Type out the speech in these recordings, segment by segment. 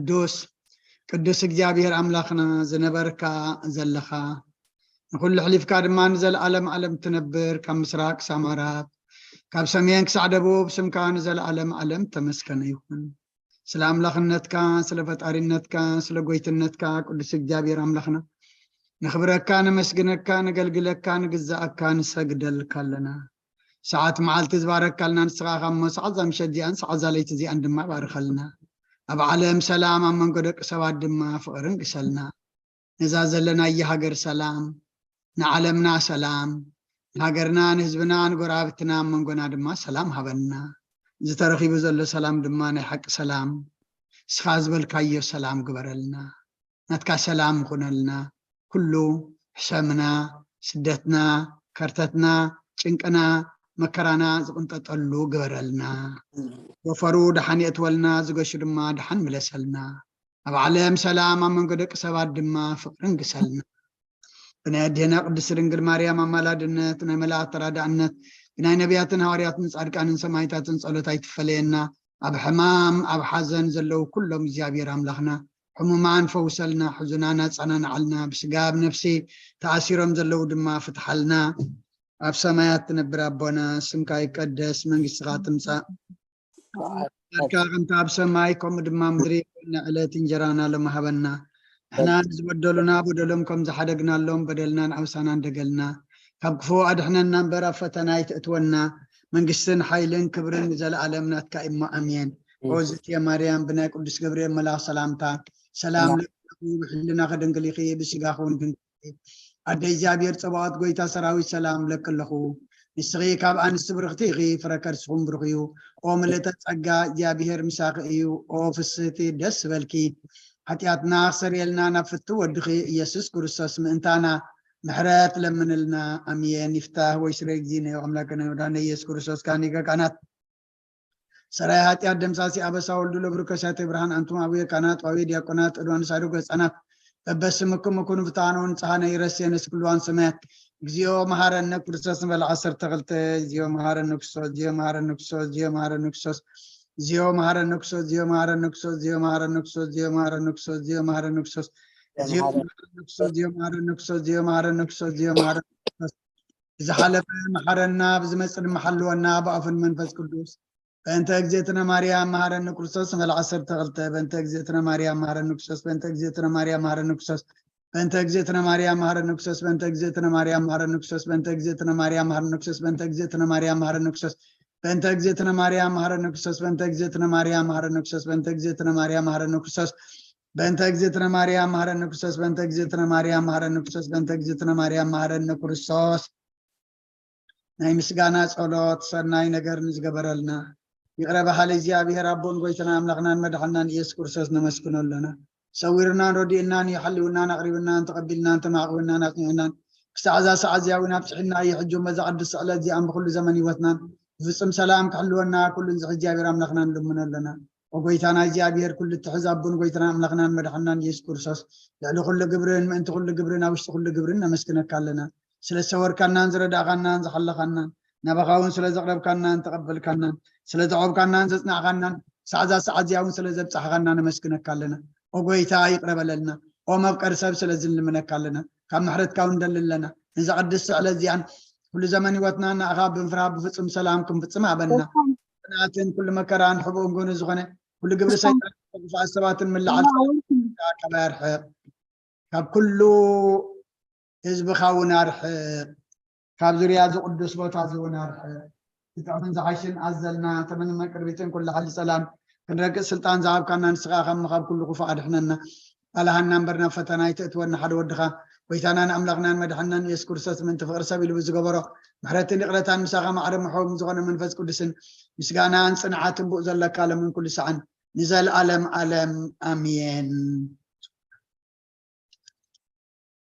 ቅዱስ፣ ቅዱስ እግዚኣብሔር ኣምላኽና ዝነበርካ ዘለኻ፣ ንኹሉ ኣሕሊፍካ ድማ ንዘለዓለም ዓለም ትነብር፣ ካብ ምስራቅ ክሳብ ምዕራብ፣ ካብ ሰሜን ክሳዕ ደቡብ ስምካ ንዘለዓለም ዓለም ተመስገነ ይኹን። ስለ ኣምላኽነትካ፣ ስለ ፈጣሪነትካ፣ ስለ ጎይትነትካ ቅዱስ እግዚኣብሔር ኣምላኽና ነኽብረካ፣ ነመስግነካ፣ ነገልግለካ፣ ንግዛኣካ፣ ንሰግደልካ ኣለና። ሰዓት መዓልቲ ዝባረካልና ንስኻ ኢኻ እሞ፣ ሰዓት እዛ ምሸት እዚኣን ሰዓት እዛ ለይቲ እዚኣን ድማ ባርኸልና። ኣብ ዓለም ሰላም፣ ኣብ መንጎ ደቂ ሰባት ድማ ፍቕርን ግሰልና። ነዛ ዘለናያ ሃገር ሰላም፣ ንዓለምና ሰላም፣ ንሃገርና፣ ንህዝብና፣ ንጎረባብትና፣ ኣብ መንጎና ድማ ሰላም ሃበና። እዚ ተረኺቡ ዘሎ ሰላም ድማ ናይ ሓቂ ሰላም፣ ንስኻ ዝበልካዮ ሰላም ግበረልና። ናትካ ሰላም ይኹነልና። ኩሉ ሕሰምና፣ ስደትና፣ ከርተትና፣ ጭንቅና፣ መከራና ዝቕንጠጠሉ ግበረልና። ወፈሩ ደሓን የእትወልና፣ ዝገሹ ድማ ደሓን ምለሰልና። ኣብ ዓለም ሰላም፣ ኣብ መንጎ ደቂ ሰባት ድማ ፍቕርን ግሰልና። ብናይ ኣዴና ቅድስት ድንግል ማርያም ኣማላድነት፣ ናይ መላእክት ተራዳእነት፣ ብናይ ነቢያትን ሃዋርያትን ጻድቃንን ሰማዕታትን ጸሎት ኣይትፈለየና። ኣብ ሕማም ኣብ ሓዘን ዘለዉ ኩሎም እግዚኣብሔር ኣምላኽና ሕሙማን ፈውሰልና፣ ሕዙናን ኣጸናንዓልና። ብስጋ ኣብ ነፍሲ ተኣሲሮም ዘለዉ ድማ ፍትሓልና። ኣብ ሰማያት ትነብር ኣቦና፣ ስምካ ይቀደስ፣ መንግስትኻ ትምጻእ፣ ፍቃድካ ከምቲ ኣብ ሰማይ ከምኡ ድማ ምድሪ ይኹን። ዕለት እንጀራና ሎሚ ሃበና። ንሕና ንዝበደሉና በደሎም ከም ዝሓደግናሎም በደልናን ዓውሳናን ደገልና። ካብ ክፉ ኣድሕነና እምበር ኣብ ፈተና ኣይትእትወና። መንግስትን ሓይልን ክብርን ንዘለኣለም ናትካ እሞ ኣሜን። ኦ ዝትየ ማርያም ብናይ ቅዱስ ገብርኤል መልኣኽ ሰላምታ ሰላም ለኪ ብሕልና ከደንግል ኢኺ ብስጋ ኹን ድንግል ኣደ እግዚኣብሔር ጸባኦት ጎይታ ሰራዊት ሰላም ለኪ ኣለኹ። ንስኺ ካብ ኣንስቲ ብርኽቲ ኢኺ፣ ፍረ ከርስኹም ብሩኽ እዩ። ኦ ምልእተ ጸጋ እግዚኣብሔር ምሳኺ እዩ። ኦ ፍስህቲ ደስ በልኪ። ሓጢኣትና ክሰርየልና ናብ ፍቱ ወድኺ ኢየሱስ ክርስቶስ ምእንታና ምሕረት ለምንልና። ኣሜን። ይፍታህ ወይ ስረ እግዚእነ ኣምላክነ ወዳነ ኢየሱስ ክርስቶስ ካህን ሊቀ ካህናት ሰራይ ኃጢአት ደምሳሲ አበሳ ወልዱ ለብሩከ ሳቴ ብርሃን አንቱም አቡየ ካህናት ዋዌ ዲያቆናት ዕድዋን ሳዱቅ ህፃናት በበስምኩም እኩን ፍትሐነ ወንጽሐነ ይረሴነ ስክልዋን ሰማያት። እግዚኦ መሐረነ ክርስቶስ ንበል ዓሰርተ ክልተ። እግዚኦ መሐረነ ክርስቶስ፣ እግዚኦ መሐረነ ክርስቶስ፣ እግዚኦ መሐረነ ክርስቶስ፣ እግዚኦ መሐረነ ክርስቶስ፣ እግዚኦ መሐረነ ክርስቶስ፣ እግዚኦ መሐረነ ክርስቶስ፣ እግዚኦ መሐረነ ክርስቶስ፣ እግዚኦ መሐረነ ክርስቶስ፣ እግዚኦ መሐረነ ክርስቶስ፣ እግዚኦ መሐረነ ክርስቶስ፣ እግዚኦ መሐረነ ክርስቶስ፣ እግዚኦ መሐረነ ክርስቶስ። ብዝሓለፈ መሓረና፣ ብዝመጽእ ድማ ሓልወና፣ ብኣፍን መንፈስ ቅዱስ። በእንተ እግዝእትነ ማርያም መሃረኒ ክርስቶስ ንበል ዓሰርተ ክልተ። በእንተ እግዝእትነ ማርያም መሃረኒ ክርስቶስ፣ በእንተ እግዝእትነ ማርያም መሃረኒ ክርስቶስ፣ በእንተ እግዝእትነ ማርያም መሃረኒ ክርስቶስ፣ በእንተ እግዝእትነ ማርያም መሃረኒ ክርስቶስ፣ በእንተ እግዝእትነ ማርያም መሃረኒ ክርስቶስ፣ በእንተ እግዝእትነ ማርያም መሃረኒ ክርስቶስ፣ በእንተ እግዝእትነ ማርያም መሃረኒ ክርስቶስ፣ በእንተ እግዝእትነ ማርያም መሃረኒ ክርስቶስ፣ በእንተ እግዝእትነ ማርያም መሃረኒ ክርስቶስ፣ በእንተ እግዝእትነ ማርያም መሃረኒ ክርስቶስ፣ በእንተ እግዝእትነ ማርያም መሃረኒ ክርስቶስ፣ በእንተ እግዝእትነ ማርያም መሃረኒ ክርስቶስ። ናይ ምስጋና ጸሎት ሰናይ ነገር ንዝገበረልና ይቕረ በሃሊ እግዚኣብሔር ኣቦን ጎይታና ኣምላኽናን መድሓናን ኢየሱስ ክርስቶስ ነመስግኖ ኣለና። ሰዊርናን ረዲእናን እዩ፣ ሓልውናን ኣቕሪብናን ተቐቢልናን ተማዕቂብናን ኣጽኒዕናን ክሳዕ እዛ ሰዓት እዚኣ እውን ኣብጽሒና እዩ። ሕጂ እውን በዛ ቅድስቲ ዕለት እዚኣን ብኩሉ ዘመን ህይወትናን ብፍጹም ሰላም ክሕልወና ኩሉን ዝሕ እግዚኣብሔር ኣምላኽና ንልምኖ ኣለና። ኦ ጎይታና እግዚኣብሔር ኩሉ እትሕዝ ኣቦን ጎይታና ኣምላኽናን መድሓናን ኢየሱስ ክርስቶስ ልዕሊ ኩሉ ግብርን ምእንቲ ኩሉ ግብርን ኣብ ውሽጢ ኩሉ ግብርን ነመስግነካ ኣለና። ስለ ዝሰወርካናን ዝረዳእካናን ዝሓለኻናን ናባኻ እውን ስለ ዘቕረብካናን ተቐበልካናን ስለ ዘዕቆብካናን ዘጽናዕካናን ሳዕዛ ሰዓት እዚኣ እውን ስለ ዘብጻሕካና ነመስግነካ ኣለና። ኦ ጎይታ ይቕረ በለልና። ኦ መፍቀሪ ሰብ ስለዚ ንልምነካ ኣለና። ካብ ምሕረትካ እውን ንደሊ ኣለና። ነዛ ቅድስቲ ዕለት እዚኣን ኩሉ ዘመን ህይወትና ንኣኻ ብምፍራህ ብፍጹም ሰላም ክንፍጽም ሃበና። ጽናትን ኩሉ መከራን ሕቡእን ጎኑ ዝኾነ ኩሉ ግብሪ ሰይጣን ክፉኣት ሰባትን ምላዓል ካባይ ኣርሕቕ። ካብ ኩሉ ህዝብኻ እውን ኣርሕቕ። ካብ ዙርያ እዚ ቅዱስ ቦታ እዚ እውን ኣርሕቕ። ዝጥዕምን ዝሓሽን ኣዘልና ተመንመ ቅርቢትን ኩሉ ሓሊ ጸላም ክንረግጽ ስልጣን ዝሃብካና ንስኻ ኢኻ እሞ ካብ ኩሉ ክፉእ ኣድሕነና። ኣላሃና እምበር ናብ ፈተና ኣይተእትወና ሓደ ወድኻ ጎይታናን ኣምላኽናን መድሓናን ኢየሱስ ክርስቶስ ምእንቲ ፍቕሪ ሰብ ኢሉ ብዝገበሮ ምሕረትን ይቕረታን ምሳኻ ማዕረ ምሕው ዝኾነ መንፈስ ቅዱስን ምስጋናን ጽንዓትን ብኡ ዘለካ ለምን ኩሉ ሰዓን ንዘለዓለም ዓለም ኣሜን።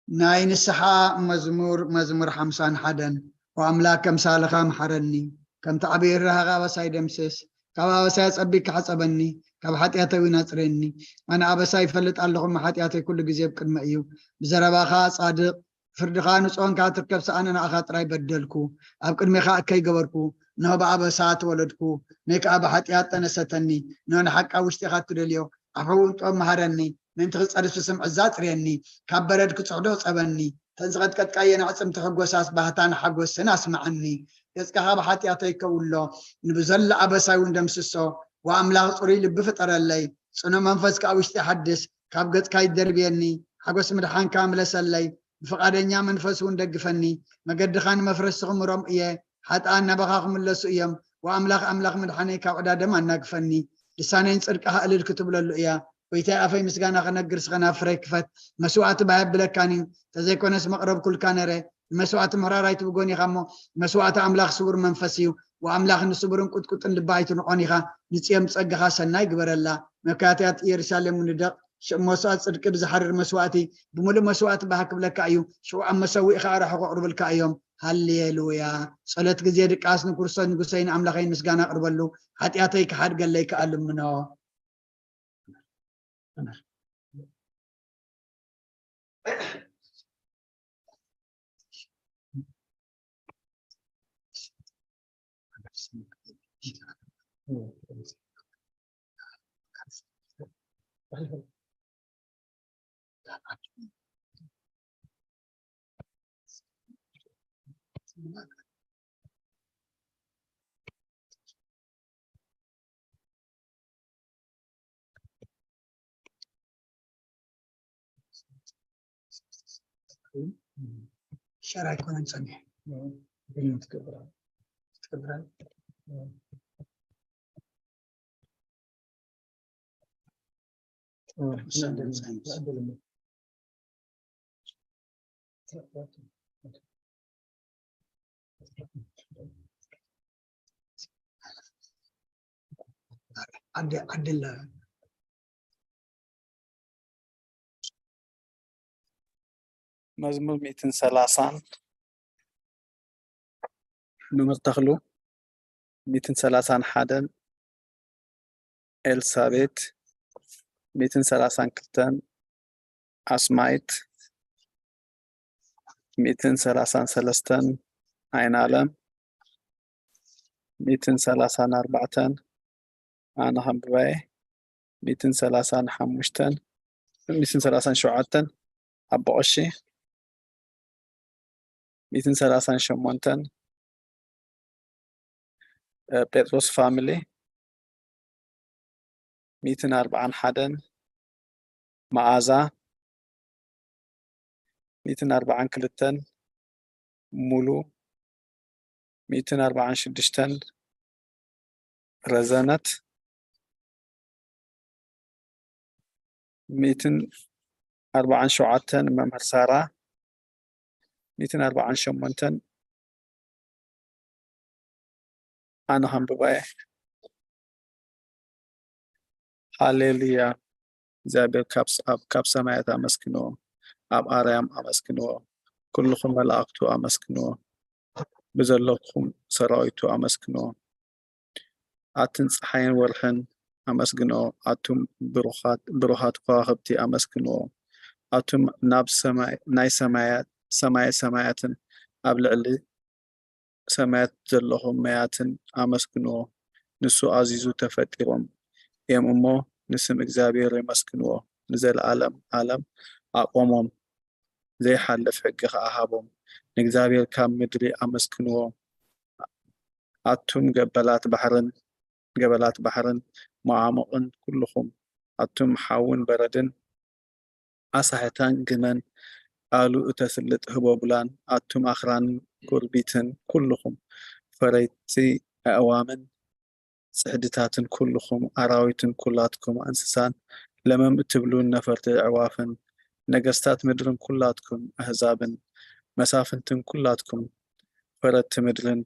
ናይ ንስሓ መዝሙር፣ መዝሙር ሓምሳን ሓደን። ኦ ኣምላክ፣ ከምሳልኻ ምሓረኒ፣ ከምቲ ዓብዪ ርህራኸ ኣበሳይ ደምስስ፣ ካብ ኣበሳይ ኣጸቢቅካ ሕጸበኒ፣ ካብ ሓጢኣተይ እውን ኣጽርየኒ። ኣነ ኣበሳይ ይፈልጥ ኣለኹ፣ እሞ ሓጢኣተይ ኩሉ ግዜ ኣብ ቅድመይ እዩ። ብዘረባኻ ጻድቕ፣ ፍርድኻ ንጹህ እንካ ትርከብ፣ ሰኣነ ንኣኻ ጥራይ በደልኩ፣ ኣብ ቅድሜኻ እከይ ገበርኩ። እንሆ ብኣበሳ ተወለድኩ፣ ነይ ከኣ ብሓጢኣት ጠነሰተኒ። እንሆ ንሓቂ ኣብ ውሽጢኻ እትደልዮ፣ ኣፈውን ጥበብ መሃረኒ። ምእንቲ ክጸርፍ ስምዒት ዛጽርየኒ፣ ካብ በረድ ክጽሕዶ ጸበኒ። ተን ዝቐጥቀጥካየን ኣዕጽምቲ ሕጎሳስ ባህታን ሓጎስን ኣስምዓኒ። ገጽካ ካብ ሓጢኣተይ ከውሎ፣ ንብዘሎ ኣበሳይ እውን ደምስሶ። ወኣምላኽ ጽሩይ ልቢ ፍጠረለይ፣ ጽኑዕ መንፈስ ከኣ ውሽጢ ሓድስ። ካብ ገጽካ ይደርብየኒ፣ ሓጎስ ምድሓንካ ምለሰለይ። ብፍቓደኛ መንፈስ እውን ደግፈኒ፣ መገድኻ ንመፍረስቲ ክምሮም እየ። ሓጥኣን ናባኻ ክምለሱ እዮም። ወኣምላኽ ኣምላኽ ምድሓነይ ካብ ዕዳ ደም ኣናግፈኒ። ልሳነይ ንጽድቅኻ እልል ክትብለሉ እያ። ጎይታይ ኣፈይ ምስጋና ክነግር ስኸ ናብ ፍረይ ክፈት። መስዋእቲ ባይ ኣብለካን እዩ። ተዘይኮነስ መቕረብኩልካ ነረ። ንመስዋእቲ ምሕራር ኣይትብጎን ኢኻ እሞ፣ መስዋእቲ ኣምላኽ ስውር መንፈስ እዩ። ወኣምላኽ ንስቡርን ቁጥቁጥን ልቢ ኣይትንቆን ኢኻ። ንጽዮን ብጸጋኻ ሰናይ ግበረላ። መካትያት ኢየሩሳሌም ንደቕ። ሽቕ መስዋእቲ ጽድቂ ብዝሓርር መስዋእቲ፣ ብምሉእ መስዋእቲ ባህ ክብለካ እዩ። ሽዑ ኣብ መሰውኢ ኸኣ ራሕቑ ኣቕርብልካ እዮም። ሃሌሉያ። ጸሎት ግዜ ድቃስ ንክርስቶስ ንጉሰይን ኣምላኸይን ምስጋና ኣቕርበሉ። ሓጢኣተይ ክሓድገለይ ከኣ ልምኖ። ሸር ኣይኮነን ጸኒሑ። ግን ትገብራ። ትገብራ። ዓዲ ዓዲ ኣላ። መዝሙር ሚእትን ሰላሳን፣ መምህር ተኽሉ፣ ሚእትን ሰላሳን ሓደን፣ ኤልሳቤት፣ ሚእትን ሰላሳን ክልተን፣ ኣስማይት፣ ሚእትን ሰላሳን ሰለስተን፣ ኣይናለም፣ ሚእትን ሰላሳን ኣርባዕተን፣ ኣነ ከንብባየ፣ ሚእትን ሰላሳን ሓሙሽተን፣ ሚእትን ሰላሳን ሸውዓተን፣ ኣቦ ቀሺ፣ ሚእትን ሰላሳን ሸሞንተን፣ ጴጥሮስ ፋሚሊ፣ ሚእትን ኣርባዓን ሓደን፣ መኣዛ፣ ሚእትን ኣርባዓን ክልተን፣ ሙሉ፣ ሚእትን ኣርባዓን ሽዱሽተን፣ ረዘነት፣ ሚእትን ኣርባዓን ሸውዓተን፣ መምህር ሳራ፣ ሚእትን ኣርባዓን ሸሞንተን፣ ኣነ ከንብባ እየ። ሃሌሉያ። እግዚኣብሔር ካብ ስ- ኣብ- ካብ ሰማያት ኣመስግንዎ፣ ኣብ ኣርያም ኣመስግንዎ፣ ኩልኹም መላእክቱ ኣመስግንዎ፣ ብዘለኹም ሰራዊቱ ኣመስግንዎ። ኣትን ፀሓይን ወርሕን ኣመስግንኦ፣ ኣቱም ብሩኻት ብሩኻት ከዋኽብቲ ኣመስግንዎ፣ ኣቱም ናብ ሰማይ ናይ ሰማያት ሰማየ ሰማያትን ኣብ ልዕሊ ሰማያት ዘለኹም መያትን ኣመስግንዎ። ንሱ ኣዚዙ ተፈጢሮም እዮም እሞ ንስም እግዚኣብሔር የመስግንዎ። ንዘለኣለም ኣለም ኣቆሞም። ዘይሓልፍ ሕጊ ኸኣ ሃቦም። ንእግዚኣብሔር ካብ ምድሪ ኣመስግንዎ። ኣቱም ገበላት ባሕርን ገበላት ባሕርን መዓሙቕን ኩልኹም፣ ኣቱም ሓውን በረድን ኣሳሕታን ግመን ቃሉ እተስልጥ ህቦብላን፣ ኣቱም ኣኽራንን ጎርቢትን ኩልኹም፣ ፈረይቲ ኣእዋምን ጽሕድታትን ኩልኹም ኣራዊትን ኩላትኩም እንስሳን ለመም እትብሉን ነፈርቲ ኣዕዋፍን ነገስታት ምድርን ኩላትኩም ኣህዛብን መሳፍንትን ኩላትኩም ፈረድቲ ምድርን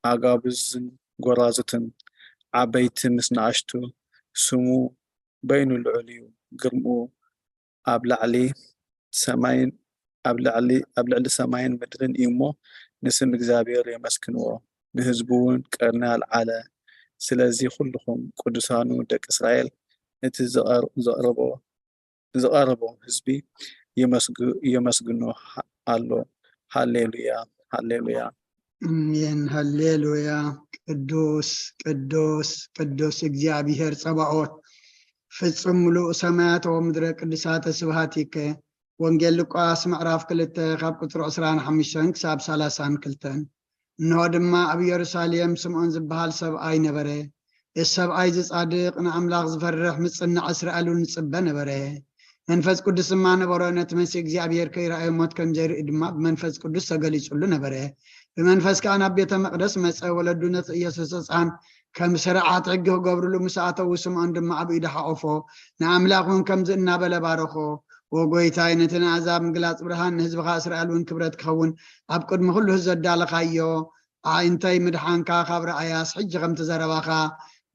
ኣጋብዝን ጎራዙትን ዓበይቲ ምስ ንኣሽቱ ስሙ በይኑ ልዑል እዩ ግርምኡ ኣብ ላዕሊ ሰማይን ኣብ ልዕሊ ኣብ ልዕሊ ሰማይን ምድርን እዩ እሞ ንስም እግዚኣብሔር የመስግንዎ ንህዝቡ እውን ቀርኒ ኣልዓለ ስለዚ ኩልኹም ቅዱሳኑ ደቂ እስራኤል እቲ ዘቐርቦ ዝቐረቦ ህዝቢ የመስግኖ ኣሎ። ሃሌሉያ ሃሌሉያ። እሜን ሃሌሉያ። ቅዱስ ቅዱስ ቅዱስ እግዚኣብሔር ጸባኦት ፍጹም ምሉእ ሰማያት ወምድረ ቅዱሳተ ስብሃቲከ። ወንጌል ሉቃስ ምዕራፍ ክልተ ካብ ቁጽሪ ዕስራን ሓሙሽተን ክሳብ ሰላሳን ክልተን። እንሆ ድማ ኣብ ኢየሩሳሌም ስምዖን ዝበሃል ሰብኣይ ነበረ። እዚ ሰብኣይ እዚ ጻድቕ፣ ንኣምላኽ ዝፈርሕ፣ ምጽናዕ እስራኤል እውን ይጽበ ነበረ። መንፈስ ቅዱስ ድማ ነበሮ፣ ነቲ መሲሕ እግዚኣብሔር ከይረኣዮ ሞት ከም ዘይርኢ ድማ ብመንፈስ ቅዱስ ተገሊጹሉ ነበረ። ብመንፈስ ከኣ ናብ ቤተ መቕደስ መጸ። ወለዱ ነቲ ኢየሱስ ህጻን ከም ስርዓት ሕጊ ክገብርሉ ምስ ኣተዉ፣ ስምዖን ድማ ኣብ ኢዱ ሓቖፎ፣ ንኣምላኽ እውን ከምዚ እናበለ ባረኾ። "ወጎይታይ፣ ነቲ ንኣሕዛብ ምግላጽ ብርሃን፣ ንህዝብኻ እስራኤል እውን ክብረት ክኸውን ኣብ ቅድሚ ኩሉ ህዝቢ ዘዳለኻዮ፣ ኣዒንተይ ምድሓንካ ካብ ረኣያስ፣ ሕጂ ከምቲ ዘረባኻ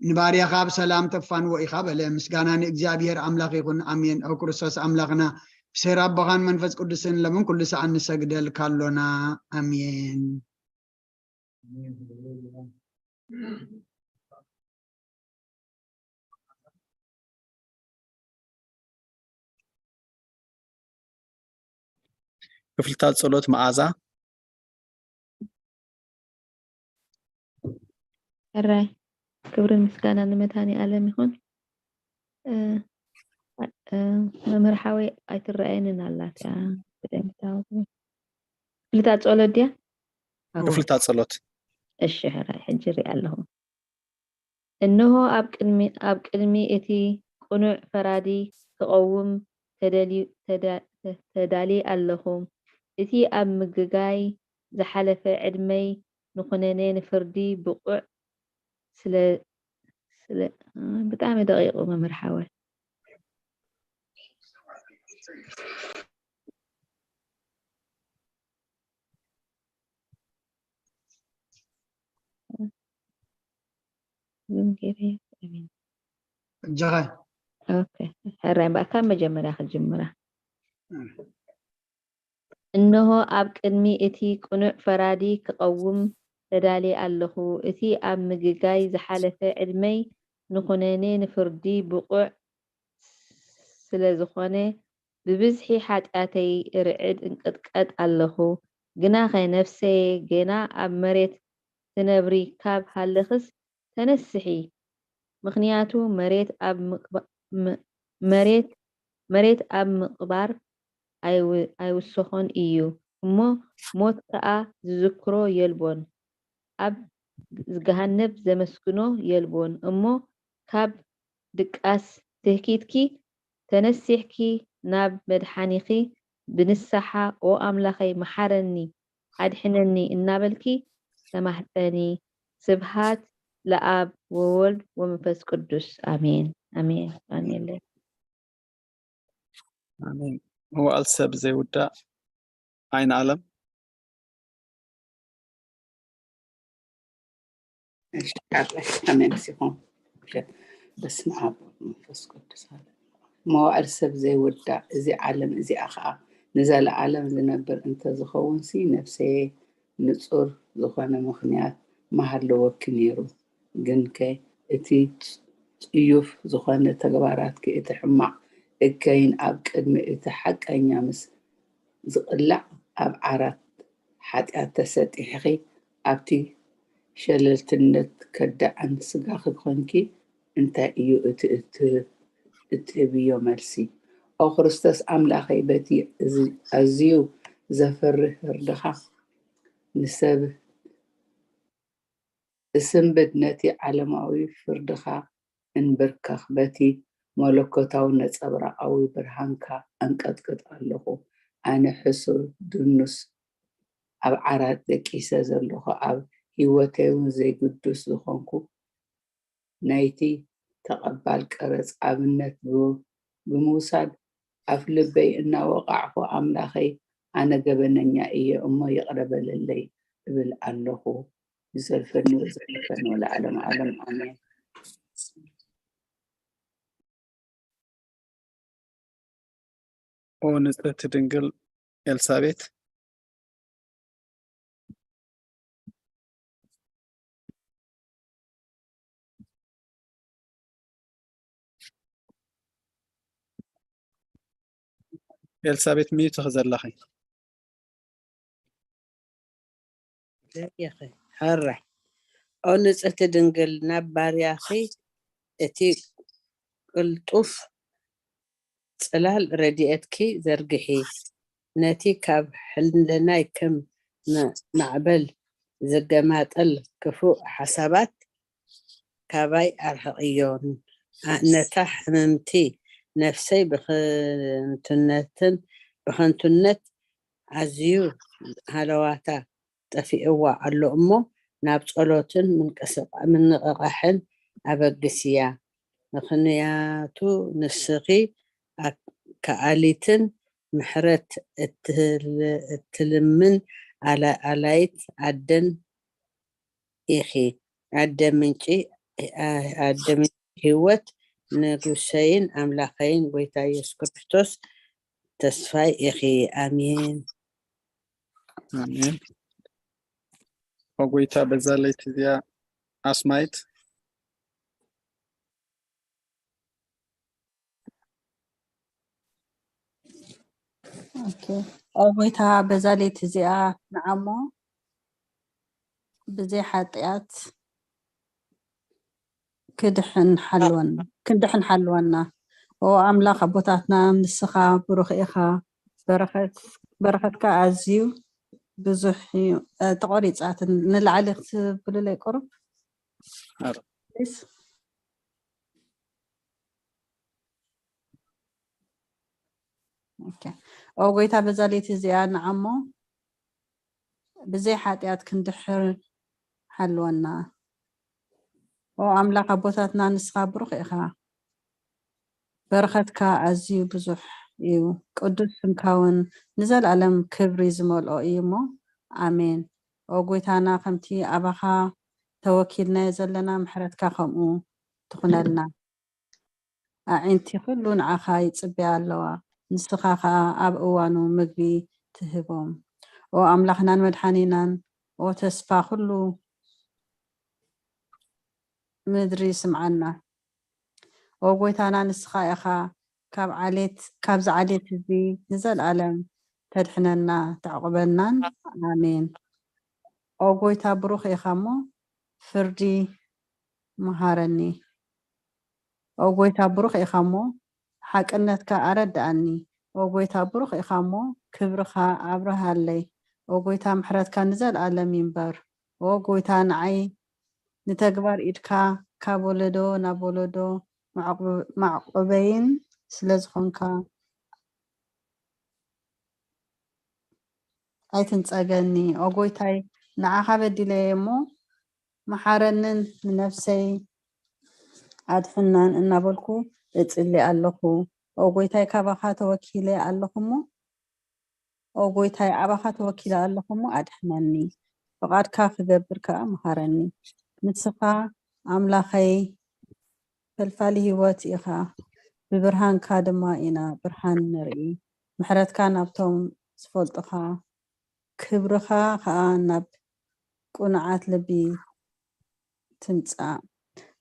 ንባርያኻ ብሰላም ተፋንዎ ኢኻ" በለ። ምስጋና ንእግዚኣብሔር ኣምላኽ ይኹን፣ ኣሜን። ኦ ክርስቶስ ኣምላኽና፣ ብሰይር ኣቦኻን መንፈስ ቅዱስን ሎምን ኩሉ ሰዓት ንሰግደልካ ኣሎና። ኣሜን። ክፍልታት ጸሎት መዓዛ። ሕራይ፣ ክብርን ምስጋናን ንመድኃኔ ዓለም ይኹን። እ፣ እ፣ መምህር ሓወይ ኣይትረኣየንን ኣላ እቲኣ ብደንቢ ታወት። ክፍልታት ጸሎት ድያ? ክፍልታት ጸሎት። እሺ፣ ሕራይ፣ ሕጂ እሪኣ ኣለኹ። እንሆ ኣብ ቅድሚ፣ ኣብ ቅድሚ እቲ ቅኑዕ ፈራዲ ክቐውም ተደልዩ፣ ተዳ-፣ ተ-፣ ተዳልየ ኣለኹ። እቲ ኣብ ምግጋይ ዝሓለፈ ዕድመይ ንኹነኔ ንፍርዲ ብቑዕ ስለ፣ ስለ፣ ብጣዕሚ ደቂቑ መምህር ሓወይ። ዙም ገይረ፣ ኣሜን። እጃኻ። ኦኬ። ሕራይ እምበኣር ካብ መጀመርያ ክጅምራ። እም። እንሆ ኣብ ቅድሚ እቲ ቅኑዕ ፈራዲ ክቐውም ተዳልየ ኣለኹ። እቲ ኣብ ምግጋይ ዝሓለፈ ዕድመይ ንኹነኔ ንፍርዲ ብቑዕ ስለ ዝኾነ፣ ብብዝሒ ሓጢኣተይ እርዕድ እንቅጥቀጥ ኣለኹ። ግናኸ ነፍሰየ፣ ጌና ኣብ መሬት ትነብሪ ካብ ሃለኽስ ተነስሒ፣ ምኽንያቱ መሬት ኣብ ምቕባ-፣ ም-፣ መሬት፣ መሬት ኣብ ምቕባር ኣይው-፣ ኣይውሰኾን እዩ እሞ፣ ሞት ከኣ ዝዝክሮ የልቦን፣ ኣብ ገሃነብ ዘመስግኖ የልቦን እሞ፣ ካብ ድቃስ ትህኪትኪ ተነሲሕኪ ናብ መድሓኒኺ ብንስሓ፣ "ኦ ኣምላኸይ፣ መሓረኒ፣ ኣድሕነኒ" እናበልኪ ተማሕጸኒ። ስብሃት ለኣብ ወወልድ ወመንፈስ ቅዱስ። ኣሜን፣ ኣሜን። ኣሜን። መዋእል ሰብ ዘይውዳእ። ኣይን ኣለም። እሺ፣ ኣረ፣ ከመይ መሲኹም? በስመ ኣብ ወወልድ ወመንፈስ ቅዱስ ኣለ። መዋእል ሰብ ዘይውዳእ፣ እዚ ዓለም እዚኣ ኸኣ ንዘለኣለም ዝነብር እንተዝኸውንሲ፣ ነፍሰየ ንጹር ዝኾነ ምኽንያት ምሃለወኪ ነይሩ። ግንከ እቲ ጽዩፍ ዝኾነ ተግባራትኪ፣ እቲ ሕማቕ እከይን ኣብ ቅድሚ እቲ ሓቀኛ ምስ ዝቕላዕ ኣብ ዓራት ሓጢኣት ተሰጢሕኺ ኣብቲ ሸለልትነት ከዳዕን ስጋኺ ኮንኪ እንታይ እዩ እቲ እትህብ-፣ እትህብዮ መልሲ? ኦ ክርስቶስ ኣምላኸይ፣ በቲ እዚ ኣዝዩ ዘፍርህ ፍርድኻ ንሰብ እስንብድ፣ ነቲ ዓለማዊ ፍርድኻ እንብርከኽ፣ በቲ መለኮታዊ ነጸብራቓዊ ብርሃንካ ኣንቀጥቅጥ ኣለኹ። ኣነ ሕሱር፣ ድኑስ፣ ኣብ ዓራት ደቂሰ ዘለኹ፣ ኣብ ህይወተይ እውን ዘይግዱስ ዝኾንኩ፣ ናይቲ ተቐባል ቀረጽ ኣብነት ብ-፣ ብምውሳድ፣ ኣፍ ልበይ እናወቓዕኩ፣ ኣምላኸይ፣ ኣነ ገበነኛ እየ እሞ ይቕረ በለለይ እብል ኣለኹ። ይዘልፈኒ ወዘልፈኒ ወለዓለመ ዓለም፣ ኣሜን። ኦ ንጽሕቲ ድንግል ኤልሳቤጥ። ኤልሳቤጥ፣ ሚዩት ኢኺ ዘለኺ። ደቂኺ፣ ሕራይ። ኦ ንጽሕቲ ድንግል፣ ናብ ባርያኺ እቲ ቅልጡፍ ጽላል ረድኤትኪ ዘርግሒ። ነቲ ካብ ሕልናይ ከም ማዕበል ዝገማጠል ክፉእ ሓሳባት ካባይ ኣርሕቕዮ። ነታ ሕምምቲ ነፍሰይ ብኸንቱነትን ብኸንቱነት ኣዝዩ ሃለዋታ ጠፊእዋ ኣሎ እሞ ናብ ጸሎትን ምንቅስቓ- ምንቕቓሕን ኣበግስያ። ምኽንያቱ ንስኺ ኣካኣሊትን ምሕረት እትል- እትልምን ኣላ- ኣላይት ኣደን ኢኺ። ኣደ ምንጪ ኣደ ምንጪ ህይወት ንጉሰይን ኣምላኸይን ጎይታ ኢየሱስ ክርስቶስ ተስፋይ ኢኺ። ኣሜን። ኣሜን። ኦ ጎይታ በዛ ለይቲ እዚኣ ኣስማይት ኦኬ። ኦ ጎይታ በዛ ለይቲ እዚኣ ንዓሞ ብዘይ ሓጢኣት ክድሕን ሓልወና ክንድሕን ሓልወና። ኦ ኣምላኽ ኣቦታትና ንስኻ ብሩኽ ኢኻ። በረኸት በረኸትካ ኣዝዩ ብዙሕ እዩ። እ፣ ተቆሪጻት ንላዕሊ ክትብልለይ ቁሩብ ኣረ። ፕሊዝ። ኦኬ። ኦ ጎይታ በዛ ለይቲ እዚኣ ንዓሞ ብዘይ ሓጢኣት ክንድሕር ሓልወና። ኦ ኣምላኽ ኣቦታትና ንስኻ ብሩኽ ኢኻ። በረኸትካ ኣዝዩ ብዙሕ እዩ። ቅዱስ ስምካ እውን ንዘለኣለም ክብሪ ዝመልኦ እዩ እሞ ኣሜን። ኦ ጎይታና ከምቲ ኣባኻ ተወኪልናዮ ዘለና ምሕረትካ ከምኡ ትኹነልና። ኣዒንቲ ኩሉ ንዓኻ ይጽበያ ኣለዋ፣ ንስኻ ኸኣ ኣብ እዋኑ ምግቢ ትህቦም። ኦ ኣምላኽናን መድሓኒናን፣ ኦ ተስፋ ኩሉ ምድሪ ስምዓና። ኦ ጎይታና ንስኻ ኢኻ ካብ ዓሌት ካብዚ ዓሌት እዚ ንዘለኣለም ተድሕነና ተዕቑበናን። ኣሜን። ኦ ጎይታ ብሩኽ ኢኻ እሞ ፍርዲ መሃረኒ። ኦ ጎይታ ብሩኽ ኢኻ እሞ ሓቅነትካ ኣረድኣኒ። ኦ ጎይታ ብሩኽ ኢኻ እሞ ክብርኻ ኣብርሃለይ። ኦ ጎይታ ምሕረትካ ንዘለኣለም ይንበር። ኦ ጎይታ ንዓይ ንተግባር ኢድካ ካብ ወለዶ ናብ ወለዶ ማዕቑበይን ስለ ዝኾንካ ኣይትንጸገኒ። ኦ ጎይታይ ንዓኻ በዲለየ እሞ መሓረንን ንነፍሰይ ኣድሕናን እናበልኩ እጽሊ ኣለኹ። ኦ ጎይታይ ካባኻ ተወኪለ ኣለኹ እሞ ኦ ጎይታይ ኣባኻ ተወኪለ ኣለኹ እሞ ኣድሕነኒ። ፍቓድካ ክገብር ከኣ ምሃረኒ። ንስኻ ኣምላኸይ ፈልፋሊ ህይወት ኢኻ። ብብርሃንካ ድማ ኢና ብርሃን ንርኢ። ምሕረትካ ናብቶም ዝፈልጡኻ ክብርኻ ከኣ ናብ ቅኑዓት ልቢ ትምጻእ።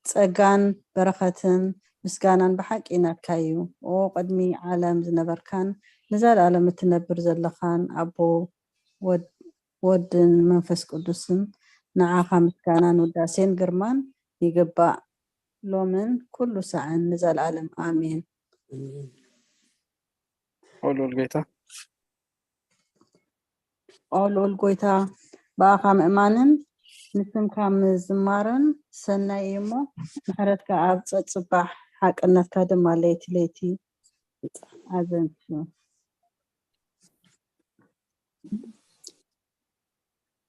ጸጋን በረኸትን ምስጋናን ብሓቂ ናትካ እዩ። ኦ ቅድሚ ዓለም ዝነበርካን ንዘለኣለም እትነብር ዘለኻን ኣቦ ወድን መንፈስ ቅዱስን ንዓኻ ምስጋናን ውዳሴን ግርማን ይግባእ ሎምን ኩሉ ሳዕን ንዘለኣለም ኣሜን። ኦ ልዑል ጎይታ ኦ ልዑል ጎይታ ብኣኻ ምእማንን ንስምካ ምዝማርን ሰናይ እዩ እሞ ምሕረትካ ኣብ ጸጽባሕ ሓቅነትካ ድማ ለይቲ ለይቲ ኣዘንቱ።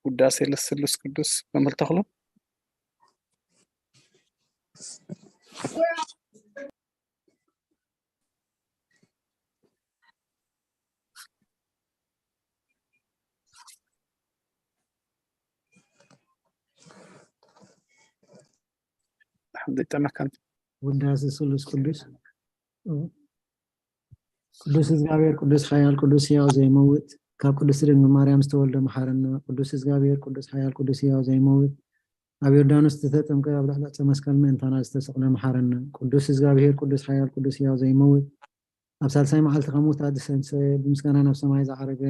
ውዳሴ ለስሉስ ቅዱስ መምህር ተኽሉ። ሓንቲ ጠመካን ውዳሴ ስሉስ ቅዱስ ቅዱስ እግዚኣብሔር ቅዱስ ሓያል ቅዱስ ሕያው ዘይመውት ካብ ቅድስቲ ድንግል ማርያም ዝተወልደ መሓረና። ቅዱስ እግዚኣብሔር ቅዱስ ሓያል ቅዱስ ሕያው ዘይመውት ኣብ ዮርዳኖስ ዝተጠምቀ ኣብ ልዕሊ ዕፀ መስቀል ምእንታና ዝተሰቕለ መሓረና። ቅዱስ እግዚኣብሔር ቅዱስ ሓያል ቅዱስ ሕያው ዘይመውት ኣብ ሳልሳይ መዓልቲ ካብ ሙታት ዝተንሰየ ብምስጋና ናብ ሰማይ ዝዓረገ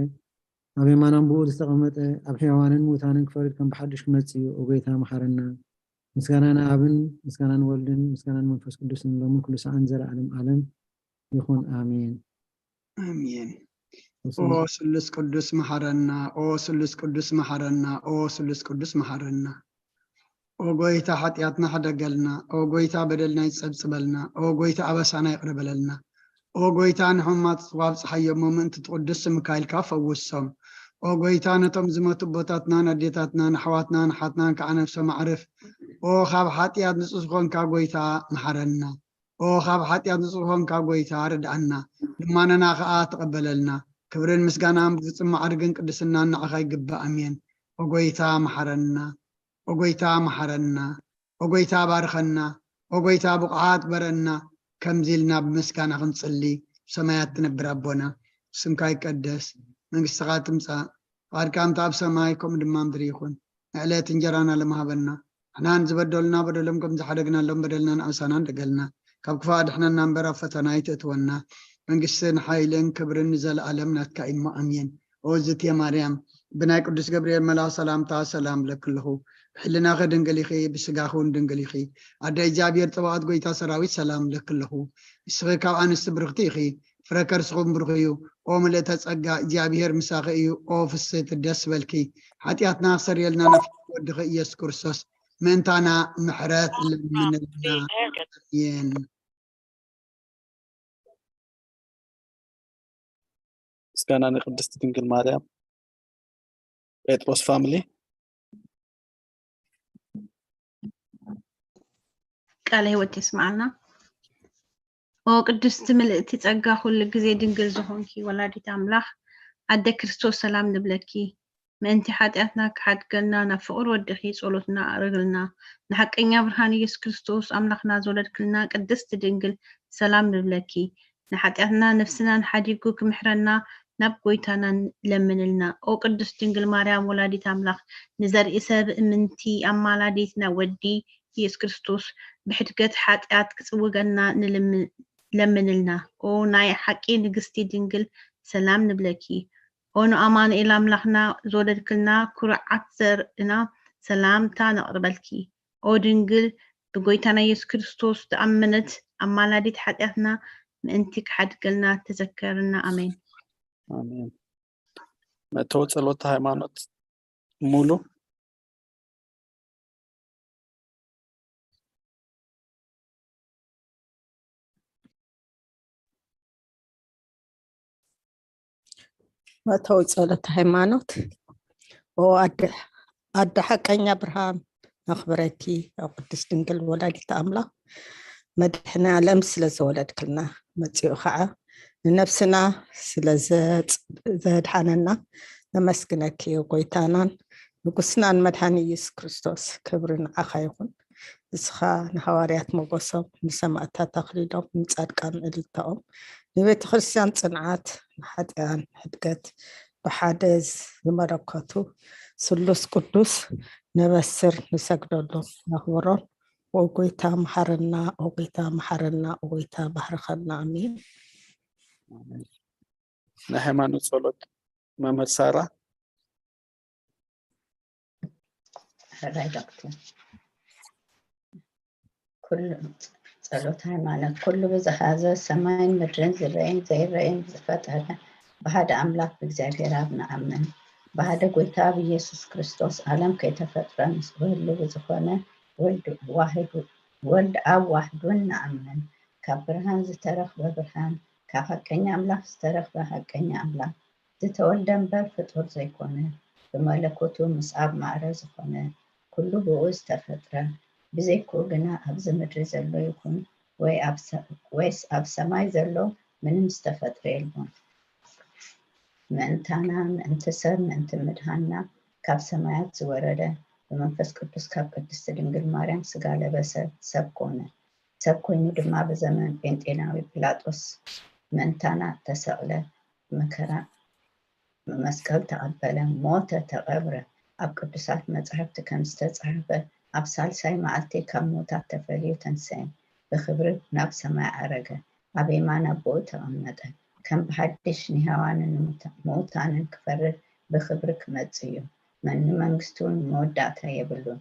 ኣብ የማን ኣንብኡ ዝተቐመጠ ኣብ ሕያዋንን ምውታንን ክፈርድ ከም ብሓድሽ ክመጽእ እዩ። ኦ ጎይታ መሓረና። ምስጋና ንኣብን ምስጋና ንወልድን ምስጋና ንመንፈስ ቅዱስን ሎምን ኩሉ ሰዓን ዘለዓለም ዓለም ይኹን፣ ኣሜን። ኣሜን። ኦ ስሉስ ቅዱስ መሓረና፣ ኦ ስሉስ ቅዱስ መሓረና፣ ኦ ስሉስ ቅዱስ መሓረና። ኦ ጎይታ ሓጢኣትና ሕደገልና፣ ኦ ጎይታ በደልና ይጸብጽበልና፣ ኦ ጎይታ ኣበሳና ይቕረ በለልና። ኦ ጎይታ ንሕሙማት ዋብጽሓዮም፣ ምእንቲ ትቕዱስ ስምካ ኢልካ ፈውሶም። ኦ ጎይታ ነቶም ዝመቱ ኣቦታትናን ኣዴታትናን ኣሕዋትናን ኣሓትናን ከዓ ነፍሶም ኣዕርፍ። ኦ ካብ ሓጢኣት ንጹህ ዝኾንካ ጎይታ መሓረና። ኦ ካብ ሓጢኣት ንጹህ ዝኾንካ ጎይታ ርድኣና፣ ልማነና ከዓ ተቐበለልና። ክብርን ምስጋናን ብፍጹም ማዕርግን ቅድስናን ንዓኻ ይግባእ። ኣሜን። ኦ ጎይታ መሓረና፣ ኦ ጎይታ መሓረና፣ ኦ ጎይታ ባርኸና፣ ኦ ጎይታ ብቑዓት ግበረና። ከምዚ ኢልና ብምስጋና ክንጽሊ፣ ብሰማያት ትነብር ኣቦና፣ ስምካ ይቀደስ፣ መንግስትኻ ትምጻእ፣ ፍቓድካ ከምቲ ኣብ ሰማይ ከምኡ ድማ ምድሪ ይኹን። ንዕለት እንጀራና ለመሃበና፣ ንሕናን ዝበደሉና በደሎም ከም ዝሓደግናሎም በደልና ንኣሳና እንደገልና፣ ካብ ክፋ ኣድሕነና እምበር ኣብ ፈተና ኣይትእትወና። መንግስትን ሓይልን ክብርን ንዘለኣለም ናትካ እሞ ኣሜን። ኦዝት የማርያም፣ ብናይ ቅዱስ ገብርኤል መልኣኽ ሰላምታ ሰላም ለክልኹ። ብሕልናኺ ድንግል ኢኺ፣ ብስጋኺ እውን ድንግል ኢኺ። ኣደ እግዚኣብሔር ጸባኦት ጎይታ ሰራዊት ሰላም ለክልኹ። ንስኺ ካብ ኣንስቲ ብርኽቲ ኢኺ፣ ፍረ ከርስኹም ብሩኽ እዩ። ኦ ምልእተ ጸጋ፣ እግዚኣብሔር ምሳኺ እዩ። ኦ ፍስሕቲ ደስ በልኪ፣ ሓጢኣትና ክሰርየልና ናብ ወድኺ ኢየሱስ ክርስቶስ ምእንታና ምሕረት ለምንልና። ኣሜን። ምስጋና ንቅድስቲ ድንግል ማርያም። ጴጥሮስ ፋሚሊ። ቃለ ህይወት የስምዓልና። ኦ ቅድስቲ ምልእቲ ጸጋ ኩሉ ግዜ ድንግል ዝኾንኪ ወላዲት ኣምላኽ ኣደ ክርስቶስ ሰላም ንብለኪ። ምእንቲ ሓጢኣትና ክሓድገልና ናብ ፍቕር ወድኺ ጸሎትና ኣቕርብልና። ንሓቀኛ ብርሃን ኢየሱስ ክርስቶስ ኣምላኽና ዝወለድክልና ቅድስቲ ድንግል ሰላም ንብለኪ። ንሓጢኣትና ነፍስናን ሓዲጉ ክምሕረና ናብ ጎይታና ለምንልና። ኦ ቅድስት ድንግል ማርያም ወላዲት ኣምላኽ ንዘርኢ ሰብ እምንቲ ኣማላዲት ናብ ወዲ ኢየሱስ ክርስቶስ ብሕድገት ሓጢኣት ክጽውገና ንልምን ለምንልና። ኦ ናይ ሓቂ ንግስቲ ድንግል ሰላም ንብለኪ። ኦ ንኣማኑኤል ኣምላኽና ዝወለድክልና ኩርዓት ዘርእና ሰላምታ ነቕርበልኪ። ኦ ድንግል ብጎይታና ኢየሱስ ክርስቶስ ዝኣመነት ኣማላዲት ሓጢኣትና ምእንቲ ክሓድገልና ተዘከርና። ኣሜን። ኣሜን። መእተዊ ጸሎት ሃይማኖት ሙሉ። መእተዊ ጸሎት ሃይማኖት። ኦ ኣደ ኣደ ሓቀኛ ብርሃን ነኽብረኪ ኣብ ቅድስት ድንግል ወላዲት ኣምላኽ መድሕኒ ዓለም ስለ ዘወለድክልና መጺኡ ኸዓ ንነብስና ስለ ዘድሓነና ነመስግነኪ። ጎይታናን ንጉስናን መድሓኒ ኢየሱስ ክርስቶስ ክብሪ ንዓኻ ይኹን። ንስኻ ንሃዋርያት ሞጎሶም፣ ንሰማእታት ኣኽሊሎም፣ ንጻድቃን እልልታኦም፣ ንቤተ ክርስቲያን ጽንዓት፣ ንሓጢኣን ሕድገት ብሓደ ዝመለከቱ ስሉስ ቅዱስ ነበስር ንሰግደሎም ነኽብሮም። ኦ ጎይታ መሓረና፣ ኦ ጎይታ መሓረና፣ ኦ ጎይታ ባርኸና። ኣሜን። ናይ ሃይማኖት ጸሎት መምህር ሳራ። ሕራይ ዶክተር። ኩሉ ጸሎት ሃይማኖት። ኩሉ ብዝሓዘ ሰማይን ምድርን ዝረአን ዘይረአን ዝፈጠረ ብሓደ ኣምላኽ ብእግዚኣብሔር ኣብ ንኣምን። ብሓደ ጎይታ ብኢየሱስ ክርስቶስ ዓለም ከይተፈጥረ ምስኡ ህልው ዝኾነ ወልድ ዋሕዱ ወልድ ኣብ ዋሕዱን ንኣምን። ካብ ብርሃን ዝተረኽበ ብርሃን፣ ካብ ሓቀኛ ኣምላኽ ዝተረኽበ ሓቀኛ ኣምላኽ፣ ዝተወልደ እምበር ፍጡር ዘይኮነ፣ ብመለኮቱ ምስ ኣብ ማዕረ ዝኾነ፣ ኩሉ ብኡ ዝተፈጥረ፣ ብዘይክኡ ግና ኣብዚ ምድሪ ዘሎ ይኹን ወይ ኣብ ሰ- ወይስ ኣብ ሰማይ ዘሎ ምንም ዝተፈጥረ የልቦን። ምእንታና፣ ምእንቲ ሰብ፣ ምእንቲ ምድሃንና ካብ ሰማያት ዝወረደ፣ ብመንፈስ ቅዱስ ካብ ቅድስቲ ድንግል ማርያም ስጋ ለበሰ፣ ሰብ ኮነ። ሰብ ኮይኑ ድማ ብዘመን ጴንጤናዊ ጲላጦስ ምእንታና ተሰቕለ፣ መከራ መስቀል ተቐበለ፣ ሞተ፣ ተቐብረ። ኣብ ቅዱሳት መጻሕፍቲ ከም ዝተጻሕፈ ኣብ ሳልሳይ መዓልቲ ካብ ምዉታት ተፈልዩ ተንሰኤ፣ ብኽብሪ ናብ ሰማይ ዓረገ፣ ኣብ የማን ኣቦኡ ተቐመጠ። ከም ብሓድሽ ንሕያዋንን ንምውታ- ምዉታንን ክፈርድ ብኽብሪ ክመጽእ እዩ። መን- ንመንግስቱ እውን መወዳእታ የብሉን።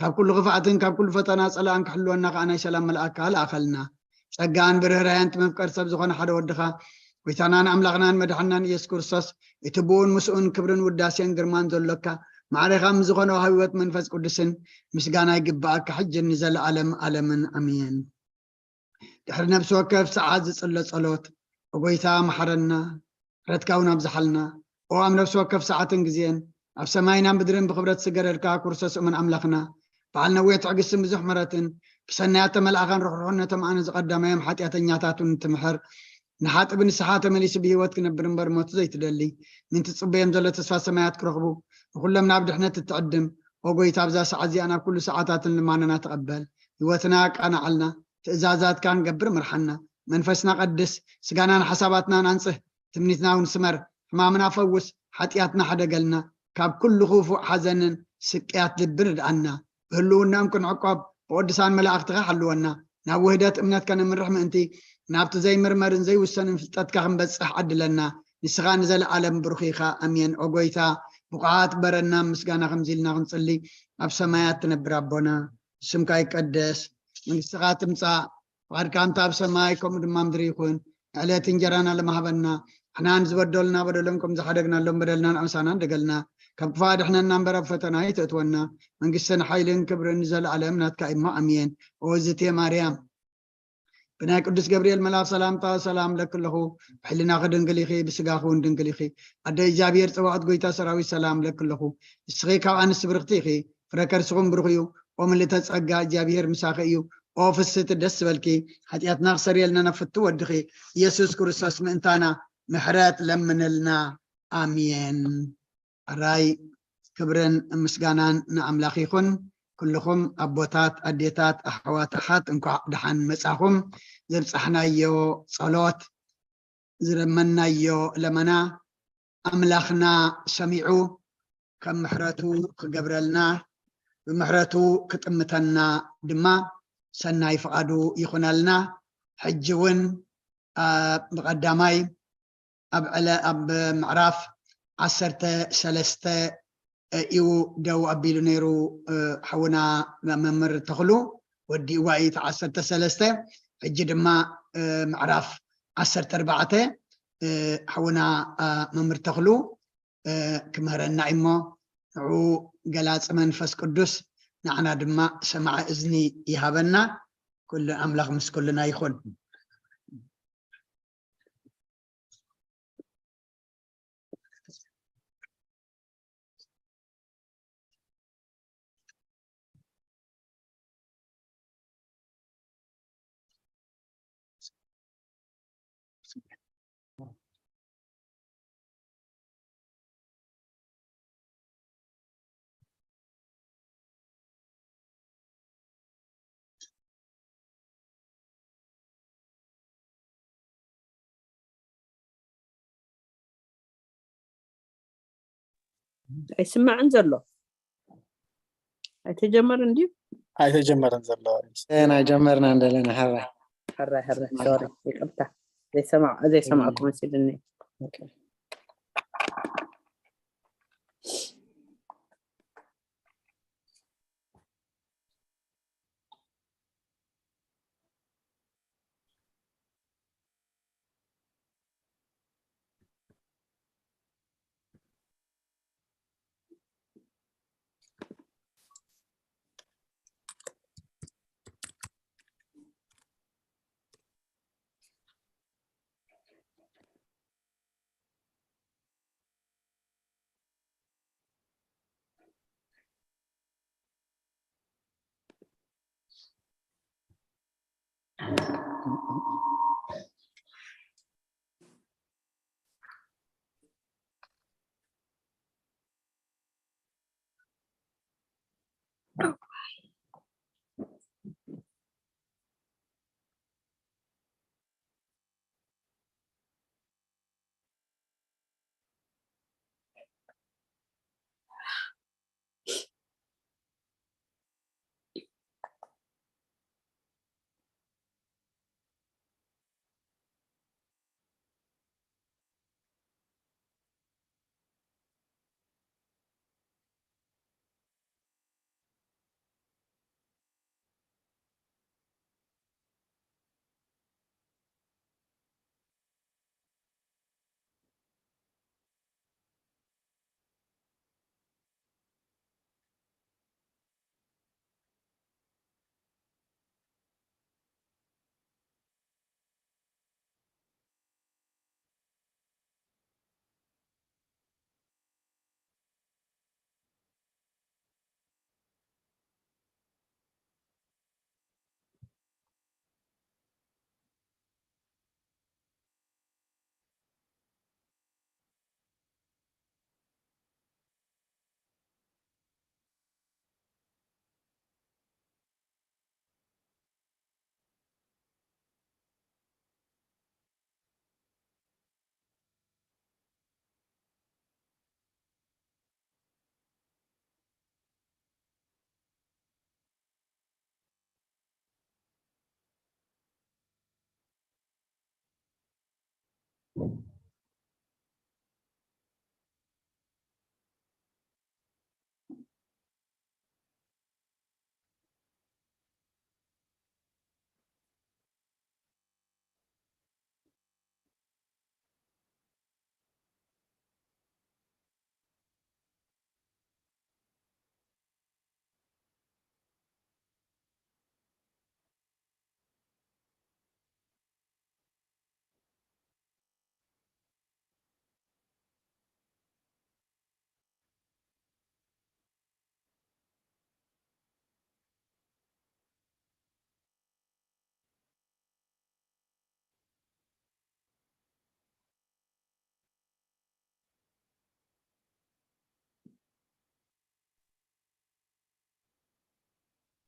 ካብ ኩሉ ክፍኣትን ካብ ኩሉ ፈተና ጸላእን ክሕልወና ከኣ ናይ ሰላም መልኣካ ለኣኸልና። ጸጋን ብርህራሄን እቲ መፍቀር ሰብ ዝኾነ ሓደ ወድኻ፣ ጎይታናን ኣምላኽናን መድሓናን ኢየሱስ ክርስቶስ፣ እቲ ብኡን ምስኡን ክብርን ውዳሴን ግርማን ዘሎካ፣ ማዕሬኻ ምስ ዝኾነ ወሃቢ ህይወት መንፈስ ቅዱስን ምስጋና ይግብኣካ፣ ሕጅን ንዘለኣለም ኣለምን። ኣሜን። ድሕሪ ነፍሲ ወከፍ ሰዓት ዝጽለ ጸሎት፣ "ኦ ጎይታ፣ መሓረና፣ ምሕረትካ እውን ኣብዝሓልና። ኦ ኣብ ነፍሲ ወከፍ ሰዓትን ግዜን፣ ኣብ ሰማይን ኣብ ምድርን ብኽብረት ዝገረድካ ክርስቶስ እሙን ኣምላኽና፣ በዓል ነዊሕ ትዕግስትን ብዙሕ ምሕረትን፣ ብሰናያት ተመልኣኻን ርሕሩሕን ነቶም ኣነ ዝቐዳማዮም ሓጢኣተኛታት እውን ትምሕር፣ ንሓጥእ ብንስሓ ተመሊሱ ብህይወት ክነብር እምበር ሞቱ ዘይትደሊ፣ ምእንቲ ትጽበዮም ዘሎ ተስፋ ሰማያት ክረኽቡ፣ ንኹሎም ናብ ድሕነት እትዕድም፣ ኦ ጎይታ፣ ኣብዛ ሰዓት እዚኣ ናብ ኩሉ ሰዓታትን ልማነና ተቐበል። ህይወትና ኣቃናዓልና፣ ትእዛዛትካ ንገብር ምርሓና። መንፈስና ቀድስ፣ ስጋናን ሓሳባትናን ኣንጽህ፣ ትምኒትና እውን ስመር። ሕማምና ፈውስ፣ ሓጢኣትና ሓደገልና፣ ካብ ኩሉ ክፉእ ሓዘንን ስቅያት ልብን ርድኣና። ብህልውናኦም ክንዕቆብ፣ ብቅዱሳን መላእኽትኻ ሓልወና። ናብ ውህደት እምነት ከነምርሕ ምእንቲ፣ ናብቲ ዘይምርመርን ዘይውሰንን ፍልጠትካ ክንበጽሕ ዓድለና። ንስኻ ንዘለኣለም ብሩኽ ኢኻ። ኣሜን። ኦ ጎይታ፣ ብቑዓት በረና ምስጋና ከምዚ ኢልና ክንጽሊ፣ ኣብ ሰማያት ትነብር ኣቦና፣ ስምካ ይቀደስ፣ መንግስትኻ ትምጻእ፣ ፍቓድካ እንተ ኣብ ሰማይ ከምኡ ድማ ምድሪ ይኹን። ዕለት እንጀራና ለማህበና፣ ንሕና ንዝበደሉና በደሎም ከም ዝሓደግናሎም በደልና ንኣምሳና እንደገልና፣ ካብ ክፋ ድሕነና እምበር ኣብ ፈተና ኣይተእትወና። መንግስትን ሓይልን ክብርን ንዘለኣለም ናትካ እሞ ኣሜን። ኦ ዝቴ ማርያም፣ ብናይ ቅዱስ ገብርኤል መልኣኽ ሰላምታ ሰላም ለኪ ኣለኹ። ብሕልናኺ ድንግል ኢኺ፣ ብስጋኺ እውን ድንግል ኢኺ። ኣደ እግዚኣብሔር ጸባኦት ጎይታ ሰራዊት ሰላም ለኪ ኣለኹ። ንስኺ ካብ ኣንስቲ ብርኽቲ ኢኺ፣ ፍረ ከርስኹም ብሩኽ እዩ። ኦ ምልእተ ጸጋ፣ እግዚኣብሔር ምሳኺ እዩ። ኦ ፍስህቲ ደስ ዝበልኪ፣ ሓጢኣትና ክሰርየልና ናብ ፍቱ ወድኺ ኢየሱስ ክርስቶስ ምእንታና ምሕረት ለምንልና። ኣሜን። ሕራይ ክብርን ምስጋናን ንኣምላኽ ይኹን። ኩልኹም ኣቦታት፣ ኣዴታት፣ ኣሕዋት፣ ኣሓት እንኳዕ ደሓን መጻኹም። ዘብጻሕናዮ ጸሎት፣ ዝለመናዮ ለመና ኣምላኽና ሰሚዑ ከም ምሕረቱ ክገብረልና፣ ብምሕረቱ ክጥምተና ድማ ሰናይ ፍቓዱ ይኹነልና። ሕጂ እውን፣ ኣ፣ ብቐዳማይ ኣብ ዕለ-፣ ኣብ ምዕራፍ ዓሰርተ ሰለስተ እዩ ደው ኣቢሉ ነይሩ፣ እ፣ ሓውና መምህር ተኽሉ። ወዲእዋ እዩ እቲ ዓሰርተ ሰለስተ። ሕጂ ድማ፣ እ፣ ምዕራፍ ዓሰርተ ኣርባዕተ፣ እ፣ ሓውና፣ እ፣ መምህር ተኽሉ፣ እ፣ ክምህረና እሞ ንዑ ገላጺ መንፈስ ቅዱስ ንዓና ድማ ሰማዒ እዝኒ ይሃበና። ኩሉ ኣምላኽ ምስ ኩልና ይኹን። ኣይስማዕን ዘሎ። ኣይተጀመርን ድዩ? ኣይተጀመረን ዘሎ። ገና ጀመርና እንደለና፣ ሕራይ። ሕራይ፣ ሕራይ፣ ሶሪ፣ ይቅርታ። ዘይሰማዕ-፣ ዘይሰማዕኩ መሲልኒ። ኦኬ።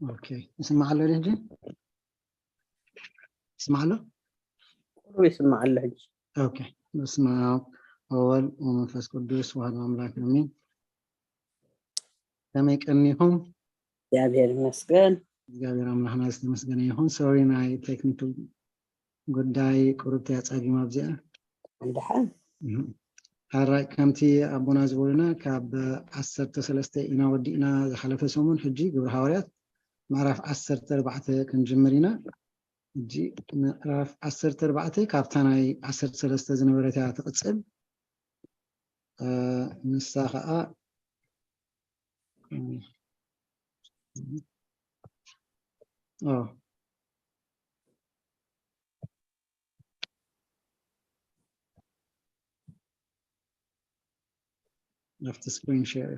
ኦኬ፣ ይስማዕ ኣሎ ድዩ ሕጂ? ይስማዕ ኣሎ? ቁሩብ ይስማዕ ኣሎ ሕጂ። ኦኬ። በስመ አብ ወወልድ ወመንፈስ ቅዱስ ወአሐዱ አምላክ አሜን። ከመይ ቀኒኹም? እግዚኣብሔር ይመስገን። እግዚኣብሔር ኣምላኽና ዝተመስገነ ይኹን። ሶሪ፣ ናይ ቴክኒካል ጉዳይ ቁሩብ ተያጻጊም ኣብዚኣ። ድሓን ሓራይ፣ ከምቲ ኣቦና ዝበሉና ካብ ዓሰርተ ሰለስተ ኢና ወዲእና ዝሓለፈ ሰሙን። ሕጂ ግብረ ሃዋርያት ምዕራፍ ዓሰርተ ኣርባዕተ ክንጅምር ኢና። ሕጂ ምዕራፍ ዓሰርተ ኣርባዕተ ካብታ ናይ ዓሰርተ ሰለስተ ዝነበረት እያ ትቕጽል። እ፣ ንሳ ኸዓ ኦ፣ ኣብቲ ስክሪን ሼር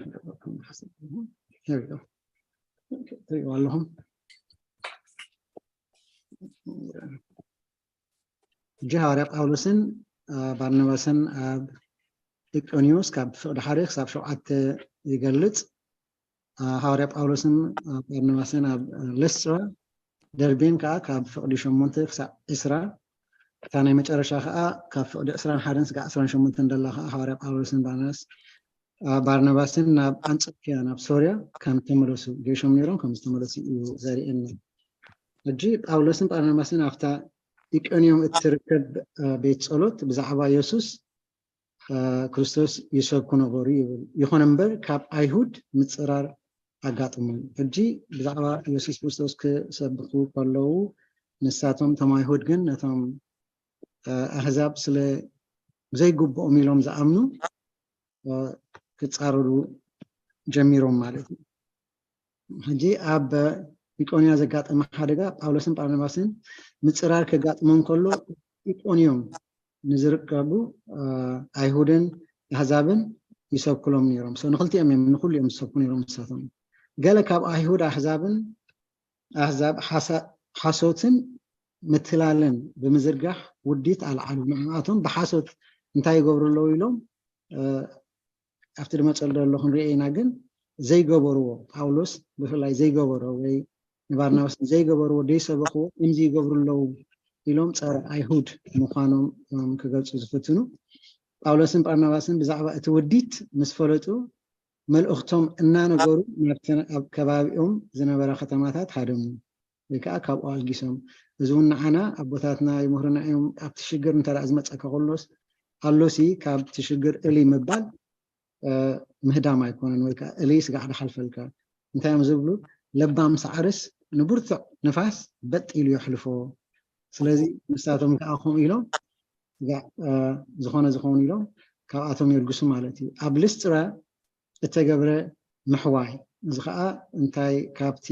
ትሪእዎ ኣለኹም። ሕጂ ሃዋርያ ጳውሎስን እ፣ ባርናባስን ኣብ ኢቆንዮስ ካብ ፍቕዲ ሓደ ክሳብ ሸውዓተ ይገልጽ። እ፣ ሃዋርያ ጳውሎስን እ፣ ባርናባስን ኣብ ልስጥራ፣ ደርቤን ከዓ ካብ ፍቕዲ ሸሞንተ ክሳብ ዕስራ፣ እታ ናይ መጨረሻ ከዓ ካብ ፍቕዲ ዕስራን ሓደን ስጋዕ ዕስራን ሸሞንተን ደላ ከዓ ሃዋርያ ጳውሎስን ባርናባስ እ፣ ባርናባስን ናብ ኣንጾኪያ፣ ናብ ሶርያ ከም ተመለሱ፣ ጌሾም ነይሮም ከም ዝተመለሱ እዩ ዘርእየና። ሕጂ ጳውሎስን ባርናባስን ኣብታ ኢቆንዮም እትርከብ እ፣ ቤት ጸሎት ብዛዕባ የሱስ እ፣ ክርስቶስ ይሰብኩ ነበሩ ይብል። ይኹን እምበር ካብ ኣይሁድ ምጽራር ኣጋጥሞም። ሕጂ ብዛዕባ የሱስ ክርስቶስ ክሰብኩ ከለዉ ንሳቶም እቶም ኣይሁድ ግን ነቶም እ፣ ኣህዛብ ስለ ዘይግብኦም ኢሎም ዝኣምኑ እ፣ ክጻረሩ ጀሚሮም ማለት እዩ። ሕጂ ኣብ ኢቆንያ ዘጋጠመ ሓደጋ ጳውሎስን ባርናባስን ምጽራር ከጋጥሞም ከሎ ኢቆንዮም ንዝርከቡ እ፣ ኣይሁድን ኣህዛብን ይሰብኩሎም ነይሮም። So ንኽልቲኦም እዮም፣ ንኹሉ እዮም ዝሰብኩ ነይሮም ንሳቶም። ገለ ካብ ኣይሁድ ኣህዛብን ኣህዛብ ሓሳ-፣ ሓሶትን ምትላልን ብምዝርጋሕ ውዲት ኣልዓሉ። ንዕኣቶም ብሓሶት እንታይ ይገብሩ ኣለዉ ኢሎም እ፣ ኣብቲ ዝመፀሉ ዘሎ ክንሪኦ ኢና። ግን ዘይገበርዎ፣ ጳውሎስ ብፍላይ ዘይገበሮ ወይ ንባርናባስ ዘይገበርዎ ዘይሰበኽዎ ከምዚ ይገብሩ ኣለዉ ኢሎም ጸረ ኣይሁድ ምዃኖም እዮም ክገልጹ ዝፍትኑ። ጳውሎስን ባርናባስን ብዛዕባ እቲ ውዲት ምስ ፈለጡ መልእኽቶም እናነገሩ ናብተን ኣብ ከባቢኦም ዝነበራ ከተማታት ሃደሙ ወይ ከዓ ካብኡ ኣልጊሶም። እዚ እውን ንዓና ኣቦታትና ይምህሩና እዮም። ኣብቲ ሽግር እንተ ደኣ ዝመፀካ ከሎስ ኣሎሲ ካብቲ ሽግር እሊ ምባል እ፣ ምህዳም ኣይኮነን፣ ወይ ከዓ እሊ ስጋዕ ድሓልፈልካ እንታይ እዮም ዝብሉ? ለባም ሳዕርስ ንብርቱዕ ንፋስ በጥ ኢሉ የሕልፎ። ስለዚ ንሳቶም ከዓ ከምኡ ኢሎም ስጋዕ እ፣ ዝኾነ ዝኾኑ ኢሎም ካብኣቶም የልግሱ ማለት እዩ። ኣብ ልስጥራ እተገብረ ምሕዋይ እዚ ከዓ እንታይ ካብቲ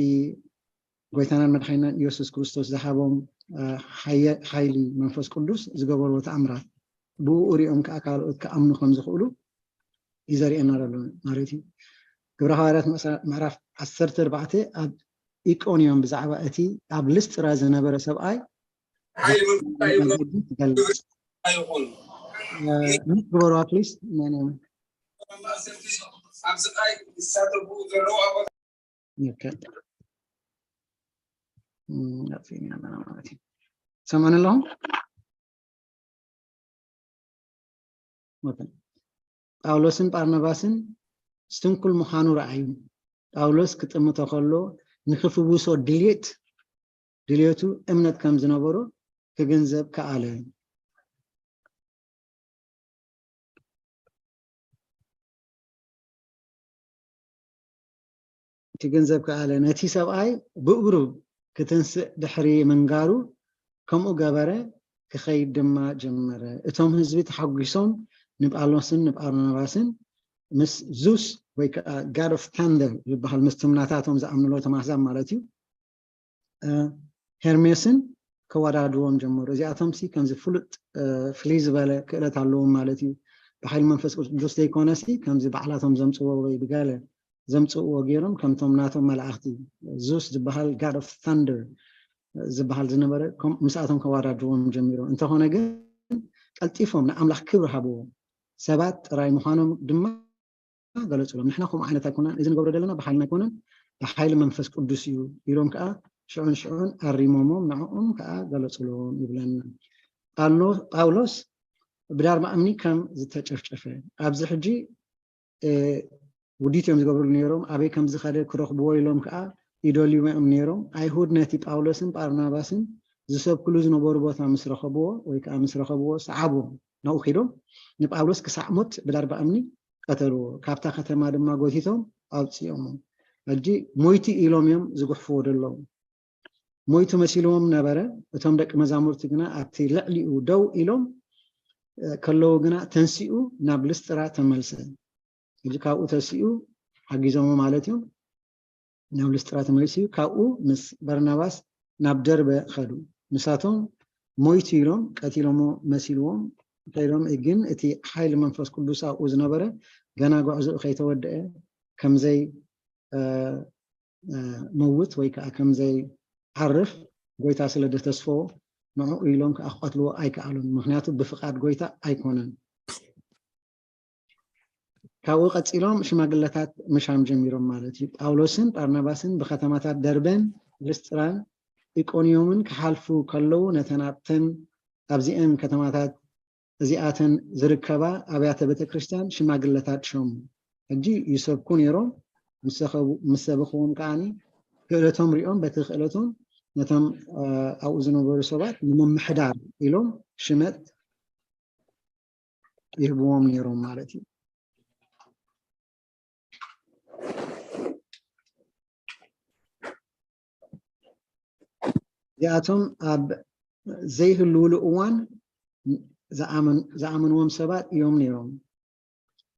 ጎይታናን መድሓኒናን ኢየሱስ ክርስቶስ ዝሃቦም እ፣ ሓየ- ሓይሊ መንፈስ ቅዱስ ዝገበርዎ ተኣምራት ብኡ ሪኦም ከዓ ካልኦት ክኣምኑ ከም ዝኽእሉ እዩ ዘርእየና ዘሎ ማለት እዩ። ግብረ ሃዋርያት ምዕሳ- ምዕራፍ ዓሰርተ ኣርባዕተ ኣብ ኢቆንዮም ብዛዕባ እቲ ኣብ ልስጥራ ዝነበረ ሰብኣይ ሓይሊ መንፈስ እንታይ ይብሎ? ዝገልጽ ይኹን እ፣ ሚት ግበሩ ፕሊስ። ኣብ ስቃይ ዝሳተፉ ዘለዉ ኣቦታት ኦኬ። እም፣ ኣጥፊእና ኣለና ማለት እዩ። ትሰምዑኒ ኣለኹም? ኦኬ። ጳውሎስን ባርናባስን ስንኩል ምዃኑ ረኣዩ። ጳውሎስ ክጥምቶ ከሎ ንኽፍውሶ ድልየት ድልየቱ እምነት ከም ዝነበሮ ክግንዘብ ከኣለ። ክግንዘብ ከኣለ። ነቲ ሰብኣይ ብእግሩ ክትንስእ ድሕሪ ምንጋሩ፣ ከምኡ ገበረ፣ ክኸይድ ድማ ጀመረ። እቶም ህዝቢ ተሓጒሶም ንጳውሎስን ንባርናባስን ምስ ዙስ ወይ ከዓ God of Thunder ዝበሃል፣ ምስቶም ናታቶም ዝኣምንሉ፣ እቶም ኣሕዛብ ማለት እዩ፣ ሄርሜስን ከወዳድርዎም ጀመሩ። እዚኣቶም ሲ ከምዚ ፍሉጥ ፍልይ ዝበለ ክእለት ኣለዎም ማለት እዩ። ብሓይሊ መንፈስ ቅዱስ ዘይኮነ ሲ ከምዚ ባዕላቶም ዘምፅዎ ወይ ብገለ ዘምፅእዎ ገይሮም፣ ከምቶም ናቶም መላእኽቲ፣ ዙስ ዝበሃል God of Thunder ዝበሃል ዝነበረ፣ ምስኣቶም ከወዳድርዎም ጀሚሮም። እንተኾነ ግን ቀልጢፎም ንኣምላኽ ክብሪ ሃብዎ። ሰባት ጥራይ ምዃኖም ድማ ገለጹሎም። ንሕና ከምኡ ዓይነት ኣይኮናን፣ እዚ ንገብሮ ዘለና ብሓይልና ኣይኮነን፣ ብሓይሊ መንፈስ ቅዱስ እዩ ኢሎም ከዓ ሽዑን ሽዑን ኣሪሞሞም፣ ንዕኦም ከዓ ገለጹሎም ይብለና። ጳውሎስ ብዳርባ እምኒ ከም ዝተጨፍጨፈ፣ ኣብዚ ሕጂ ውዲት እዮም ዝገብርሉ ነይሮም። ኣበይ ከም ዝኸደ ክረኽብዎ ኢሎም ከዓ ይደልዩ እዮም ነይሮም። ኣይሁድ ነቲ ጳውሎስን ጳርናባስን ዝሰብክሉ ዝነበሩ ቦታ ምስ ረኸብዎ፣ ወይ ከዓ ምስ ረኸብዎ፣ ሰዓቦም፣ ናብኡ ኺዶም ንጳውሎስ ክሳዕ ሞት ብዳርባ እምኒ ቀተልዎ። ካብታ ከተማ ድማ ጎቲቶም ኣውፅኦሞ። ሕጂ ሞይቱ ኢሎም እዮም ዝጉሕፍዎ ዘለዉ። ሞይቱ መሲልዎም ነበረ። እቶም ደቂ መዛሙርቲ ግና ኣብቲ ልዕሊኡ ደው ኢሎም ከለዉ ግና ተንሲኡ ናብ ልስጥራ ተመልሰ። ሕጂ ካብኡ ተሲኡ ሓጊዞሞ ማለት እዩ። ናብ ልስጥራ ተመሊሱ እዩ። ካብኡ ምስ በርናባስ ናብ ደርበ ኸዱ። ንሳቶም ሞይቱ ኢሎም ቀቲሎሞ መሲልዎም ከይዶም፣ ግን እቲ ሓይሊ መንፈስ ቅዱስ ኣብኡ ዝነበረ ገና ጉዕዞኡ ከይተወደአ ከምዘይ መውት ወይ ከዓ ከምዘይ ዓርፍ ጎይታ ስለ ደተስፈዎ ንዕኡ ኢሎም ከዓ ክቐትልዎ ኣይከኣሉን። ምክንያቱ ብፍቓድ ጎይታ ኣይኮነን። ካብኡ ቀፂሎም ሽማግለታት ምሻም ጀሚሮም ማለት እዩ። ጳውሎስን ጳርናባስን ብከተማታት ደርበን ልስጥራን ኢቆንዮምን ክሓልፉ ከለዉ ነተን ኣብተን ኣብዚአን ከተማታት እዚኣተን ዝርከባ ኣብያተ ቤተ ክርስቲያን ሽማግለታት ሸሙ። ሕጂ ይሰብኩ ነይሮም። ምስ ሰበኽዎም ከዓኒ ክእለቶም ሪኦም በቲ ክእለቶም ነቶም ኣብኡ ዝነበሩ ሰባት ንምምሕዳር ኢሎም ሽመት ይህብዎም ነይሮም ማለት እዩ። እዚኣቶም ኣብ ዘይህልውሉ እዋን ዝኣመንዎም ሰባት እዮም ነይሮም።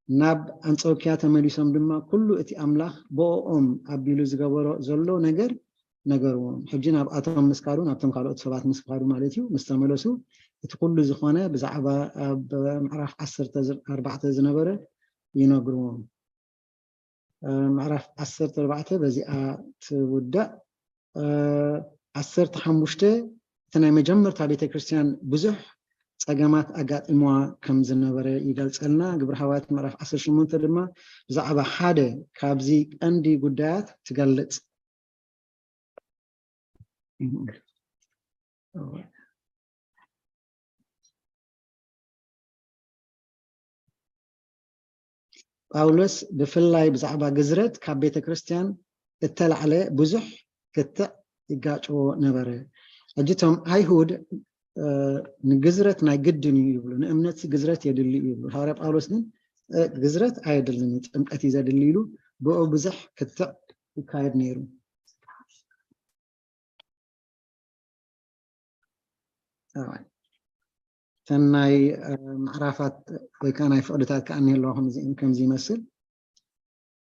ናብ ኣንጾኪያ ተመሊሶም ድማ ኩሉ እቲ ኣምላኽ ብኦም ኣቢሉ ዝገበሮ ዘሎ ነገር ነገርዎም። ሕጂ ናብኣቶም ምስ ካዱ፣ ናብቶም ካልኦት ሰባት ምስ ካዱ ማለት እዩ፣ ምስ ተመለሱ፣ እቲ ኩሉ ዝኾነ ብዛዕባ ኣብ ምዕራፍ ዓሰርተ ኣርባዕተ ዝነበረ ይነግርዎም። ምዕራፍ ዓሰርተ ኣርባዕተ በዚኣ ትውዳእ። ዓሰርተ ሓሙሽተ እቲ ናይ መጀመርታ ቤተ ክርስቲያን ብዙሕ ጸገማት ኣጋጢምዋ ከም ዝነበረ ይገልጸልና። ግብረ ሃዋርያት ምዕራፍ ዓሰርተ ሸሞንተ ድማ ብዛዕባ ሓደ ካብዚ ቀንዲ ጉዳያት ትገልጽ። ጳውሎስ ብፍላይ ብዛዕባ ግዝረት ካብ ቤተ ክርስቲያን እተላዕለ ብዙሕ ክትዕ ይጋጭዎ ነበረ። ሕጂ እቶም ኣይሁድ ንግዝረት ናይ ግድን እዩ ይብሉ፣ ንእምነት ግዝረት የድሊ እዩ ይብሉ። ሃዋርያ ጳውሎስ ግን ግዝረት ኣየድልን እዩ፣ ጥምቀት እዩ ዘድሊ ኢሉ ብኡ ብዙሕ ክትዕ ይካየድ ነይሩ። እተን ናይ ምዕራፋት ወይ ከዓ ናይ ፍቕድታት ከዓ እኒሀ ኣለዋ ከምዚ ይመስል።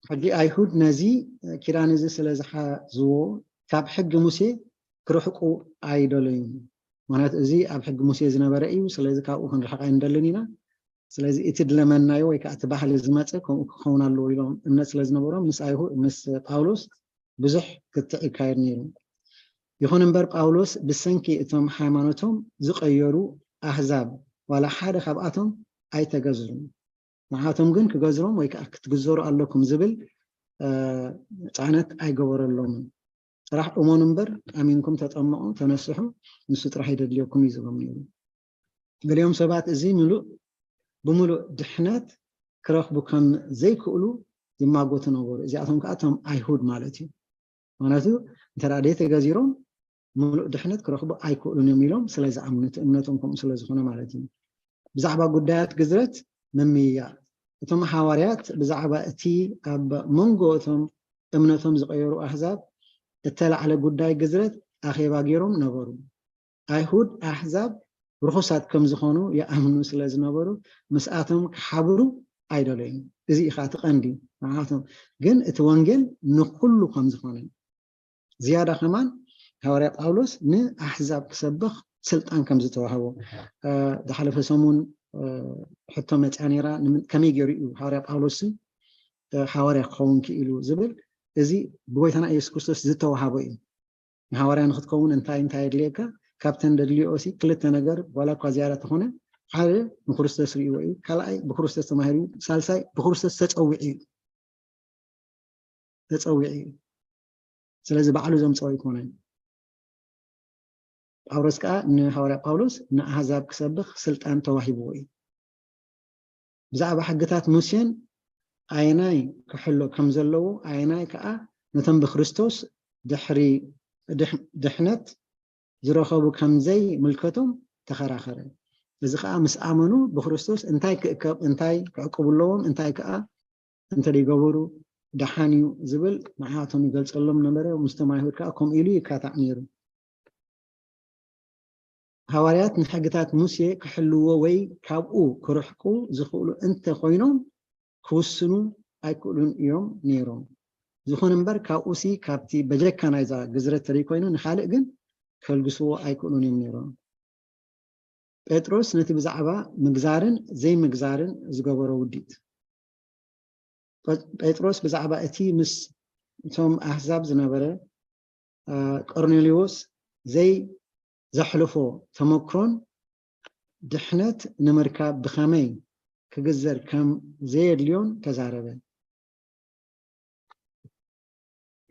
ሕጂ ኣይሁድ ነዚ ኪዳን እዚ ስለ ዝሓዝዎ ካብ ሕጊ ሙሴ ክርሕቁ ኣይደለዩን። ምክንያቱ እዚ ኣብ ሕጊ ሙሴ ዝነበረ እዩ። ስለዚ ካብኡ ክንርሕቕ ኣይንደልን ኢና። ስለዚ እቲ ድለመናዮ ወይ ከዓ እቲ ባህሊ ዝመፀ ከምኡ ክኸውን ኣለዎ ኢሎም እምነት ስለ ዝነበሮም ምስ ኣይሁድ ምስ ጳውሎስ ብዙሕ ክትዕ ይካየድ ነይሩ። ይኹን እምበር ጳውሎስ ብሰንኪ እቶም ሃይማኖቶም ዝቐየሩ ኣህዛብ ዋላ ሓደ ካብኣቶም ኣይተገዝሩን። ንዓቶም ግን ክገዝሮም ወይ ከዓ ክትግዘሩ ኣለኩም ዝብል ፃዕነት ኣይገበረሎምን። ጥራሕ እመኑ እምበር ኣሚንኩም ተጠመቑ፣ ተነስሑ፣ ንሱ ጥራሕ ይደድልየኩም እዩ ዝብሎም ነይሩ። ገሊኦም ሰባት እዚ ምሉእ ብምሉእ ድሕነት ክረኽቡ ከም ዘይክእሉ ይማጎቱ ነበሩ። እዚኣቶም ከዓ እቶም ኣይሁድ ማለት እዩ። ምክንያቱ እንተ ደኣ ዘይተገዚሮም ምሉእ ድሕነት ክረኽቡ ኣይክእሉን እዮም ኢሎም ስለ ዝኣምኑ፣ እቲ እምነቶም ከምኡ ስለ ዝኾነ ማለት እዩ። ብዛዕባ ጉዳያት ግዝረት ምምይያጥ፣ እቶም ሃዋርያት ብዛዕባ እቲ ኣብ መንጎ እቶም እምነቶም ዝቐየሩ ኣህዛብ እተላዕለ ጉዳይ ግዝረት ኣኼባ ገይሮም ነበሩ። ኣይሁድ ኣህዛብ ርኹሳት ከም ዝኾኑ ይኣምኑ ስለ ዝነበሩ ምስኣቶም ክሓብሩ ኣይደለዩን። እዚ እዩ ከዓ እቲ ቀንዲ ንዓቶም። ግን እቲ ወንጌል ንኩሉ ከም ዝኾነ ዝያዳ ከማን ሃዋርያ ጳውሎስ ንኣሕዛብ ክሰብኽ ስልጣን ከም ዝተዋህቦ ዝሓለፈ ሰሙን ሕቶ መፅያ ነይራ። ከመይ ገይሩ እዩ ሃዋርያ ጳውሎስ ሃዋርያ ክኸውን ክኢሉ ዝብል? እዚ ብጎይታና ኢየሱስ ክርስቶስ ዝተዋሃቦ እዩ። ንሃዋርያ ንክትከውን እንታይ እንታይ የድልየካ? ካብተን ደድልዮኦ ሲ ክልተ ነገር ዋላ እኳ ዝያዳ ተኾነ ሓደ ንክርስቶስ ርእይዎ እዩ። ካልኣይ ብክርስቶስ ተማሂሩ እዩ። ሳልሳይ ብክርስቶስ ተፀዊዑ እዩ። ተፀዊዑ እዩ። ስለዚ ባዕሉ ዘምፀኦ ኣይኮነን። ጳውሎስ ከዓ ንሃዋርያ ጳውሎስ ንኣህዛብ ክሰብኽ ስልጣን ተዋሂብዎ እዩ። ብዛዕባ ሕግታት ሙሴን ኣየናይ ክሕሎ ከም ዘለዎ ኣየናይ ከዓ ነቶም ብክርስቶስ ድሕሪ ድሕነት ዝረኸቡ ከምዘይ ምልከቶም ተኸራኸረ። እዚ ከዓ ምስ ኣመኑ ብክርስቶስ እንታይ ክእከብ እንታይ ክዕቅቡ ኣለዎም እንታይ ከዓ እንተደይገበሩ ደሓን እዩ ዝብል ንዓቶም ይገልፀሎም ነበረ። ምስቶም ኣይሁድ ከዓ ከምኡ ኢሉ ይካታዕ ነይሩ። ሃዋርያት ንሕግታት ሙሴ ክሕልዎ ወይ ካብኡ ክርሕቁ ዝኽእሉ እንተ ኮይኖም ክውስኑ ኣይክእሉን እዮም ነይሮም። ዝኾነ እምበር ካብኡ ሲ ካብቲ በጀካ ናይዛ ግዝረት ተደይ ኮይኑ ንካልእ ግን ከልግስዎ ኣይክእሉን እዮም ነይሮም። ጴጥሮስ ነቲ ብዛዕባ ምግዛርን ዘይምግዛርን ዝገበሮ ውዲት። ጴጥሮስ ብዛዕባ እቲ ምስ እቶም ኣህዛብ ዝነበረ ቆርኔሌዎስ ዘይዘሕልፎ ተመክሮን ድሕነት ንምርካብ ብኸመይ ክግዘር ከም ዘየድልዮን ተዛረበ።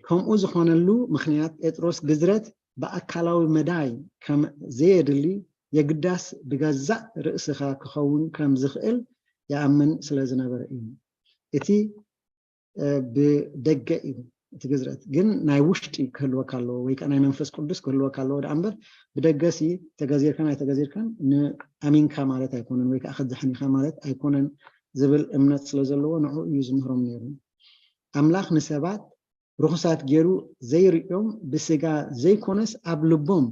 ከምኡ ዝኾነሉ ምኽንያት ጴጥሮስ ግዝረት ብኣካላዊ መዳይ ከም ዘየድሊ የግዳስ ብገዛእ ርእስኻ ክኸውን ከም ዝኽእል ይኣምን ስለ ዝነበረ እዩ። እቲ ብደገ እዩ እቲ ግዝረት፣ ግን ናይ ውሽጢ ክህልወካ ኣለዎ ወይ ከዓ ናይ መንፈስ ቅዱስ ክህልወካ ኣለዎ ደኣ እምበር ብደገሲ ተገዚርካን ኣይተገዚርካን ንኣሚንካ ማለት ኣይኮነን ወይ ከዓ ክትድሕን ኢኻ ማለት ኣይኮነን ዝብል እምነት ስለ ዘለዎ ንዕኡ እዩ ዝምህሮም ነይሩ። ኣምላኽ ንሰባት ርኹሳት ገይሩ ዘይርእዮም ብስጋ ዘይኮነስ ኣብ ልቦም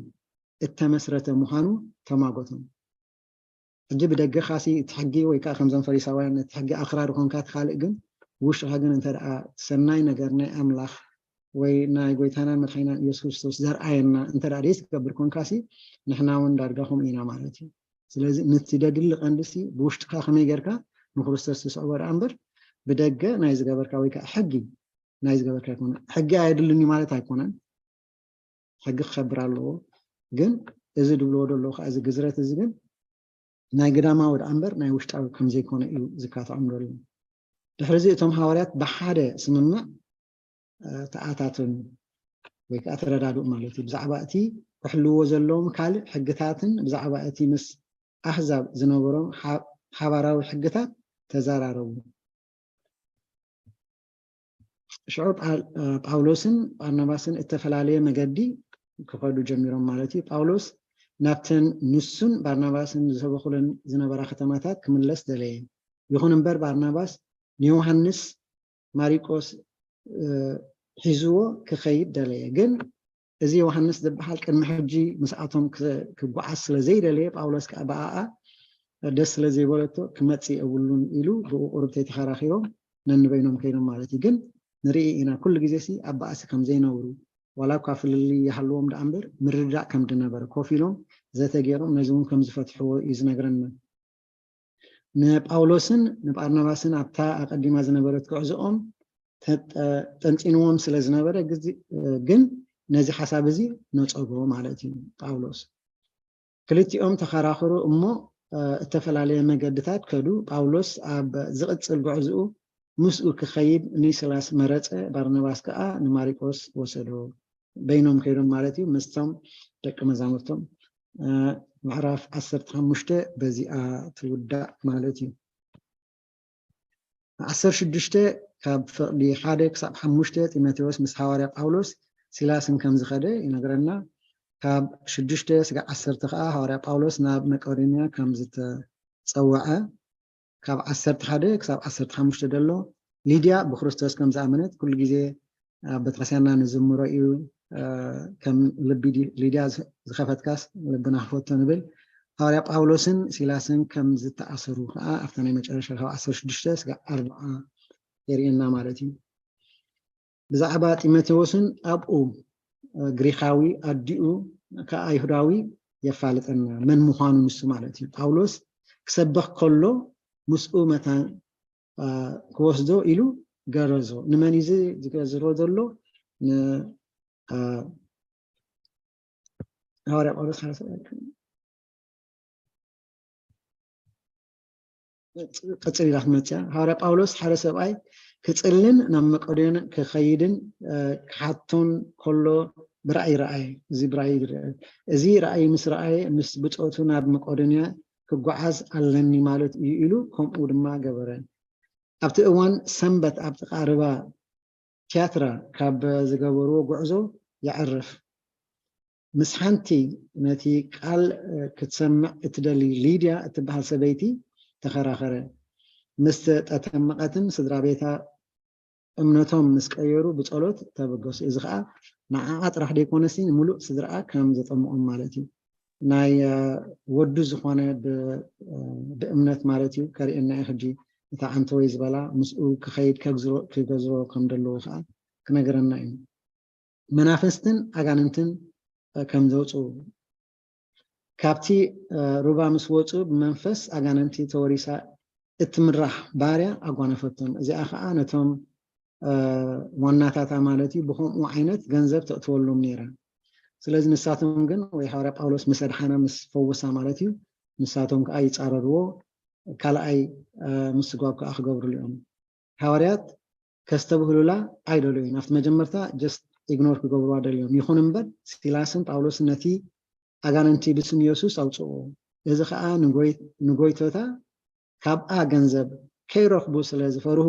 እተመስረተ ምዃኑ ተማጎቶም። ሕጂ ብደገኻሲ እቲ ሕጊ ወይ ከዓ ከምዞም ፈሪሳውያን እቲ ሕጊ ኣኽራሪ ኮንካ እቲ ካልእ ግን ውሽጥኻ ግን እንተ ደኣ ሰናይ ነገር ናይ ኣምላኽ ወይ ናይ ጎይታናን መድሓኒናን ኢየሱስ ክርስቶስ ዘርኣየና እንተ ደኣ ደይትገብር ኮንካሲ ንሕና እውን ዳርጋ ከምኡ ኢና ማለት እዩ። ስለዚ ነቲ ደድሊ ቀንዲሲ ብውሽጥኻ ከመይ ጌርካ ንክርስቶስ ትስዕቦ ደኣ እምበር ብደገ ናይ ዝገበርካ ወይ ከዓ ሕጊ ናይ ዝገበርካ ኣይኮነን። ሕጊ ኣየድልን እዩ ማለት ኣይኮነን። ሕጊ ክኸብር ኣለዎ። ግን እዚ ድብልዎ ደለዉ ከዓ እዚ ግዝረት እዚ ግን ናይ ግዳማዊ ደኣ እምበር ናይ ውሽጣዊ ከም ዘይኮነ እዩ ዝካትዖም ደሎ። ድሕሪ እዚ እቶም ሃዋርያት ብሓደ ስምምዕ ተኣታተኑ ወይ ከዓ ተረዳድኡ ማለት እዩ። ብዛዕባ እቲ ክሕልዎ ዘለዎም ካልእ ሕግታትን ብዛዕባ እቲ ምስ ኣህዛብ ዝነበሮም ሓባራዊ ሕግታት ተዘራረቡ። ሽዑ ጳውሎስን ባርናባስን እተፈላለየ መገዲ ክኸዱ ጀሚሮም ማለት እዩ። ጳውሎስ ናብተን ንሱን ባርናባስን ዝሰበኹለን ዝነበራ ከተማታት ክምለስ ደለየ። ይኹን እምበር ባርናባስ ንዮሃንስ ማሪቆስ ሒዝዎ ክኸይድ ደለየ። ግን እዚ ዮሃንስ ዝበሃል ቅድሚ ሕጂ ምስኣቶም ክጓዓዝ ስለ ዘይደለየ ጳውሎስ ከዓ ብኣኣ ደስ ስለ ዘይበለቶ ክመፅእ የብሉን ኢሉ ብኡ ቁሩብ ተይተኸራኺሮም ነንበይኖም ከይዶም ማለት እዩ። ግን ንርኢ ኢና ኩሉ ግዜ ሲ ኣብ ባእሲ ከም ዘይነብሩ ዋላ እኳ ፍልልይ ይሃልዎም ደኣ እምበር ምርድዳእ ከም ዝነበረ ኮፍ ኢሎም ዘተ ገይሮም ነዚ እውን ከም ዝፈትሕዎ እዩ ዝነግረና። ንጳውሎስን ንባርናባስን ኣብታ ኣቐዲማ ዝነበረት ጉዕዞኦም ጠንጢንዎም ስለ ዝነበረ ግን ነዚ ሓሳብ እዚ ነጸጎ ማለት እዩ ጳውሎስ። ክልቲኦም ተኸራኸሩ እሞ እተፈላለየ መገድታት ከዱ። ጳውሎስ ኣብ ዝቕጽል ጉዕዝኡ ምስኡ ክኸይድ ንሲላስ መረጸ፣ ባርናባስ ከኣ ንማሪቆስ ወሰዶ። በይኖም ከይዶም ማለት እዩ ምስቶም ደቂ መዛሙርቶም። ምዕራፍ ዓሰርተ ሓሙሽተ በዚኣ ትውዳእ ማለት እዩ። ዓሰርተ ሽዱሽተ ካብ ፍቕዲ ሓደ ክሳብ ሓሙሽተ ጢሞቴዎስ ምስ ሃዋርያ ጳውሎስ ሲላስን ከም ዝኸደ ይነግረና። ካብ ሽዱሽተ ስጋዕ ዓሰርተ ከዓ ሃዋርያ ጳውሎስ ናብ መቄዶንያ ከም ዝተጸውዐ፣ ካብ ዓሰርተ ሓደ ክሳብ ዓሰርተ ሓሙሽተ ዘሎ ሊድያ ብክርስቶስ ከም ዝኣመነት ኩሉ ግዜ ኣብ ቤተክርስትያንና ንዝምሮ እዩ። ከም ልቢ ሊድያ ዝኸፈትካስ ልብና ክፈቶ ንብል። ሃዋርያ ጳውሎስን ሲላስን ከም ዝተኣሰሩ ከዓ ኣብታ ናይ መጨረሻ ካብ ዓሰርተ ሽዱሽተ ስጋዕ ኣርብዓ የርእየና ማለት እዩ። ብዛዕባ ጢሞቴዎስን ኣብኡ ግሪኻዊ ኣዲኡ ከዓ ኣይሁዳዊ የፋልጠና፣ መን ምዃኑ ንሱ ማለት እዩ። ጳውሎስ ክሰብኽ ከሎ ምስኡ መታን ክወስዶ ኢሉ ገረዞ። ንመን እዩ ዝገዝሮ ዘሎ? ንሃዋርያ ጳውሎስ ቅፅል ኢላ ክትመፅያ። ሃዋርያ ጳውሎስ ሓደ ሰብኣይ ክፅልን ናብ መቄዶን ክኸይድን ክሓቶን ከሎ ብራእይ ረኣየ። እዚ ብራእይ እዚ ረኣይ ምስ ረኣየ ምስ ብፆቱ ናብ መቄዶንያ ክጓዓዝ ኣለኒ ማለት እዩ ኢሉ ከምኡ ድማ ገበረ። ኣብቲ እዋን ሰንበት ኣብ ጥቓ ርባ ቲያትራ ካብ ዝገበርዎ ጉዕዞ የዕርፍ። ምስ ሓንቲ ነቲ ቃል ክትሰምዕ እትደሊ ሊድያ እትበሃል ሰበይቲ ተኸራኸረ። ምስ ተጠመቐትን ስድራ ቤታ እምነቶም ምስ ቀየሩ ብጸሎት ተበገሱ። እዚ ኸኣ ንዓኣ ጥራሕ ደይኮነሲ ንምሉእ ስድራኣ ከም ዘጠምቖም ማለት እዩ። ናይ ወዱ ዝኾነ ብእምነት ማለት እዩ ከርእየና እዩ። ሕጂ እታ ዓንተወይ ዝበላ ምስኡ ክኸይድ ክገዝሮ ከም ዘለዎ ኸዓ ክነግረና እዩ። መናፍስትን ኣጋንንትን ከም ዘውፅኡ ካብቲ ሩባ ምስ ወፁ ብመንፈስ ኣጋንንቲ ተወሪሳ እትምራሕ ባርያ ኣጓነፈቶም። እዚኣ ኸዓ ነቶም ዋናታታ ማለት እዩ ብከምኡ ዓይነት ገንዘብ ተእትወሎም ነይራ። ስለዚ ንሳቶም ግን ወይ ሓዋርያ ጳውሎስ ምስ ኣድሓና ምስ ፈወሳ ማለት እዩ ንሳቶም ከዓ ይፃረርዎ ካልኣይ ምስጓብ ከዓ ክገብርሉ እዮም። ሃዋርያት ከስተብህሉላ ኣይደለዩን። ኣብቲ መጀመርታ just ignore ክገብርዋ ደልዮም። ይኹን እምበር ሲላስን ጳውሎስን ነቲ ኣጋንንቲ ብስም የሱስ ኣውፅእዎ። እዚ ከዓ ንጎይቶታ ካብኣ ገንዘብ ከይረኽቡ ስለ ዝፈርሁ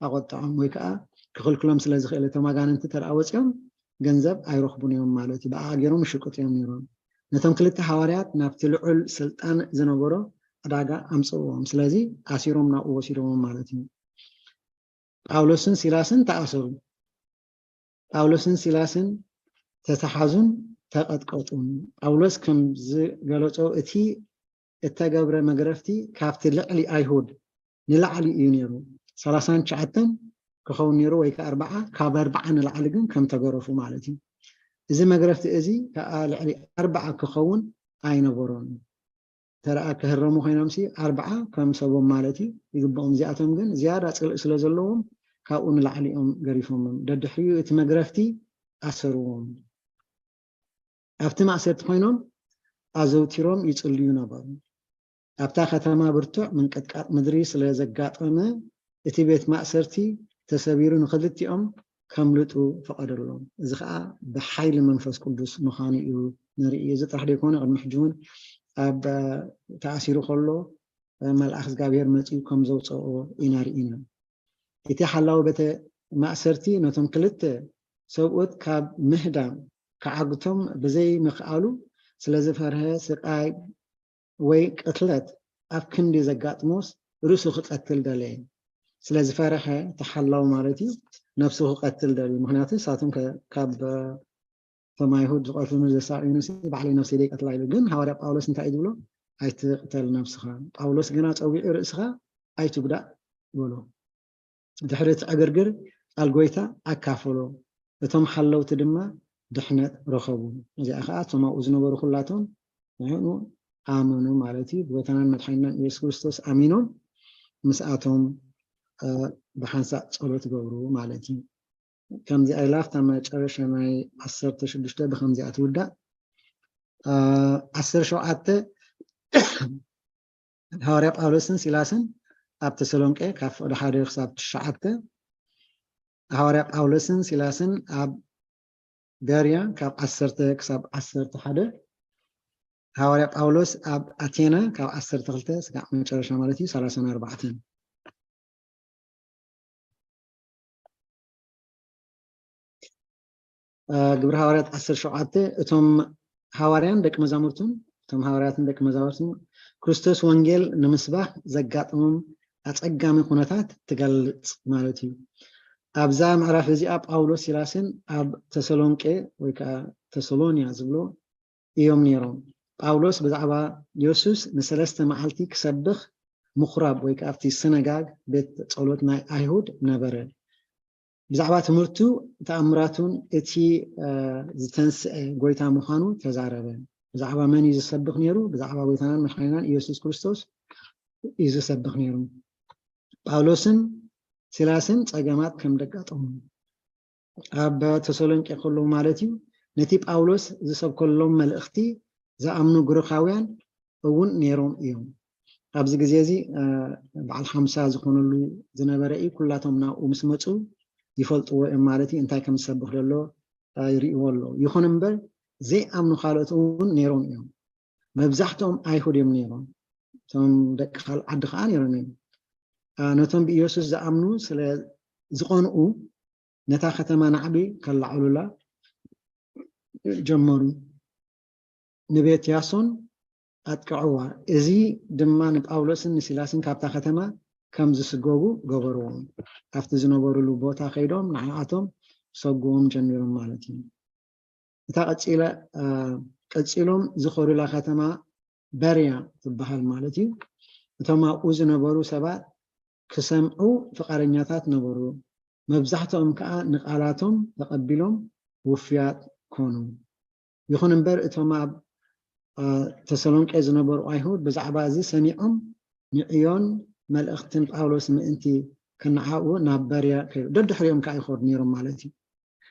ኣቆጥዖም ወይ ከዓ ክኽልክሎም ስለ ዝኽእል እቶም ኣጋንንቲ ተርኣ ወፂኦም ገንዘብ ኣይረኽቡን እዮም ማለት እዩ። ብኣ ገይሮም ይሽቅጡ እዮም ነይሮም። ነቶም ክልተ ሃዋርያት ናብቲ ልዑል ስልጣን ዝነበሮ ዕዳጋ ኣምፅእዎም። ስለዚ ኣሲሮም ናብኡ ወሲዶዎም ማለት እዩ። ጳውሎስን ሲላስን ተኣሰሩ። ጳውሎስን ሲላስን ተተሓዙን ተቐጥቀጡን። ጳውሎስ ከም ዝገለጾ እቲ እተገብረ መግረፍቲ ካብቲ ልዕሊ ኣይሁድ ንላዕሊ እዩ ነይሩ። ሰላሳን ትሽዓተን ክኸውን ነይሩ ወይ ከዓ ኣርባዓ፣ ካብ ኣርባዓ ንላዕሊ ግን ከም ተገረፉ ማለት እዩ። እዚ መግረፍቲ እዚ ከዓ ልዕሊ ኣርባዓ ክኸውን ኣይነበሮን። ተረኣ ክህረሙ ኮይኖምሲ ኣርባዓ ከም ሰቦም ማለት እዩ ይግብኦም። እዚኣቶም ግን ዝያዳ ፅልእ ስለ ዘለዎም ካብኡ ንላዕሊ እዮም ገሪፎሞም። ደድሕሪኡ እቲ መግረፍቲ ኣሰርዎም። ኣብቲ ማእሰርቲ ኮይኖም ኣዘውቲሮም ይፅልዩ ነበሩ። ኣብታ ከተማ ብርቱዕ ምንቅጥቃጥ ምድሪ ስለ ዘጋጠመ እቲ ቤት ማእሰርቲ ተሰቢሩ ንክልቲኦም ከምልጡ ፈቐደሎም። እዚ ከዓ ብሓይሊ መንፈስ ቅዱስ ምዃኑ እዩ ንርኢ። እዚ ጥራሕ ደይኮነ ቅድሚ ሕጂ እውን ኣብ ተኣሲሩ ከሎ መልኣኽ እግዚኣብሔር መፂኡ ከም ዘውፀኦ ኢና ርኢና። እቲ ሓላዊ ቤተ ማእሰርቲ ነቶም ክልተ ሰብኡት ካብ ምህዳም ክዓግቶም ብዘይ ምኽኣሉ ስለ ዝፈርሀ ስቃይ ወይ ቅትለት ኣብ ክንዲ ዘጋጥሞስ ርእሱ ክቀትል ደለየ። ስለ ዝፈርሐ ተሓላው ማለት እዩ ነፍሱ ክቀትል ደልዩ። ምክንያቱ ንሳቶም ካብ እቶም ኣይሁድ ዝቐትሉኒ ዘሳቅዩኒ ባዕለይ ነፍሰይ ደይቀትላ ኢሉ። ግን ሃዋርያ ጳውሎስ እንታይ እዩ ዝብሎ? ኣይትቅተል ነብስኻ። ጳውሎስ ግና ጸዊዑ ርእስኻ ኣይትጉዳእ በሎ። ድሕሪ እቲ ዕግርግር ቃል ጎይታ ኣካፈሎ። እቶም ሓለውቲ ድማ ድሕነት ረኸቡ። እዚኣ ከዓ እቶም ኣብኡ ዝነበሩ ኩላቶም ንዕኡ ኣመኑ ማለት እዩ። ብጎይታናን መድሓኒናን ኢየሱስ ክርስቶስ ኣሚኖም ምስኣቶም ብሓንሳእ ጸሎት ገብሩ ማለት እዩ። ከምዚኣ ኢላ ኣብታ መጨረሻ ናይ ዓሰርተ ሽዱሽተ ብከምዚኣ ትውዳእ። ዓሰርተ ሸውዓተ ሃዋርያ ጳውሎስን ሲላስን ኣብ ተሰሎንቄ ካብ ፍቕዲ ሓደ ክሳብ ትሽዓተ። ሃዋርያ ጳውሎስን ሲላስን ኣብ በርያ ካብ ዓሰርተ ክሳብ ዓሰርተ ሓደ። ሃዋርያ ጳውሎስ ኣብ ኣቴና ካብ ዓሰርተ ክልተ ስጋዕ መጨረሻ ማለት እዩ ሰላሳን ኣርባዕተን። ግብሪ ሃዋርያት ዓሰርተ ሸውዓተ። እቶም ሃዋርያን ደቂ መዛሙርቱን እቶም ሃዋርያትን ደቂ መዛሙርቱን ክርስቶስ ወንጌል ንምስባኽ ዘጋጠሞም ኣጸጋሚ ኩነታት ትገልጽ ማለት እዩ። ኣብዛ ምዕራፍ እዚኣ ጳውሎስ ሲላስን ኣብ ተሰሎንቄ ወይ ከዓ ተሰሎንያ ዝብሎ እዮም ነይሮም። ጳውሎስ ብዛዕባ የሱስ ንሰለስተ መዓልቲ ክሰብኽ ምኹራብ ወይ ከዓ ኣብቲ ስነጋግ ቤት ጸሎት ናይ ኣይሁድ ነበረ። ብዛዕባ ትምህርቱ፣ ተኣምራቱን እቲ ዝተንስአ ጎይታ ምዃኑ ተዛረበ። ብዛዕባ መን እዩ ዝሰብኽ ነይሩ? ብዛዕባ ጎይታናን መድሓኒናን ኢየሱስ ክርስቶስ እዩ ዝሰብኽ ነይሩ። ጳውሎስን ሲላስን ጸገማት ከም ደጋጠሙ ኣብ ተሰሎንቄ ከለዉ ማለት እዩ። ነቲ ጳውሎስ ዝሰብከሎም መልእኽቲ ዝኣምኑ ግሪኻውያን እውን ነይሮም እዮም። ኣብዚ ግዜ እዚ በዓል ሓምሳ ዝኾነሉ ዝነበረ እዩ። ኩላቶም ናብኡ ምስ መፁ ይፈልጥዎ እዮም ማለት እዩ። እንታይ ከም ዝሰብኽ ዘሎ ይርእይዎ ኣለዉ። ይኹን እምበር ዘይኣምኑ ካልኦት እውን ነይሮም እዮም። መብዛሕትኦም ኣይሁድ እዮም ነይሮም። እቶም ደቂ ካልእ ዓዲ ከዓ ነይሮም እዮም። ነቶም ብኢየሱስ ዝኣምኑ ስለ ዝቐንኡ ነታ ከተማ ናዕቢ ከላዕሉላ ጀመሩ። ንቤት ያሶን ኣጥቅዕዋ። እዚ ድማ ንጳውሎስን ንሲላስን ካብታ ከተማ ከም ዝስጎጉ ገበርዎም። ኣብቲ ዝነበሩሉ ቦታ ከይዶም ንዓኣቶም ሰጉዎም ጀሚሮም ማለት እዩ። እታ ቀፂለ ቀፂሎም ዝኸዱላ ከተማ በርያ ትበሃል ማለት እዩ። እቶም ኣብኡ ዝነበሩ ሰባት ክሰምዑ ፍቓደኛታት ነበሩ። መብዛሕትኦም ከዓ ንቓላቶም ተቐቢሎም ውፍያት ኮኑ። ይኹን እምበር እቶም ኣብ ተሰሎንቄ ዝነበሩ ኣይሁድ ብዛዕባ እዚ ሰሚዖም ንዕዮን መልእኽትን ጳውሎስ ምእንቲ ክነዓኡ ናብ በርያ ከይዱ። ደድሕሪኦም ከዓ ይኸዱ ነይሮም ማለት እዩ።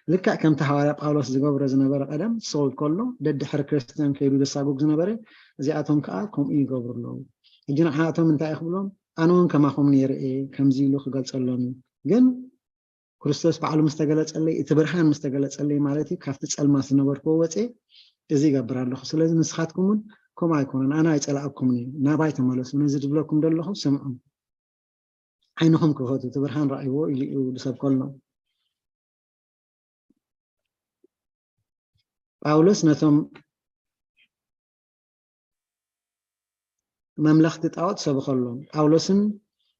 ልክዕ ከምቲ ሃዋርያ ጳውሎስ ዝገብሮ ዝነበረ ቀደም ሶል ከሎ ደድሕሪ ክርስትያን ከይዱ ዘሳጉግ ዝነበረ እዚኣቶም ከዓ ከምኡ ይገብሩ ኣለዉ። ሕጂ ንዓኣቶም እንታይ ክብሎም? ኣነ እውን ከማኹም ነይረ እየ ከምዚ ኢሉ ክገልጸሎም እዩ። ግን ክርስቶስ ባዕሉ ምስ ተገለጸለይ፣ እቲ ብርሃን ምስ ተገለጸለይ ማለት እዩ፣ ካብቲ ጸልማት ዝነበርክዎ ወፅየ እዚ ይገብር ኣለኹ። ስለዚ ንስኻትኩም እውን ከምኡ ኣይኮነን፣ ኣነ ኣይጸላእኩምን እዩ፣ ናባይ ተመለሱ፣ ነዚ ዝብለኩም ዘለኹ ስምዑ፣ ዓይንኹም ክፈቱ፣ እቲ ብርሃን ረኣይዎ ኢሉ እዩ ዝሰብከሎም። ጳውሎስ ነቶም መምለኽቲ ጣዖት ሰብኸሎም። ጳውሎስን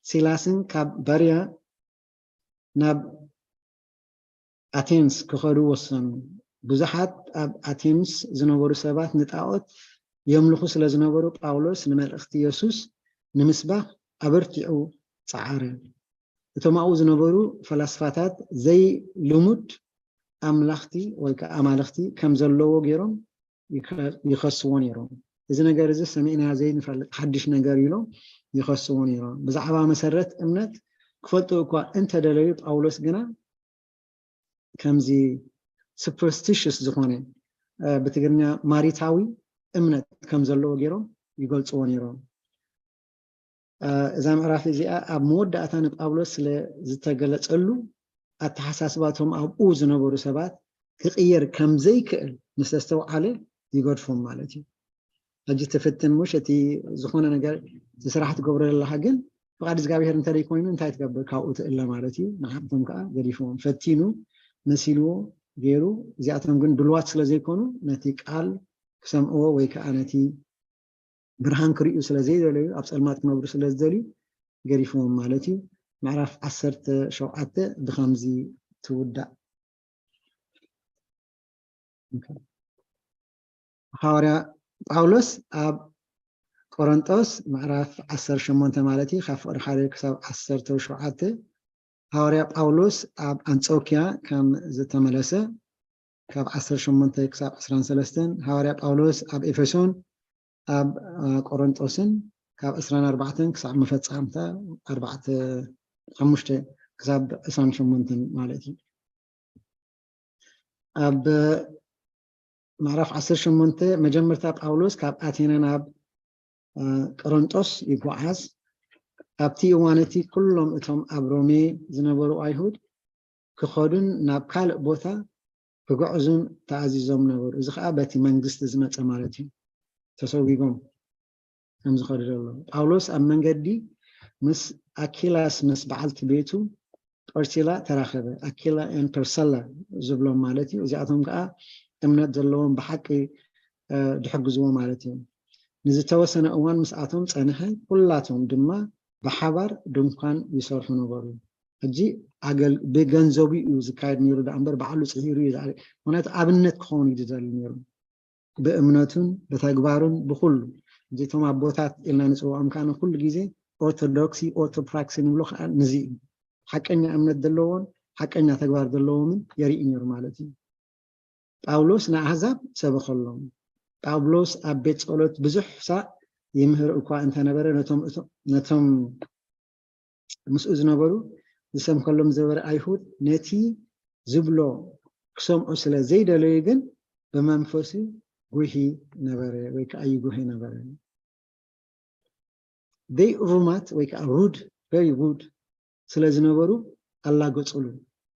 ሲላስን ካብ በርያ ናብ ኣቴንስ ክኸዱ ወሰኑ። ብዙሓት ኣብ ኣቴንስ ዝነበሩ ሰባት ንጣዖት የምልኹ ስለ ዝነበሩ ጳውሎስ ንመልእኽቲ የሱስ ንምስባኽ ኣበርቲዑ ጸዓረ። እቶም ኣብኡ ዝነበሩ ፈላስፋታት ዘይልሙድ ኣምላኽቲ ወይ ከዓ ኣማልኽቲ ከም ዘለዎ ገይሮም ይኸስዎ ነይሮም። እዚ ነገር እዚ ሰሚዕናዮ ዘይንፈልጥ ሓድሽ ነገር ኢሎም ይኸስዎ ነይሮም። ብዛዕባ መሰረት እምነት ክፈልጡ እኳ እንተደለዩ ጳውሎስ ግና ከምዚ ሱፐርስቲሽስ ዝኾነ ብትግርኛ ማሪታዊ እምነት ከም ዘለዎ ገይሮም ይገልፅዎ ነይሮም። እዛ ምዕራፍ እዚኣ ኣብ መወዳእታ ንጳውሎስ ስለ ዝተገለጸሉ ኣተሓሳስባቶም ኣብኡ ዝነበሩ ሰባት ክቕየር ከም ዘይክእል ምስ ኣስተውዓለ ይገድፎም ማለት እዩ። ሕጂ ትፍትን ሙሽ እቲ ዝኾነ ነገር እቲ ስራሕ ትገብሮ ዘለኻ ግን ፍቓድ እግዚኣብሔር እንተደይ ኮይኑ እንታይ ትገብር ካብኡ ትእለ ማለት እዩ። ንዓቶም ከዓ ገዲፍዎም ፈቲኑ መሲልዎ ገይሩ እዚኣቶም ግን ድልዋት ስለ ዘይኮኑ ነቲ ቃል ክሰምዕዎ ወይ ከዓ ነቲ ብርሃን ክርእዩ ስለ ዘይደለዩ ኣብ ፀልማት ክነብሩ ስለ ዝደልዩ ገዲፍዎም ማለት እዩ። ምዕራፍ ዓሰርተ ሸውዓተ ብከምዚ ትውዳእ። ሃዋርያ ጳውሎስ ኣብ ቆሮንጦስ ምዕራፍ ዓሰርተ ሸሞንተ ማለት እዩ ካብ ፍቕሪ ሓደ ክሳብ ዓሰርተ ሸውዓተ። ሃዋርያ ጳውሎስ ኣብ ኣንጾኪያ ከም ዝተመለሰ ካብ ዓሰርተ ሸሞንተ ክሳብ ዕስራን ሰለስተን። ሃዋርያ ጳውሎስ ኣብ ኤፌሶን ኣብ ቆሮንጦስን ካብ ዕስራን ኣርባዕተን ክሳብ መፈጻምታ ኣርባዕተ ሓሙሽተ ክሳብ ዕስራን ሸሞንተን ማለት እዩ። ኣብ ምዕራፍ ዓሰርተ ሸሞንተ መጀመርታ ጳውሎስ ካብ ኣቴና ናብ ቆሮንጦስ ይጓዓዝ። ኣብቲ እዋን እቲ ኩሎም እቶም ኣብ ሮሜ ዝነበሩ ኣይሁድ ክኸዱን ናብ ካልእ ቦታ ክግዕዙን ተኣዚዞም ነበሩ። እዚ ከዓ በቲ መንግስቲ ዝመፀ ማለት እዩ። ተሰዊጎም ከም ዝኸዱ ዘሎ ጳውሎስ ኣብ መንገዲ ምስ ኣኪላስ ምስ በዓልቲ ቤቱ ፐርሲላ ተራኸበ። ኣኪላ ን ፐርሰላ ዝብሎም ማለት እዩ። እዚኣቶም ከዓ እምነት ዘለዎም ብሓቂ ድሕግዝዎ ማለት እዩ። ንዝተወሰነ እዋን ምስኣቶም ፀንሐ። ኩላቶም ድማ ብሓባር ድንኳን ይሰርሑ ነበሩ። ሕጂ ኣገል ብገንዘቡ እዩ ዝካየድ ነይሩ፣ ደኣ እምበር ባዕሉ ፅዒሩ እዩ ዝኣል። ምክንያቱ ኣብነት ክኸውን እዩ ዝደሊ ነይሩ፣ ብእምነቱን ብተግባሩን ብኩሉ። እዚቶም ኣቦታት ኢልና ንፅውዖም ከዓ ንኩሉ ግዜ ኦርቶዶክሲ፣ ኦርቶፕራክሲ ንብሎ ከዓ ንዚ እዩ። ሓቀኛ እምነት ዘለዎን ሓቀኛ ተግባር ዘለዎምን የርኢ ነይሩ ማለት እዩ። ጳውሎስ ንኣህዛብ ሰበኸሎም። ጳውሎስ ኣብ ቤት ጸሎት ብዙሕ ሳዕ ይምህር እኳ እንተነበረ፣ ነቶም እቶ- ነቶም ምስኡ ዝነበሩ ዝሰምከሎም ዝነበረ ኣይሁድ ነቲ ዝብሎ ክሰምዑ ስለ ዘይደለዩ ግን ብመንፈሱ ጉሂ ነበረ ወይ ከዓ ይጉሂ ነበረ። They ሩማት ወይ ከዓ ሩድ፣ very rude ስለ ዝነበሩ ኣላገጹሉ።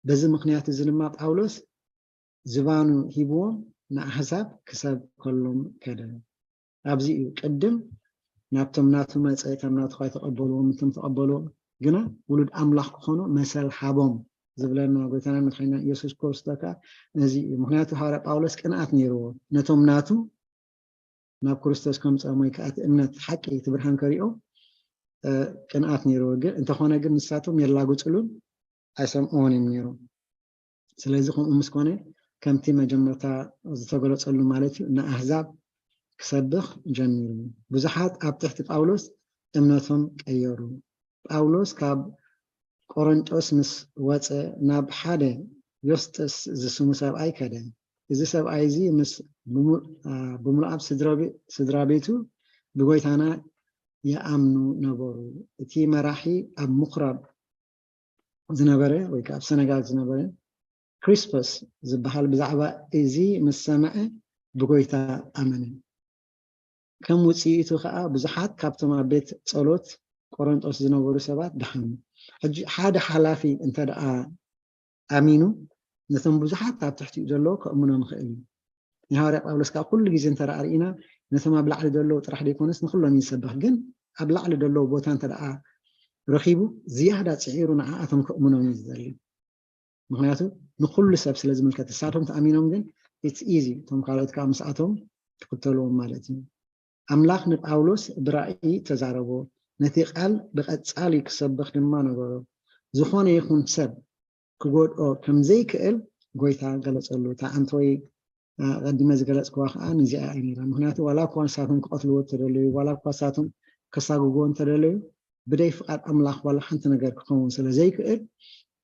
በዚ ምክንያት እዚ ድማ ጳውሎስ ዝባኑ ሂብዎም ንኣህዛብ ክሰብከሎም ከደ። ኣብዚ እዩ ቅድም ናብቶም ናቱ መጸ፣ እቶም ናቱ ከይተቐበልዎም፣ እቶም ተቐበልዎም ግና ውሉድ ኣምላኽ ክኾኑ መሰል ሃቦም ዝብለና ጎይታና መድሓኒና ኢየሱስ ክርስቶስ ከኣ ነዚ እዩ። ምክንያቱ ሃዋርያ ጳውሎስ ቅንኣት ነይርዎ ነቶም ናቱ ናብ ክርስቶስ ከምጽኦም ወይ ከኣ እቲ እምነት ሓቂ እቲ ብርሃን ከሪኦም እ፣ ቅንኣት ነይርዎ። ግን እንተኾነ ግን ንሳቶም የላግጽሉን ኣይሰምዕዎን እዮም ነይሮም። ስለዚ ከምኡ ምስ ኮነ ከምቲ መጀመርታ ዝተገለጸሉ ማለት እዩ ንኣህዛብ ክሰብኽ ጀሚሩ። ብዙሓት ኣብ ትሕቲ ጳውሎስ እምነቶም ቀየሩ። ጳውሎስ ካብ ቆረንጦስ ምስ ወጸ ናብ ሓደ ዮስጥስ ዝስሙ ሰብኣይ ከደ። እዚ ሰብኣይ እዚ ምስ ብምሉኣብ ስድራ ቤቱ ብጎይታና ይኣምኑ ነበሩ። እቲ መራሒ ኣብ ምኩራብ ዝነበረ ወይ ከዓ ኣብ ሰነጋግ ዝነበረ ክሪስፐስ ዝበሃል ብዛዕባ እዚ ምስ ሰምዐ ብጎይታ ኣመነ። ከም ውፅኢቱ ከዓ ብዙሓት ካብቶም ኣብ ቤት ጸሎት ቆረንጦስ ዝነበሩ ሰባት ደሓኑ። ሕጂ ሓደ ሓላፊ እንተ ደኣ ኣሚኑ ነቶም ብዙሓት ኣብ ትሕቲኡ ዘለዉ ከእምኖም ይኽእል እዩ። ንሃዋርያ ጳውሎስ ከዓ ኩሉ ግዜ እንተ ደኣ ርኢና ነቶም ኣብ ላዕሊ ዘለዉ ጥራሕ ዘይኮነስ ንኩሎም እዩ ዝሰብኽ። ግን ኣብ ላዕሊ ዘለዉ ቦታ እንተ ደኣ ረኺቡ ዝያዳ ፅዒሩ ንዓኣቶም ከእምኖም እዩ ዝደሊ። ምክንያቱ ንኩሉ ሰብ ስለ ዝምልከት ንሳቶም ተኣሚኖም ግን it's easy እቶም ካልኦት ከዓ ምስኣቶም ትክተልዎም ማለት እዩ። ኣምላኽ ንጳውሎስ ብራእይ ተዛረቦ፣ ነቲ ቃል ብቐጻሊ ክሰብኽ ድማ ነገሮ። ዝኾነ ይኹን ሰብ ክጎድኦ ከም ዘይክእል ጎይታ ገለጸሉ። እታ ኣንተ ወይ ኣቐዲመ ዝገለጽክዋ ከዓ ንዚኣ እያ ነይራ። ምክንያቱ ዋላ እኳ ንሳቶም ክቐትልዎ እተደለዩ፣ ዋላ እኳ ንሳቶም ከሳግግዎ እንተደለዩ ብደይ ፍቓድ ኣምላኽ ዋላ ሓንቲ ነገር ክኸውን ስለ ዘይክእል፣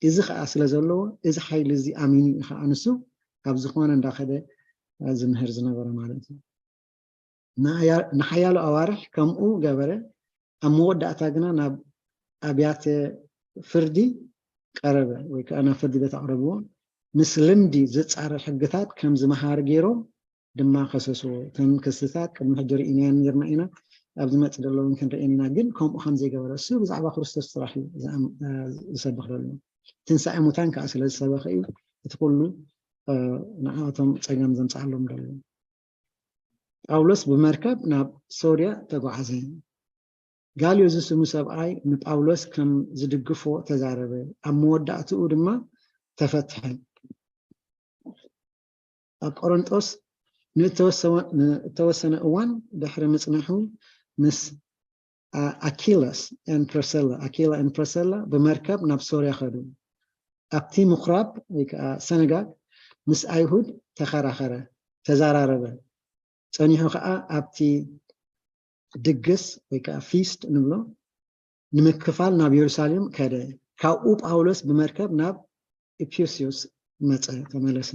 እዚ ከዓ ስለ ዘለዎ እዚ ሓይሊ እዚ ኣሚኑ እዩ ከዓ ንሱ ካብ ዝኾነ እንዳኸደ ዝምህር ዝነበረ ማለት እዩ። ንሓያሎ ኣዋርሕ ከምኡ ገበረ። ኣብ መወዳእታ ግና ናብ ኣብያተ ፍርዲ ቀረበ ወይ ከዓ ናብ ፍርዲ ቤት ኣቕረብዎ። ምስ ልምዲ ዝጻረር ሕግታት ከም ዝመሃር ገይሮም ድማ ከሰስዎ። እተን ክስታት ቅድሚ ሕጂ ርኢናየን ነርና ኢና። ኣብ ዝመጽእ ዘሎ እውን ክንርኤን ኢና። ግን ከምኡ ከም ዘይገበረ እሱ ብዛዕባ ክርስቶስ ጥራሕ እዩ ዝሰብኽ ዘሎ። ትንሳኤ ሙታን ከዓ ስለ ዝሰበኸ እዩ እቲ ኩሉ ንዓኣቶም ጸገም ዘምጽኣሎም ዘሎ። ጳውሎስ ብመርከብ ናብ ሶርያ ተጓዓዘ። ጋልዮ ዝስሙ ሰብኣይ ንጳውሎስ ከም ዝድግፎ ተዛረበ። ኣብ መወዳእትኡ ድማ ተፈትሐ። ኣብ ቆሮንጦስ ንእተወሰወ- ንእተወሰነ እዋን ድሕሪ ምጽንሑ ምስ ኣ- ኣኪለስ and ፕሪስላ ኣኪላ and ፕሪስላ ብመርከብ ናብ ሶርያ ኸዱ። ኣብቲ ምኩራብ ወይ ከዓ ሰነጋግ ምስ ኣይሁድ ተኸራኸረ፣ ተዘራረበ። ጸኒሑ ከዓ ኣብቲ ድግስ ወይ ከዓ ፊስት ንብሎ ንምክፋል ናብ የሩሳሌም ከደ። ካብኡ ጳውሎስ ብመርከብ ናብ ኢፊስዩስ መጸ፣ ተመለሰ።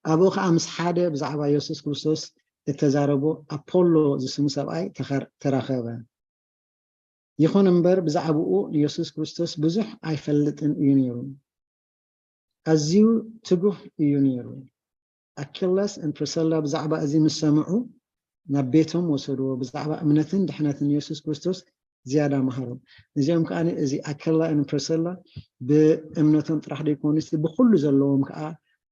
ኣብኡ ከዓ ምስ ሓደ ብዛዕባ የሱስ ክርስቶስ እተዛረቦ ኣፖሎ ዝስሙ ሰብኣይ ተኸር- ተራኸበ። ይኹን እምበር ብዛዕባኡ ንየሱስ ክርስቶስ ብዙሕ ኣይፈልጥን እዩ ነይሩ። ኣዝዩ ትጉህ እዩ ነይሩ። ኣኪላስ and ፕሪስላ ብዛዕባ እዚ ምስ ሰምዑ ናብ ቤቶም ወሰድዎ። ብዛዕባ እምነትን ድሕነትን የሱስ ክርስቶስ ዝያዳ መሃሮም። እዚኦም ከዓ እዚ ኣኪላ and ፕሪስላ ብእምነቶም ጥራሕ ዘይኮኑስ ብኩሉ ዘለዎም ከዓ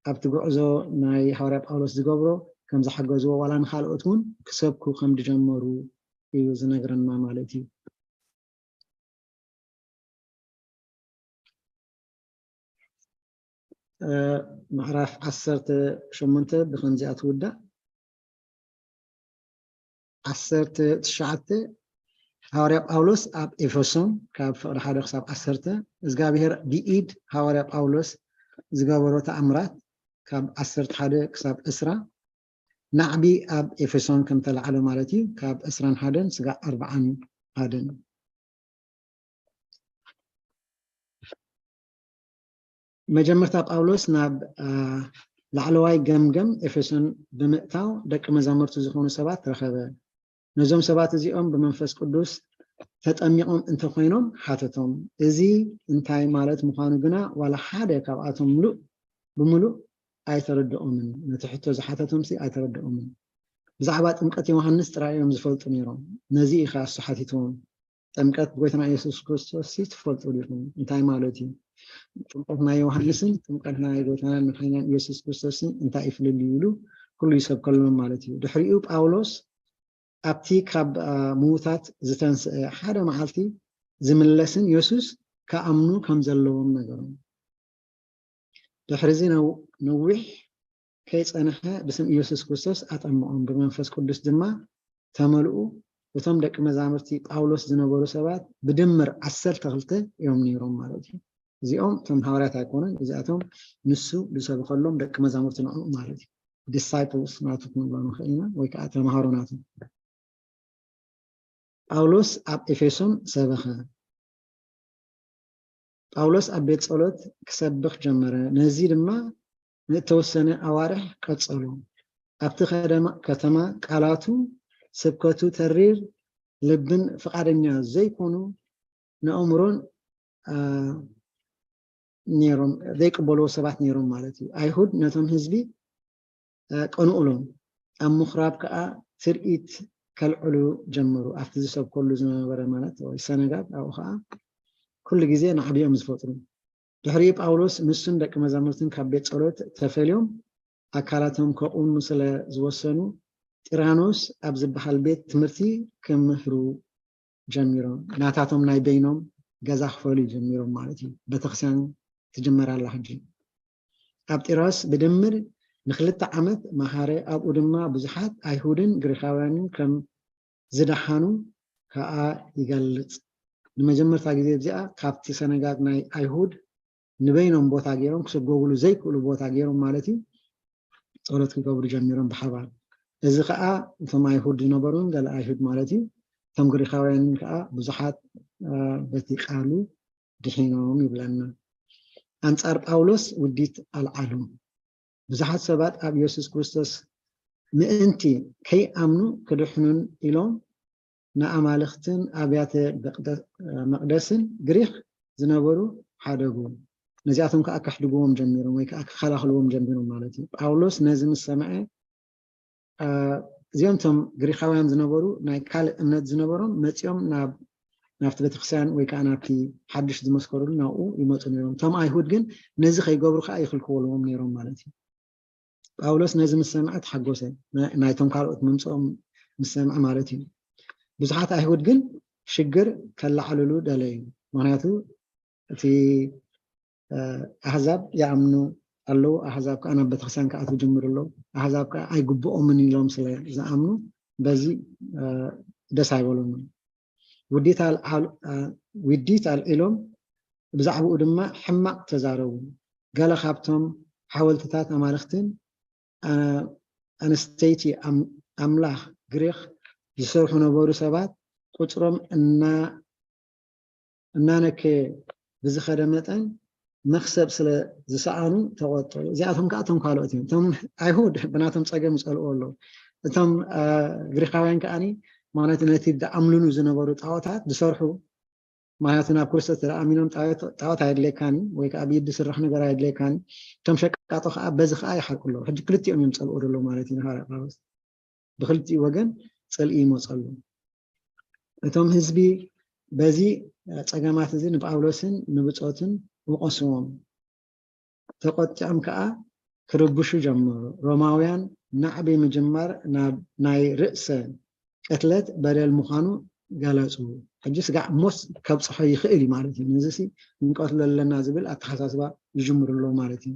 ኣብቲ ጉዕዞ ናይ ሃዋርያ ጳውሎስ ዝገብሮ ከም ዝሓገዝዎ ዋላ ንካልኦት እውን ክሰብኩ ከም ዝጀመሩ እዩ ዝነግረና ማለት እዩ። ምዕራፍ ዓሰርተ ሸሞንተ ብከምዚኣ ትውዳእ። ዓሰርተ ትሽዓተ ሃዋርያ ጳውሎስ ኣብ ኤፌሶን ካብ ፍቕዲ ሓደ ክሳብ ዓሰርተ እግዚኣብሔር ብኢድ ሃዋርያ ጳውሎስ ዝገበሮ ተኣምራት ካብ ዓሰርተ ሓደ ክሳብ ዕስራ ናዕቢ ኣብ ኤፌሶን ከም ተላዕለ ማለት እዩ። ካብ ዕስራን ሓደን ስጋዕ ኣርባዓን ሓደን መጀመርታ ጳውሎስ ናብ ላዕለዋይ ገምገም ኤፌሶን ብምእታው ደቂ መዛሙርቲ ዝኾኑ ሰባት ረኸበ። ነዞም ሰባት እዚኦም ብመንፈስ ቅዱስ ተጠሚቖም እንተኾይኖም ሓተቶም። እዚ እንታይ ማለት ምዃኑ ግና ዋላ ሓደ ካብኣቶም ምሉእ ብምሉእ ኣይተረድኦምን። ነቲ ሕቶ ዝሓተቶም ሲ ኣይተረድኦምን። ብዛዕባ ጥምቀት ዮሃንስ ጥራይ እዮም ዝፈልጡ ነይሮም። ነዚ እዩ ከኣ እሱ ሓቲትዎም። ጥምቀት ብጎይታና ኢየሱስ ክርስቶስ ሲ ትፈልጡ ዲኹም? እንታይ ማለት እዩ? ጥምቀት ናይ ዮሃንስን ጥምቀት ናይ ጎይታናን መድሓኒናን ኢየሱስ ክርስቶስን እንታይ እዩ ፍልልዩ? ኢሉ ኩሉ ይሰብከሎም ማለት እዩ። ድሕሪኡ ጳውሎስ ኣብቲ ካብ ምዉታት ዝተንስአ ሓደ መዓልቲ ዝምለስን የሱስ ክኣምኑ ከም ዘለዎም ነገሮም። ድሕሪ እዚ ነዊሕ ከይጸንሐ ብስም ኢየሱስ ክርስቶስ ኣጠምቖም፣ ብመንፈስ ቅዱስ ድማ ተመልኡ። እቶም ደቂ መዛሙርቲ ጳውሎስ ዝነበሩ ሰባት ብድምር ዓሰርተ ክልተ እዮም ነይሮም ማለት እዩ። እዚኦም እቶም ሃዋርያት ኣይኮኑን፣ እዚኣቶም ንሱ ዝሰብኸሎም ደቂ መዛሙርቲ ንዕኡ ማለት እዩ። ዲሳይፕልስ ናቱ ክንብሎ ንኽእል ኢና፣ ወይ ከዓ ተምሃሮ ናቱ። ጳውሎስ ኣብ ኤፌሶን ሰበኸ። ጳውሎስ ኣብ ቤት ጸሎት ክሰብኽ ጀመረ። ነዚ ድማ ንእተወሰነ ኣዋርሕ ቀጸሉ። ኣብቲ ከደማ- ከተማ ቃላቱ ስብከቱ ተሪር ልብን ፍቓደኛ ዘይኮኑ ንኣእምሮን ነይሮም ዘይቅበልዎ ሰባት ነይሮም ማለት እዩ። ኣይሁድ ነቶም ህዝቢ ቀንኡሎም ኣብ ምኹራብ ከዓ ትርኢት ከልዕሉ ጀመሩ። ኣብቲ ዝሰብከሉ ዝነበረ ማለት ወይ ሰነጋግ ኣብኡ ከዓ ኩሉ ግዜ ናዕቢ እዮም ዝፈጥሩ። ድሕሪኡ ጳውሎስ ንሱን ደቂ መዛሙርትን ካብ ቤት ጸሎት ተፈልዮም ኣካላቶም ከቑኑ ስለ ዝወሰኑ ጢራኖስ ኣብ ዝበሃል ቤት ትምህርቲ ክምህሩ ጀሚሮም። ናታቶም ናይ በይኖም ገዛ ክፈልዩ ጀሚሮም ማለት እዩ። ቤተክርስትያን ትጅመር ኣላ ሕጂ። ኣብ ጢሮስ ብድምር ንክልተ ዓመት መሃረ። ኣብኡ ድማ ብዙሓት ኣይሁድን ግሪኻውያንን ከም ዝደሓኑ ከዓ ይገልጽ። ንመጀመርታ ግዜ እዚኣ ካብቲ ሰነጋግ ናይ ኣይሁድ ንበይኖም ቦታ ገይሮም ክስጎግሉ ዘይክእሉ ቦታ ገይሮም ማለት እዩ። ጸሎት ክገብሩ ጀሚሮም ብሓባር። እዚ ከዓ እቶም ኣይሁድ ዝነበሩን ገለ ኣይሁድ ማለት እዩ። እቶም ግሪኻውያንን ከዓ ብዙሓት በቲ ቃሉ ድሒኖም ይብለና። ኣንጻር ጳውሎስ ውዲት ኣልዓሉ። ብዙሓት ሰባት ኣብ ኢየሱስ ክርስቶስ ምእንቲ ከይኣምኑ ክድሕኑን ኢሎም ንኣማልኽትን ኣብያተ መቕደስን ግሪኽ ዝነበሩ ሓደጉ። ነዚኣቶም ከዓ ከሕድግዎም ጀሚሮም ወይ ከዓ ክከላኽልዎም ጀሚሮም ማለት እዩ። ጳውሎስ ነዚ ምስ ሰምዐ እዚኦም እቶም ግሪኻውያን ዝነበሩ ናይ ካልእ እምነት ዝነበሮም መፂኦም ናብ ናብቲ ቤተክርስትያን ወይ ከዓ ናብቲ ሓድሽ ዝመስከሩሉ ናብኡ ይመፁ ነይሮም። እቶም ኣይሁድ ግን ነዚ ከይገብሩ ከዓ ይኽልክወልዎም ነይሮም ማለት እዩ። ጳውሎስ ነዚ ምስ ሰምዐ ተሓጎሰ። ናይቶም ካልኦት ምምፅኦም ምስ ሰምዐ ማለት እዩ። ብዙሓት ኣይሁድ ግን ሽግር ከላዕልሉ ደለዩ። ምክንያቱ እቲ ኣህዛብ ይኣምኑ ኣለዉ፣ ኣህዛብ ከዓ ናብ ቤተክርስትያን ክኣትዉ ጅምሩ ኣለዉ፣ ኣህዛብ ከዓ ኣይግብኦምን ኢሎም ስለ ዝኣምኑ በዚ ደስ ኣይበሎምን። ውዲት ኣልዒሎም ብዛዕባኡ ድማ ሕማቕ ተዛረቡ። ገለ ካብቶም ሓወልትታት ኣማልኽትን ኣንስተይቲ ኣምላኽ ግሪኽ ዝሰርሑ ነበሩ ሰባት ቁፅሮም እናነከየ ብዝኸደ መጠን መኽሰብ ስለ ዝሰኣኑ ተቆጥዑ። እዚኣቶም ከዓ እቶም ካልኦት እዮም። እቶም ኣይሁድ ብናቶም ፀገም ይፀልኡ ኣለዉ። እቶም ግሪኻውያን ከዓ ማለት ነቲ ዝኣምልኑ ዝነበሩ ጣዖታት ዝሰርሑ ማለት ናብ ክርስቶስ ተኣሚኖም ጣዖት ኣየድልየካን ወይ ከዓ ብኢድ ዝስራሕ ነገር ኣየድልየካን። እቶም ሸቃጦ ከዓ በዚ ከዓ ይሓርቁ ኣለዉ። ሕጂ ክልቲኦም እዮም ፀልኦ ዘለዉ ማለት እዩ ንሃዋርያ ጳውሎስ። ብክልቲኡ ወገን ፅልኢ ይመፀሉ። እቶም ህዝቢ በዚ ፀገማት እዚ ንጳውሎስን ንብፆትን ወቐስዎም። ተቆጢዖም ከዓ ክርብሹ ጀመሩ። ሮማውያን ናዕቢ ምጅማር ናይ ርእሰ ቅትለት በደል ምዃኑ ገለፁ። ሕጂ ስጋዕ ሞት ከብፅሖ ይኽእል እዩ ማለት እዩ። ነዚ ንቀትሎ ኣለና ዝብል ኣተሓሳስባ ይጅምሩ ኣለዉ ማለት እዩ።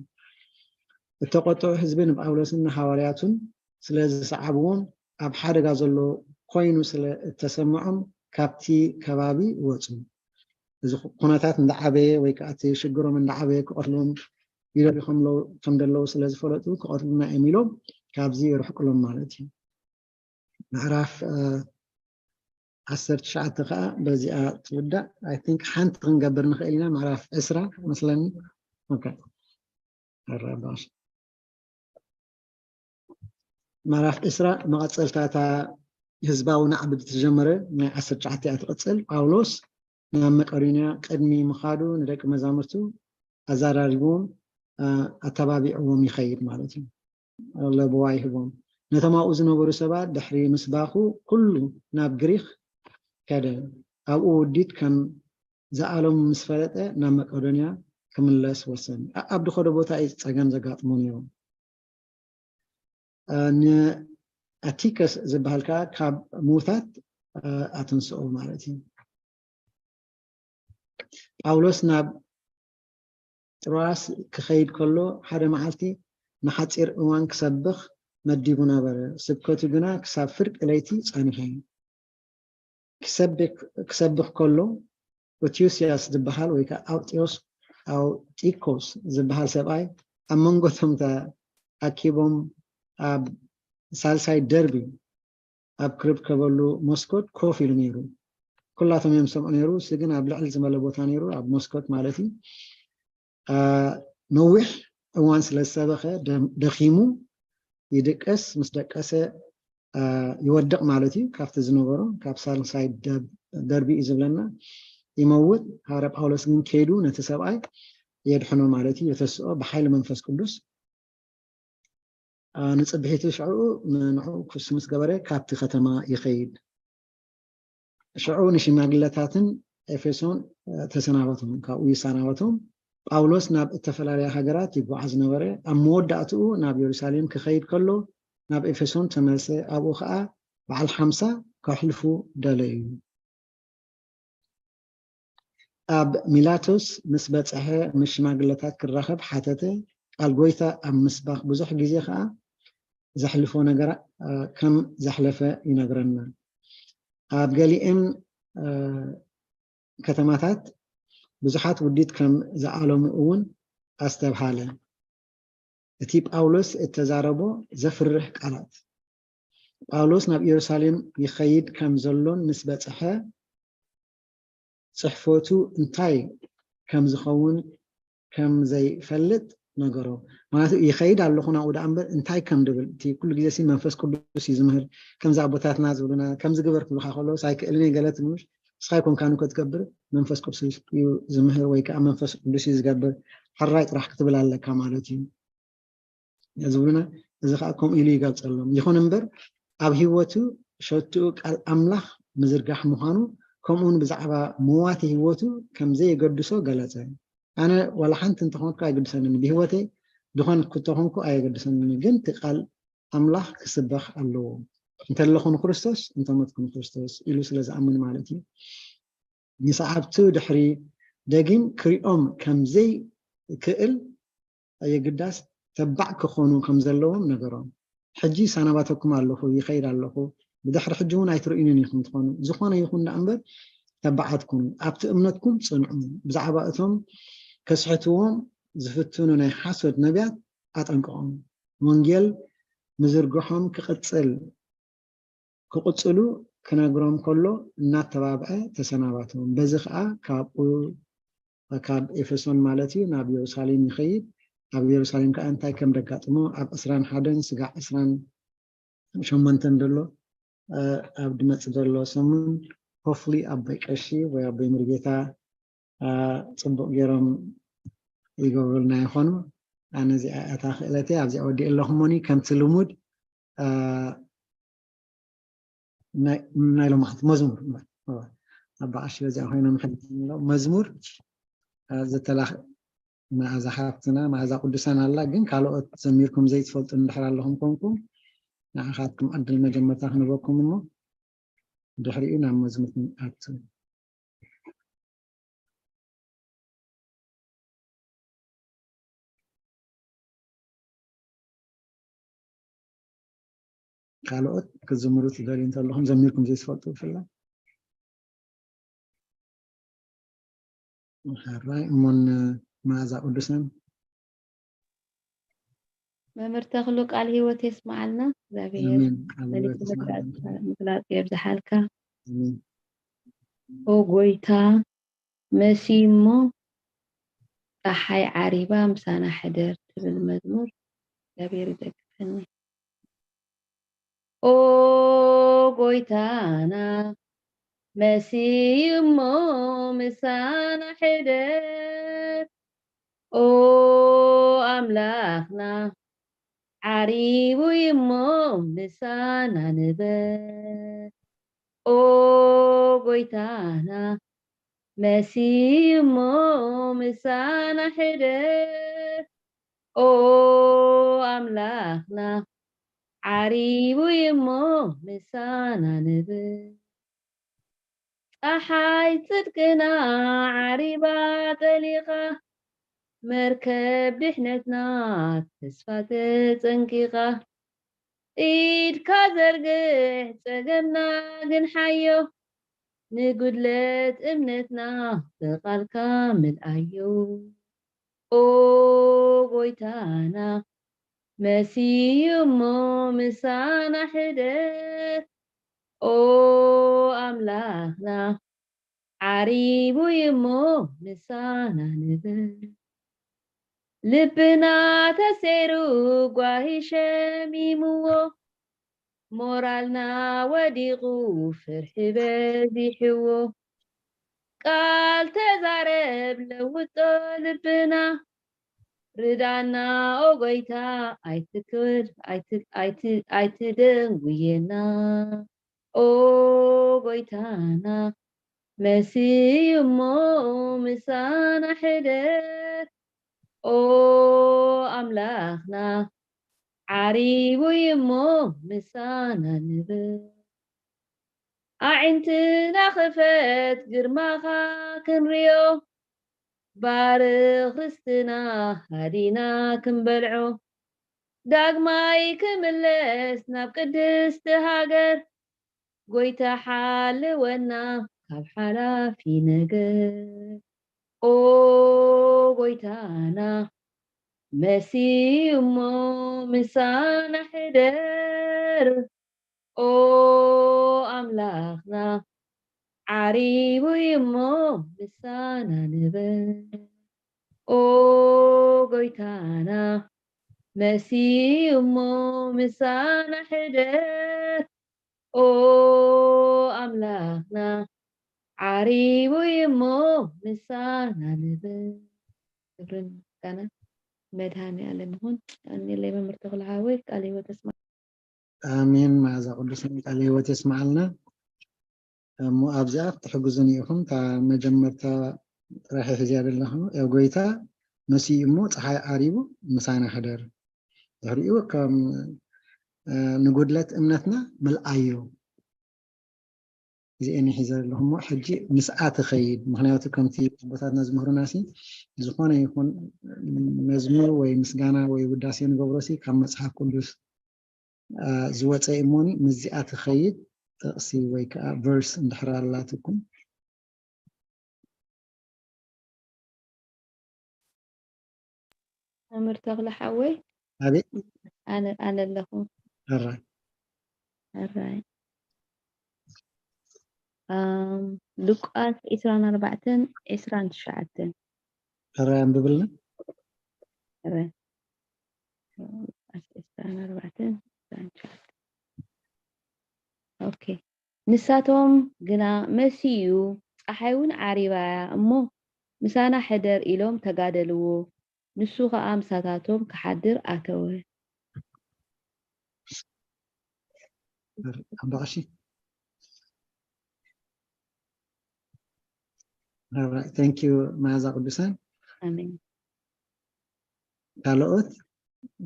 እተቆጥዑ ህዝቢ ንጳውሎስን ንሃዋርያቱን ስለ ዝሰዓብዎም ኣብ ሓደጋ ዘሎ ኮይኑ ስለ እተሰምዖም ካብቲ ከባቢ ወፁ። እዚ ኩነታት እንዳዓበየ ወይ ከዓ እቲ ሽግሮም እንዳዓበየ ክቐትሎም ይደልዩ ከም ደለዉ ስለ ዝፈለጡ ክቐትሉና እዮም ኢሎም ካብዚ ይርሕቅሎም ማለት እዩ። ምዕራፍ ዓሰርተ ትሽዓተ ከዓ በዚኣ ትውዳእ። I think ሓንቲ ክንገብር ንኽእል ኢና። ምዕራፍ ዕስራ መስለኒ። ምዕራፍ ዕስራ መቐፀልታታ ህዝባዊ ናዕቢ ዝተጀመረ ናይ ዓሰርተ ትሽዓተ እያ ትቕፅል። ጳውሎስ ናብ መቄዶንያ ቅድሚ ምኻዱ ንደቂ መዛሙርቱ ኣዘራሪብዎም ኣተባቢዕዎም ይኸይድ ማለት እዩ። ለበዋ ይህቦም። ነቶም ኣብኡ ዝነበሩ ሰባት ድሕሪ ምስባኹ ኩሉ ናብ ግሪክ ከደ። ኣብኡ ውዲት ከም ዝኣለሙ ምስ ፈለጠ ናብ መቄዶንያ ክምለስ ወሰን። ኣብ ድኸዶ ቦታ እዩ ፀገም ዘጋጥሞ ነይሩ። ንኣቲከስ ዝበሃል ከዓ ካብ ምውታት ኣተንስኦ ማለት እዩ። ጳውሎስ ናብ ጥሮኣስ ክኸይድ ከሎ ሓደ መዓልቲ ንሓፂር እዋን ክሰብኽ መዲቡ ነበረ። ስብከቱ ግና ክሳብ ፍርቂ ለይቲ ጸኒሐ። ክሰብኽ ከሎ ኦቲዮስያስ ዝበሃል ወይ ከዓ ኣውጢዮስ ኣውጢኮስ ዝበሃል ሰብኣይ ኣብ መንጎ እቶም ተኣኪቦም ኣብ ሳልሳይ ደርቢ ኣብ ክርከበሉ መስኮት ኮፍ ኢሉ ነይሩ። ኩላቶም እዮም ዝሰምዑ ነይሩ። እሱ ግን ኣብ ልዕል ዝበለ ቦታ ነይሩ፣ ኣብ መስኮት ማለት እዩ። ነዊሕ እዋን ስለ ዝሰበኸ ደኺሙ ይድቅስ፣ ምስ ደቀሰ ይወድቕ ማለት እዩ። ካብቲ ዝነበሮ ካብ ሳልሳይ ደርቢ እዩ ዝብለና፣ ይመውት። ሃዋርያ ጳውሎስ ግን ከይዱ ነቲ ሰብኣይ የድሕኖ ማለት እዩ፣ የተስኦ ብሓይሊ መንፈስ ቅዱስ። ንጽብሒቱ ሽዕኡ ንዕኡ ክሱ ምስ ገበረ ካብቲ ከተማ ይኸይድ። ሽዑ ንሽማግለታትን ኤፌሶን ተሰናበቶም፣ ካብኡ ይሰናበቶም። ጳውሎስ ናብ እተፈላለያ ሃገራት ይጓዓዝ ነበረ። ኣብ መወዳእትኡ ናብ የሩሳሌም ክኸይድ ከሎ ናብ ኤፌሶን ተመልሰ። ኣብኡ ኸኣ በዓል ሓምሳ ከሕልፉ ደለዩ። ኣብ ሚላቶስ ምስ በጽሐ ምስ ሽማግለታት ክራኸብ ሓተተ። ቃል ጎይታ ኣብ ምስባኽ ብዙሕ ግዜ ኸኣ ዘሕልፎ ነገር ከም ዘሕለፈ ይነግረና። ኣብ ገሊኤን ከተማታት ብዙሓት ውዲት ከም ዝኣለሙ እውን ኣስተብሃለ። እቲ ጳውሎስ እተዛረቦ ዘፍርሕ ቃላት። ጳውሎስ ናብ ኢየሩሳሌም ይኸይድ ከም ዘሎን ምስ በጽሐ ጽሕፈቱ እንታይ ከም ዝኸውን ከም ዘይፈልጥ ነገሮ። ማለት ይኸይድ ኣለኹ ናብኡ ደኣ እምበር እንታይ ከም ድብል፣ እቲ ኩሉ ግዜ ሲ መንፈስ ቅዱስ እዩ ዝምህር፣ ከምዚ ኣቦታትና ዝብሉና፣ ከምዚ ግበር ክብሉኻ ከለዉ ሳይክእልን እየ ገለ ትብሉሽ፣ ንስኻ ኣይኮንካን እኮ ትገብር፣ መንፈስ ቅዱስ እዩ ዝምህር ወይ ከዓ መንፈስ ቅዱስ እዩ ዝገብር፣ ሕራይ ጥራሕ ክትብል ኣለካ ማለት እዩ ዝብሉና። እዚ ከዓ ከምኡ ኢሉ ይገልጸሎም። ይኹን እምበር ኣብ ህይወቱ ሸትኡ ቃል ኣምላኽ ምዝርጋሕ ምዃኑ ከምኡውን ብዛዕባ መዋቲ ህይወቱ ከም ዘየገድሶ ገለጸ። ኣነ ዋላ ሓንቲ እንተኾንኩ ኣይግድሰንን፣ ብህይወተይ ድኾን ክተኾንኩ ኣየገድሰንን፣ ግን እቲ ቃል ኣምላኽ ክስበኽ ኣለዎ። እንተለኹ ንክርስቶስ እንተሞትኩ ንክርስቶስ ኢሉ ስለ ዝኣምን ማለት እዩ። ንሰዓብቱ ድሕሪ ደጊም ክሪኦም ከም ዘይክእል የግዳስ ተባዕ ክኾኑ ከም ዘለዎም ነገሮም። ሕጂ ይሰናባተኩም ኣለኹ፣ ይኸይድ ኣለኹ፣ ብድሕሪ ሕጂ እውን ኣይትርእዩንን ኢኹም ትኾኑ። ዝኾነ ይኹን ደኣ እምበር ተባዓት ኩኑ፣ ኣብቲ እምነትኩም ጽንዑ። ብዛዕባ እቶም ከስሕትዎም ዝፍትኑ ናይ ሓሶት ነቢያት ኣጠንቅቖም። ወንጌል ምዝርግሖም ክቕጽል ክቕጽሉ ክነግሮም ከሎ እናተባብዐ ተሰናባቶም። በዚ ኸኣ ካብኡ ካብ ኤፌሶን ማለት እዩ ናብ የሩሳሌም ይኸይድ። ኣብ የሩሳሌም ከኣ እንታይ ከም ደጋጥሞ ኣብ ዕስራን ሓደን ስጋዕ ዕስራን ሸሞንተን ዘሎ ኣብ ድመጽእ ዘሎ ሰሙን ሆፍሊ ኣቦይ ቀሺ ወይ ኣቦይ ምርጌታ ጽቡቕ ገይሮም ይገብሩልና ይኾኑ። ኣነ እዚኣ እታ ክእለተይ ኣብዚኣ ወዲእ ኣለኹሞኒ ከምቲ ልሙድ ናይ ሎማዓንቲ መዝሙር ኣባ ቀሺ በዚኣ ኮይኖም ይሕግዙኒ ኣለዉ። መዝሙር ዝተላኽ መኣዛ ሓፍትና መኣዛ ቅዱሳን ኣላ፣ ግን ካልኦት ዘሚርኩም ዘይትፈልጡ እንድሕር ኣለኹም ኮንኩም ንዓኻትኩም ዕድል መጀመርታ ክንበኩም እሞ ድሕሪኡ ናብ መዝሙር ኣቱ። ካልኦት ክትዝምሩ ትደልዩ እንተለኹም ዘሚርኩም ዘይትፈልጡ ብፍላይ ሕራይ እሞን መኣዛ ቅዱሳን። መምህር ተኽሉ ቃል ህይወት የስማዓልና። እግዚኣብሔር ኣሜን። ቃል ህይወት መልእክቲ የስማዓልና። ምግላጽ- ምግላጽ የብዝሓልካ። ኣሜን። ኦ ጎይታ መሲ እሞ ጸሓይ ዓሪባ ምሳና ሕደር ትብል መዝሙር እግዚኣብሔር ይደግፈኒ። ኦ ጎይታና መሲ እሞ ምሳና ሕደር። ኦ ኣምላኽና ዓሪቡ እሞ ምሳና ንበር። ኦ ጎይታና መሲ እሞ ምሳና ሕደር። ኦ ኣምላኽና ዓሪቡ እሞ ምሳና ንበር። ጸሓይ ጽድቅና ዓሪባ ጠሊቓ፣ መርከብ ድሕነትና ተስፋ ተጸንቂቓ። ኢድካ ዘርግሕ ጸገምና ግንሓዮ፣ ንጉድለት እምነትና ብቓልካ ምልኣዮ። ኦ ጎይታና መሲዩ እሞ ምሳና ሕደር። ኦ ኣምላኽና ዓሪቡ እዩ እሞ ምሳና ንበር። ልብና ተሰይሩ ጓሂ ሸሚምዎ፣ ሞራልና ወዲቑ ፍርሒ በዚሕዎ። ቃል ተዛረብ ለውጦ ልብና፣ ርዳና ኦ ጎይታ፣ ኣይትክል ኣይት- ኣይት- ኣይትደንጉየና። ኦ ጎይታና መሲዩ እሞ ምሳና ሕደር። ኦ ኣምላኽና ዓሪቡ እዩ እሞ ምሳና ንበር። ኣዒንትና ክፈት ግርማኻ ክንሪኦ፣ ባርኽ ርስትና ሃዲና ክንበልዖ፣ ዳግማይ ክምለስ ናብ ቅድስቲ ሃገር፣ ጎይታ ሓልወና ካብ ሓላፊ ነገር። ኦ ጎይታና መሲዩ እሞ ምሳና ሕደር። ኦ ኣምላኽና ዓሪቡ እዩ እሞ ምሳና ንበር። ኦ ጎይታና መሲዩ እሞ ምሳና ሕደር። ኦ ኣምላኽና ዓሪቡ እዩ እሞ ምሳና ንበር። ክብርን ምስጋናን መድሃኔ ዓለም ይኹን። ቀንየለይ መምህር ተኽለ ሓወይ፣ ቃለ ህይወት የስማ። ኣሜን። መዓዛ ቅዱሳን ቃለ ህይወት የስማዓልና። እሞ ኣብዚኣ ክትሕግዙኒ ኢኹም። እታ መጀመርታ ጥራሕ ሒዝያ ዘለኹ፣ ያው ጎይታ መሲኡ እሞ ጸሓይ ዓሪቡ ምሳና ሕደር። ድሕሪኡ ከም፣ እ፣ ንጉድለት እምነትና ምልኣዮ። እዚኤን ሒዘ ዘለኹ እሞ ሕጂ ምስኣ ትኸይድ። ምኽንያቱ ከምቲ ኣቦታትና ዝምህሩና ሲ፣ ዝኾነ ይኹን መዝሙር ወይ ምስጋና ወይ ውዳሴ ንገብሮ ሲ ካብ መጽሓፍ ቅዱስ፣ እ፣ ዝወጸ እሞኒ ምስዚኣ ትኸይድ ጥቕሲ ወይ ከዓ ቨርስ እንድሕር ኣላትኩም። መምህር ተኽለ ሓወይ፣ ኣቤት። ኣነ ኣነ ኣለኹ። ሕራይ። ሕራይ። ኣም፣ ሉቃስ ዕስራን ኣርባዕተን ዕስራን ትሽዓተን። ሕራይ ኣንብብልና። ሕራይ። ሉቃስ ዕስራን ኣርባዕተን ዕስራን ትሽዓተን። ኦኬ። ንሳቶም ግና መሲኡ፣ ጸሓይ እውን ዓሪባ እያ እሞ ምሳና ሕደር ኢሎም ተጋደልዎ። ንሱ ኸኣ ምሳታቶም ክሓድር ኣተወ። ኣባቕሺ። Alright, thank you መዓዛ ቅዱሳን። ኣሜን። ካልኦት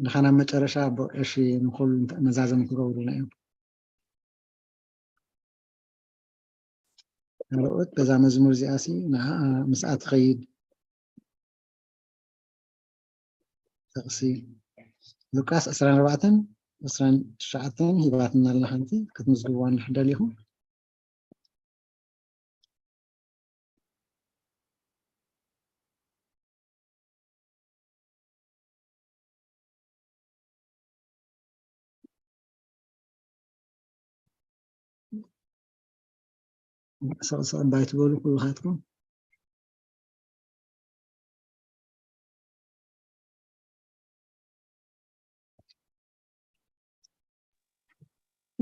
ንኻና መጨረሻ ኣቦ ቀሺ ንኹሉ መዛዘም ክገብሩልና እዮም። ካልኦት በዛ መዝሙር እዚኣ ሲ ንዓ ምስኣ ትኸይድ ጥቕሲ ሉቃስ ዕስራን ኣርባዕተን ዕስራን ትሽዓተን ሂባትና ኣላ ሓንቲ ክትምዝግብዋ እንድሕር ደሊኹም። ሰቕሰቕ ባይ ትበሉ ኩልኻትኩም።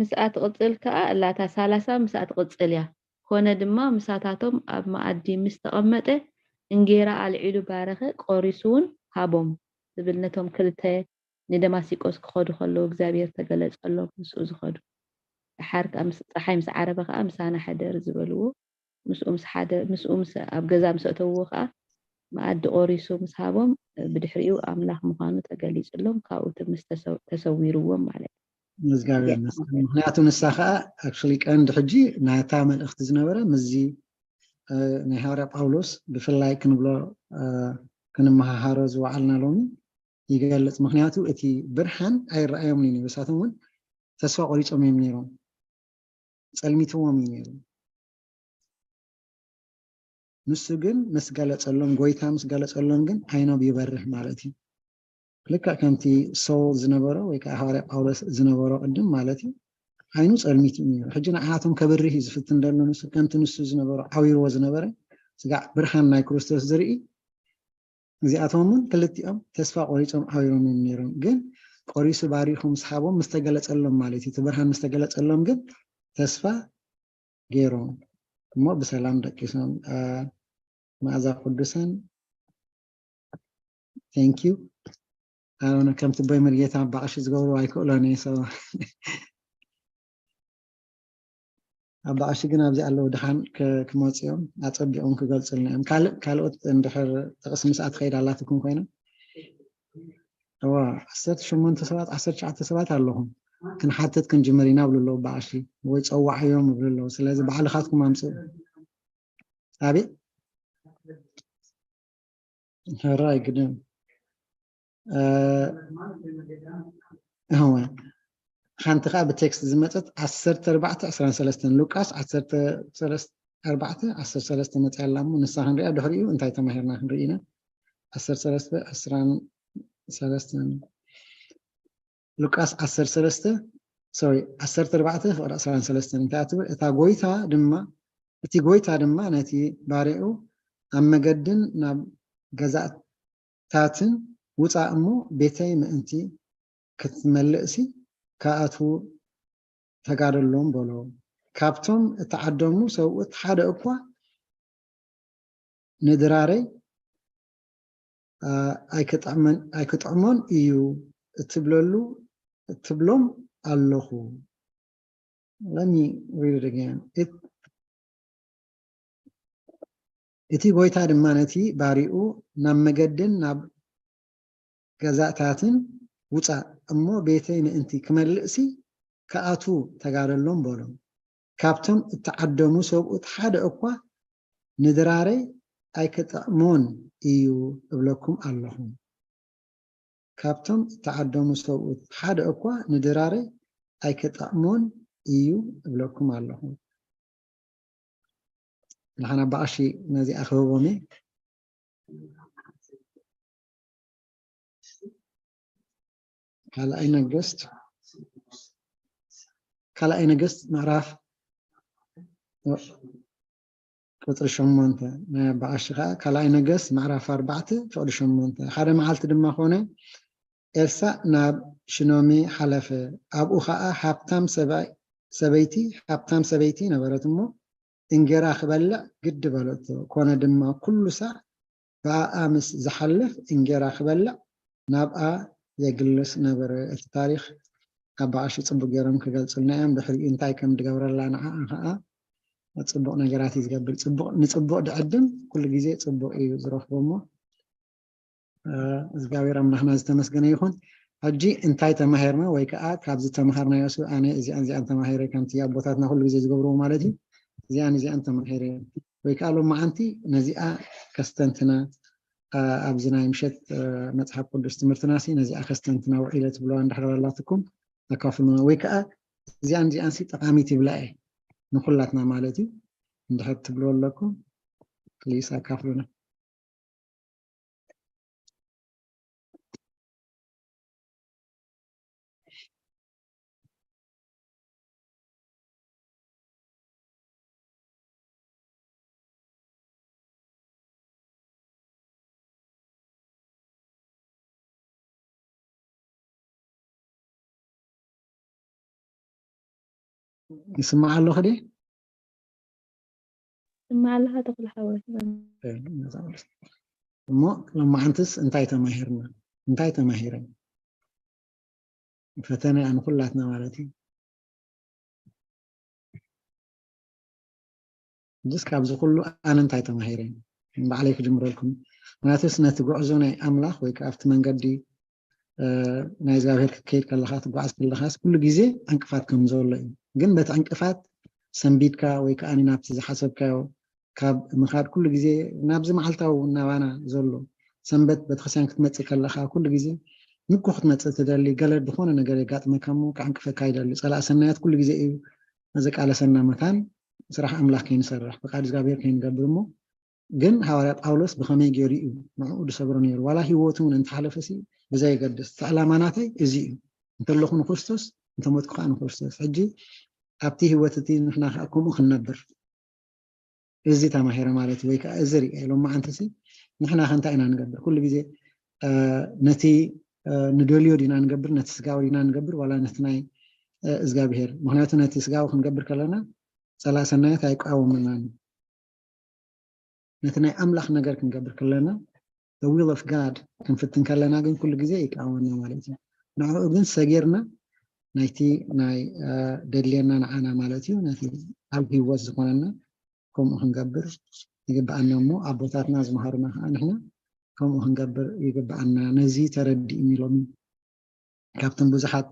ምስኣ ትቕጽል ከኣ እላታ ሰላሳ ምስኣ ትቕጽል እያ። ኮነ ድማ ምሳታቶም ኣብ መኣዲ ምስ ተቐመጠ እንጌራ ኣልዒሉ ባረኸ፣ ቆሪሱ እውን ሃቦም። ዝብል ነቶም ክልተ ንደማሲቆስ ክኸዱ ከለዉ እግዚኣብሔር ተገለጸሎም ምስኡ ዝኸዱ። ደሓር ከኣ ምስ ጸሓይ ምስ ዓረበ ከኣ ምሳና ሕደር ዝበልዎ ምስኡ ምስ ሓደ ምስኡ ምስ ኣብ ገዛ ምስ ኣተውዎ ከኣ መኣዲ ቆሪሱ ምስ ሃቦም ብድሕሪኡ ኣምላኽ ምዃኑ ተገሊጽሎም ካብኡ ትምስ ተሰዊርዎም ማለት እዩ። መዝጋቢ ይመስል ምክንያቱ ንሳ ከዓ actually ቀንዲ ሕጂ ናታ መልእኽቲ ዝነበረ ምስዚ ናይ ሃዋርያ ጳውሎስ ብፍላይ ክንብሎ ክንመሃሃሮ ዝወዓልና ሎሚ ይገልጽ። ምክንያቱ እቲ ብርሃን ኣይረኣዮምን እዩ ነይሩ። ንሳቶም እውን ተስፋ ቆሪጾም እዮም ነይሮም፣ ጸልሚትዎም እዩ ነይሩ። ንሱ ግን ምስ ገለጸሎም፣ ጎይታ ምስ ገለጸሎም ግን ዓይኖም ይበርህ ማለት እዩ። ልክዕ ከምቲ ሶል ዝነበሮ ወይ ከዓ ሃዋርያ ጳውሎስ ዝነበሮ ቅድም ማለት እዩ፣ ዓይኑ ጸልሚቱ እዩ ነይሩ። ሕጂ ንዓቶም ከብርህ እዩ ዝፍትን ዘሎ። ንሱ ከምቲ ንሱ ዝነበሮ ዓዊርዎ ዝነበረ ስጋዕ ብርሃን ናይ ክርስቶስ ዝርኢ እዚኣቶም እውን ክልቲኦም ተስፋ ቆሪጾም ዓዊሮም እዮም ነይሮም። ግን ቆሪሱ ባሪኹ ምስ ሃቦም ምስ ተገለጸሎም ማለት እዩ። እቲ ብርሃን ምስ ተገለጸሎም ግን ተስፋ ገይሮም እሞ ብሰላም ደቂሶም። መኣዛ ቅዱሳን thank you። ኣነ ከምቲ ቦይ መርጌታ ኣባቕሺ ዝገብሩ ኣይክእሎን እየ። ኣባቕሺ ግን ኣብዚ ኣለዉ ድሓን ክመፅኦም ኣፀቢቖም ክገልፁልና እዮም። ካልእ ካልኦት እንድሕር ጥቕሲ ምስኣ ትኸይድ ኣላትኩም ኮይና እዋ ዓሰርተ ሸሞንተ ሰባት ዓሰርተ ትሽዓተ ሰባት ኣለኹም ክንሓትት ክንጅምር ኢና ብሉ ኣለዉ ኣባቕሺ ወይ ፀዋዕዮም ይብሉ ኣለዉ። ስለዚ ባዕልኻትኩም ኣምፅኡ። ኣቤት ሕራይ ግድም እወ ሓንቲ ከዓ ብቴክስት ዝመፀት ዓሰርተ ኣርባዕተ ዕስራን ሰለስተን ሉቃስ ዓሰርተ ኣርባዕተ ዓሰርተ ሰለስተ መፅያ ኣላ እሞ ንሳ ክንሪኣ ድሕሪኡ እንታይ ተማሂርና ክንርኢ ኢና። ዓሰርተ ሰለስተ ዕስራን ሰለስተን ሉቃስ ዓሰርተ ሰለስተ ሶሪ ዓሰርተ ኣርባዕተ ፍቕሪ ዕስራን ሰለስተን እንታይ ትብል እታ ጎይታ ድማ እቲ ጎይታ ድማ ነቲ ባርያኡ ኣብ መገድን ናብ ገዛእታትን ውፃእ እሞ ቤተይ ምእንቲ ክትመልእሲ ክኣትዉ ተጋደሎም በሎ። ካብቶም እተዓደሙ ሰብኡት ሓደ እኳ ንድራረይ ኣይክጥዕሞን እዩ እትብለሉ እትብሎም ኣለኹ። Let me read it again. እቲ ጎይታ ድማ ነቲ ባሪኡ ናብ መገድን ናብ ገዛእታትን ውፃእ እሞ ቤተይ ምእንቲ ክመልእሲ ክኣትዉ ተጋደሎም በሎም። ካብቶም እተዓደሙ ሰብኡት ሓደ እኳ ንድራረይ ኣይክጥዕሞን እዩ እብለኩም ኣለኹ። ካብቶም እተዓደሙ ሰብኡት ሓደ እኳ ንድራረይ ኣይክጥዕሞን እዩ እብለኩም ኣለኹ። ንሓና ኣባቐሺ ነዚኣ ክህቦም እየ። ካልኣይ ነገስት ካልኣይ ነገስት ምዕራፍ ቁፅሪ ሸሞንተ ናይ ኣባቐሺ ከዓ ካልኣይ ነገስት ምዕራፍ ኣርባዕተ ፍቕዲ ሸሞንተ ሓደ መዓልቲ ድማ ኮነ ኤልሳእ ናብ ሽኖሚ ሓለፈ። ኣብኡ ከዓ ሃብታም ሰበይቲ ሃብታም ሰበይቲ ነበረት እሞ እንጌራ ክበልዕ ግዲ በለቶ። ኮነ ድማ ኩሉ ሳዕ ብኣኣ ምስ ዝሓልፍ እንጌራ ክበልዕ ናብኣ የግልስ ነበረ። እቲ ታሪኽ ኣባቐሺ ፅቡቅ ገይሮም ክገልፁልና እዮም። ድሕሪኡ እንታይ ከም ድገብረላ ንዓኣ ከዓ ፅቡቅ ነገራት እዩ ዝገብር። ፅቡቅ ንፅቡቅ ድዕድም ኩሉ ግዜ ፅቡቅ እዩ ዝረኽቦ እሞ እግዚኣብሔር ኣምላኽና ዝተመስገነ ይኹን። ሕጂ እንታይ ተማሂርና ወይ ከዓ ካብዚ ተምሃርናዮ ሱ ኣነ እዚኣን እዚኣን ተማሂረ ከምቲ ኣቦታትና ኩሉ ግዜ ዝገብርዎ ማለት እዩ እዚኣን እዚኣን ተማሂረ ወይ ከዓ ሎመዓንቲ ነዚኣ ከስተንትና ኣብዚ ናይ ምሸት መፅሓፍ ቅዱስ ትምህርትና ሲ ነዚኣ ከስተንትና ውዒለ ትብለዋ እንድሕር ኣላትኩም ኣካፍሉና ወይ ከዓ እዚኣን እዚኣን ሲ ጠቃሚት ይብላ እየ ንኩላትና ማለት እዩ እንድሕር ትብልዎ ኣለኩም ፕሊስ ኣካፍሉና። ይስማዕ ኣለኹ ድየ? ስማዕ ኣለኻ ተኽለ ሓወይ። እሞ ሎማዓንትስ እንታይ ተማሂርና? እንታይ ተማሂረን? ፈተነ እያ ንኩላትና ማለት እዩ። ሕጅስ ካብዚ ኩሉ ኣነ እንታይ ተማሂረ? ባዕለይ ክጅምረልኩም። ምክንያቱስ ነቲ ጉዕዞ ናይ ኣምላኽ ወይ ከዓ ኣብቲ መንገዲ ናይ እግዚኣብሔር ክትከይድ ከለካ ትጓዓዝ ከለካስ ኩሉ ግዜ ዕንቅፋት ከም ዘሎ እዩ። ግን በቲ ዕንቅፋት ሰንቢድካ ወይ ከዓ ናብቲ ዝሓሰብካዮ ካብ ምካድ ኩሉ ግዜ ናብዚ መዓልታዊ እውን ናባና ዘሎ ሰንበት ቤተክርስትያን ክትመፅእ ከለካ ኩሉ ግዜ ንኩ ክትመፅእ ትደሊ ገለ ዝኾነ ነገር የጋጥመካ እሞ ክዕንቅፈካ ይደሊ። ፀላእ ሰናያት ኩሉ ግዜ እዩ መዘቃለሰና መታን ስራሕ ኣምላኽ ከይንሰርሕ ፍቃድ እግዚኣብሔር ከይንገብር እሞ ግን ሃዋርያ ጳውሎስ ብኸመይ ገይሩ እዩ ንዕኡ ዝሰግሮ ነይሩ? ዋላ ህይወቱ እውን እንተሓለፈሲ ብዘየገድስ እቲ ዕላማ ናተይ እዚ እዩ፣ እንተለኹ ንክርስቶስ እንተሞትኩ ከዓ ንክርስቶስ። ሕጂ ኣብቲ ህይወት እቲ ንሕና ከዓ ከምኡ ክንነብር እዚ ተማሂረ ማለት እዩ። ወይ ከዓ እዚ ርእ ሎማዓንትሲ ንሕና ከ እንታይ ኢና ንገብር? ኩሉ ግዜ ነቲ ንደልዮ ዲና ንገብር፣ ነቲ ስጋዊ ዲና ንገብር ዋላ ነቲ ናይ እግዚኣብሄር? ምክንያቱ ነቲ ስጋዊ ክንገብር ከለና ፀላእ ሰናያት ኣይቃወመናን። ነቲ ናይ ኣምላኽ ነገር ክንገብር ከለና the will of God ክንፍትን ከለና ግን ኩሉ ግዜ ይቃወመና ማለት እዩ። ንዕኡ ግን ሰጊርና ናይቲ ናይ ደድልየና ንዓና ማለት እዩ ነቲ ኣብ ህይወት ዝኾነና ከምኡ ክንገብር ይግብኣና እሞ ኣቦታትና ዝመሃሩና ከዓ ንሕና ከምኡ ክንገብር ይግብኣና። ነዚ ተረዲእኒ ሎሚ ካብቶም ብዙሓት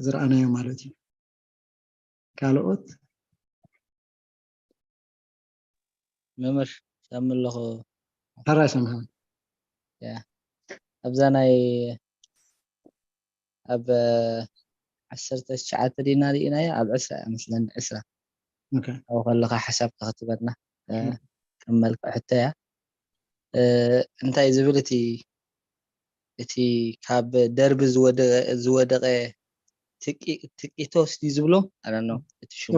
ዝረኣናዮ ማለት እዩ። ካልኦት መምህር ሳሚ ኣለኹ። ሕራይ ሰምሃ ያ ኣብዛ ናይ ኣብ ዓሰርተ ትሽዓተ ዲና ርኢናዮ ኣብ ዕስራ እያ መስለኒ ዕስራ ኦኬ ኣብኡ ከለካ ሓሳብ ከክትበና ከም መልክዕ ሕቶ እያ። እንታይ ዝብል እቲ እቲ ካብ ደርቢ ዝወደቀ ትቂቶስ ድዩ ዝብሎ ኣረኖ እቲ ሽሙ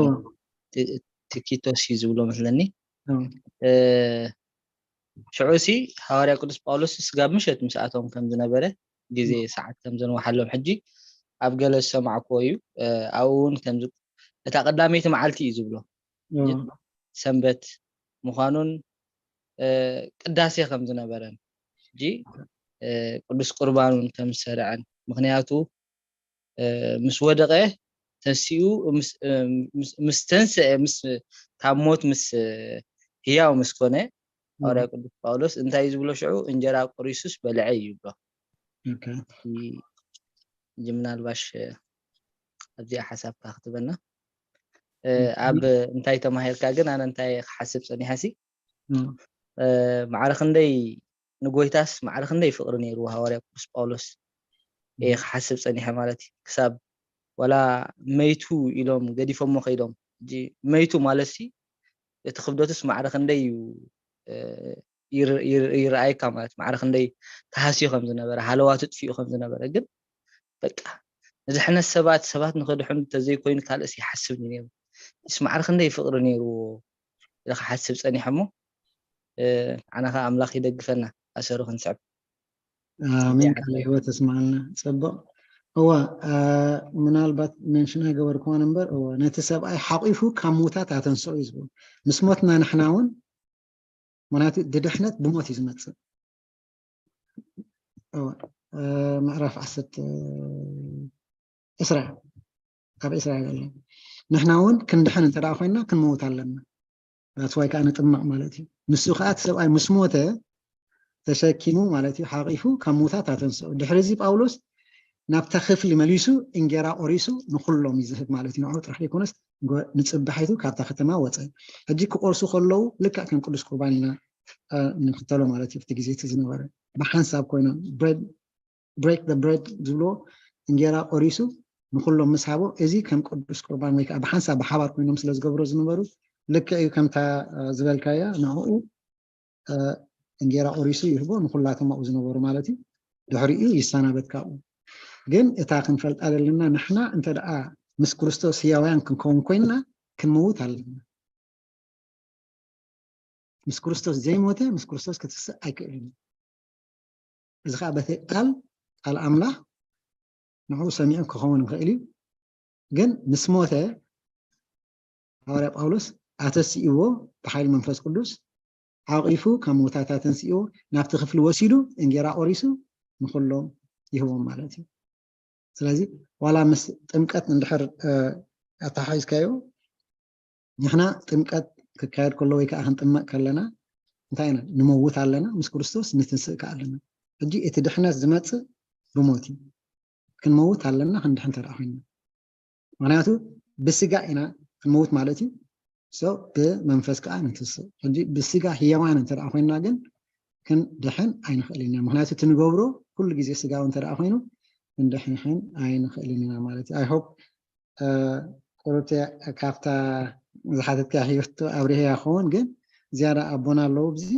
ትኪቶስ እዩ ዝብሎ መስለኒ። ሽዑ ሲ ሃዋርያ ቅዱስ ጳውሎስ ስጋብ ምሸት ምስኣቶም ከም ዝነበረ ግዜ ሰዓት ከም ዘንወሓሎም ሕጂ ኣብ ገለ ዝሰማዕክዎ እዩ። ኣብኡ እውን ከም እታ ቀዳመይቲ መዓልቲ እዩ ዝብሎ ሰንበት ምዃኑን ቅዳሴ ከም ዝነበረን ሕጂ ቅዱስ ቁርባን እውን ከም ዝሰረዐን ምክንያቱ ምስ ወደቀ ተንሲኡ ምስ ተንስአ ምስ ካብ ሞት ምስ ህያው ምስ ኮነ ሃዋርያ ቅዱስ ጳውሎስ እንታይ እዩ ዝብሎ ሽዑ እንጀራ ቆሪሱስ በልዐ እዩ ይብሎ። ሕጂ ምናልባሽ ኣብዚኣ ሓሳብካ ክትበና ኣብ እንታይ ተማሂርካ ግን ኣነ እንታይ ክሓስብ ፀኒሐ ሲ ማዕረ ክንደይ ንጎይታስ ማዕረ ክንደይ ፍቅሪ ነይርዎ ሃዋርያ ቅዱስ ጳውሎስ እየ ክሓስብ ፀኒሐ ማለት እዩ። ክሳብ ዋላ መይቱ ኢሎም ገዲፎሞ ከይዶም ሕጂ መይቱ ማለት ሲ እቲ ክብደቱስ ማዕረ ክንደይ እዩ ይረኣየካ ማለት ማዕረ ክንደይ ተሃስዩ ከም ዝነበረ ሃለዋቱ ጥፊኡ ከም ዝነበረ ግን በቃ ንድሕነት ሰባት ሰባት ንክድሕኑ እንተዘይኮይኑ ካልእስ ይሓስብ ነይሩ ስ ማዕረ ክንደይ ፍቅሪ ነይርዎ ኢለ ክሓስብ ፀኒሐ እሞ ኣነ ከዓ ኣምላኽ ይደግፈና ኣሰሩ ክንስዕብ ኣሜን ቃለ ህይወት ተስማዓልና ፅቡቅ እዋ ምናልባት መንሽን ኣይገበርክዋን እምበር እዋ ነቲ ሰብኣይ ሓቂፉ ካብ ምውታት ኣተንስኦ እዩ ዝብሉ ምስ ሞትና ንሕና እውን ምክንያቱ ድድሕነት ብሞት እዩ ዝመፅእ ምዕራፍ ዓሰርተ ዕስራ ካብ ዕስራ ዘሎ ንሕና እውን ክንድሕን እንተ ኮይንና ክንመውት ኣለና that's why ከዓ ንጥመቕ ማለት እዩ ንሱ ከዓ እቲ ሰብኣይ ምስ ሞተ ተሸኪሙ ማለት እዩ ሓቂፉ ካብ ምውታት ኣተንስኦ ድሕሪ እዚ ጳውሎስ ናብታ ክፍሊ መሊሱ እንጌራ ቆሪሱ ንኩሎም ይዝህብ ማለት እዩ ንዑ ጥራሕ ዘይኮነስ ንፅባሒቱ ካብታ ከተማ ወፀ ሕጂ ክቆርሱ ከለዉ ልክዕ ከም ቅዱስ ቁርባን ኢና ንክተሎ ማለት እዩ እቲ ግዜ እቲ ዝነበረ ብሓንሳብ ኮይኖም break the bread ዝብልዎ እንጌራ ቆሪሱ ንኩሎም ምስ ሃቦ እዚ ከም ቅዱስ ቁርባን ወይ ከዓ ብሓንሳብ ብሓባር ኮይኖም ስለ ዝገብሮ ዝነበሩ ልክዕ እዩ ከምታ ዝበልካያ ንዕኡ እንጌራ ቆሪሱ ይህቦ ንኩላቶም ኣብኡ ዝነበሩ ማለት እዩ ድሕሪኡ ይሰናበት ካብኡ ግን እታ ክንፈልጣ ዘለና ንሕና እንተ ደኣ ምስ ክርስቶስ ህያውያን ክንከውን ኮይንና ክንመውት ኣለና ምስ ክርስቶስ ዘይሞተ ምስ ክርስቶስ ክትስእ ኣይክእልን እዩ እዚ ከዓ በቲ ቃል ቃል ኣምላኽ ንዕኡ ሰሚዑ ክኸውን ይኽእል እዩ ግን ምስ ሞተ ሃዋርያ ጳውሎስ ኣተሲእዎ ብሓይሊ መንፈስ ቅዱስ ዓቒፉ ካብ ምውታታ ተንሲእዎ ናብቲ ክፍሊ ወሲዱ እንጌራ ቆሪሱ ንኹሎም ይህቦም ማለት እዩ። ስለዚ ዋላ ምስ ጥምቀት እንድሕር ኣተሓሒዝካዮ ንሕና ጥምቀት ክካየድ ከሎ ወይ ከዓ ክንጥመቅ ከለና እንታይ ኢና ንመውት ኣለና፣ ምስ ክርስቶስ ንትንስእ ከዓ ኣለና። ሕጂ እቲ ድሕነት ዝመፅእ ብሞት እዩ። ክንመውት ኣለና ክንድሕን እንተ ኮይና፣ ምክንያቱ ብስጋ ኢና ክንመውት ማለት እዩ። ብመንፈስ ከዓ ንትንስእ። ሕጂ ብስጋ ህያዋን እንተ ኮይና ግን ክንድሕን ኣይንኽእል ኢና። ምክንያቱ እቲ ንገብሮ ኩሉ ግዜ ስጋዊ እንተ ኮይኑ ክንድሕን ኣይንኽእልን ኢና ማለት እዩ። I hope ቁሩብቲ ካብታ ዝሓተትካ ህይወቱ ኣብሪሀ ክኸውን ግን ዝያዳ ኣቦና ኣለዉ ብዚ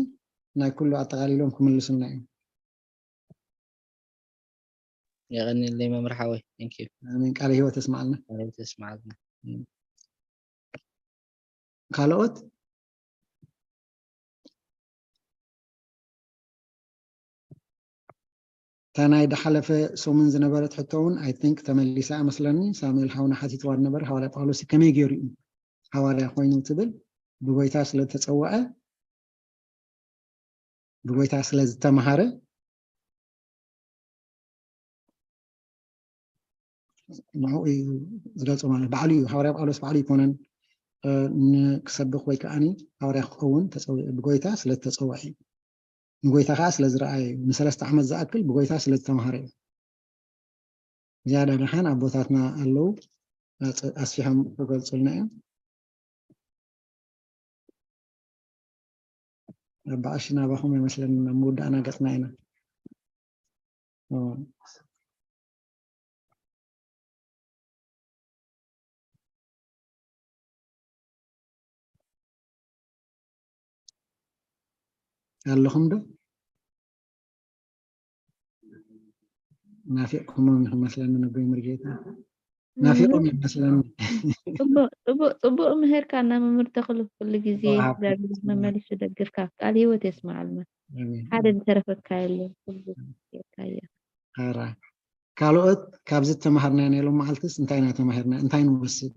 ናይ ኩሉ ኣጠቃሊሎም ክምልሱልና እዮም። የቐንየለይ መምህር ሓወይ። Thank you። ኣሜን። ቃለ ህይወት የስማዓልና። ቃለ ህይወት የስማዓልና። ካልኦት እታ ናይ ድሓለፈ ሰሙን ዝነበረት ሕቶ እውን I think ተመሊሳ እመስለኒ። ሳሙኤል ሓውና ሓቲትዋ ዝነበረ ሃዋርያ ጳውሎስ ከመይ ገይሩ እዩ ሃዋርያ ኮይኑ ትብል ብጎይታ ስለ ዝተፀወዐ ብጎይታ ስለ ዝተምሃረ ንኡ እዩ ዝገልፆ ማለት ባዕሉ እዩ ሃዋርያ ጳውሎስ ባዕሉ ይኮነን ንክሰብኽ ወይ ከዓ ሃዋርያ ክኸውን ተፀዊዑ ብጎይታ ስለ ዝተፀወዐ እዩ። ንጎይታ ከዓ ስለ ዝረኣየ እዩ። ንሰለስተ ዓመት ዝኣክል ብጎይታ ስለ ዝተምሃረ እዩ። ዝያዳ ደሓን ኣቦታትና ኣለዉ ኣስፊሖም ክገልፁልና እዮም። ኣባኣሽ ናባኹም ይመስለኒ ናብ ምውዳእና ገፅና ኢና። ኣለኹም ዶ? ናፊቕኩሞም ኢኹም መስለኒ ነቦይ ሙሉጌታ። ናፊቖም እዮም መስለኒ። ጽቡቕ ጽቡቕ ጽቡቕ ምሄርካ እና መምህር ተኽሉ ኩሉ ግዜ እግዚኣብሔር መመሊሱ ደግፍካ ቃል ህይወት የስማዓልና። ሓደ ዝተረፈካ የለን ኩሉ ጌርካዮ። ራ ካልኦት ካብዚ ተማሃርና ናይ ሎም መዓልትስ እንታይ ኢና ተማሂርና እንታይ ንወስድ?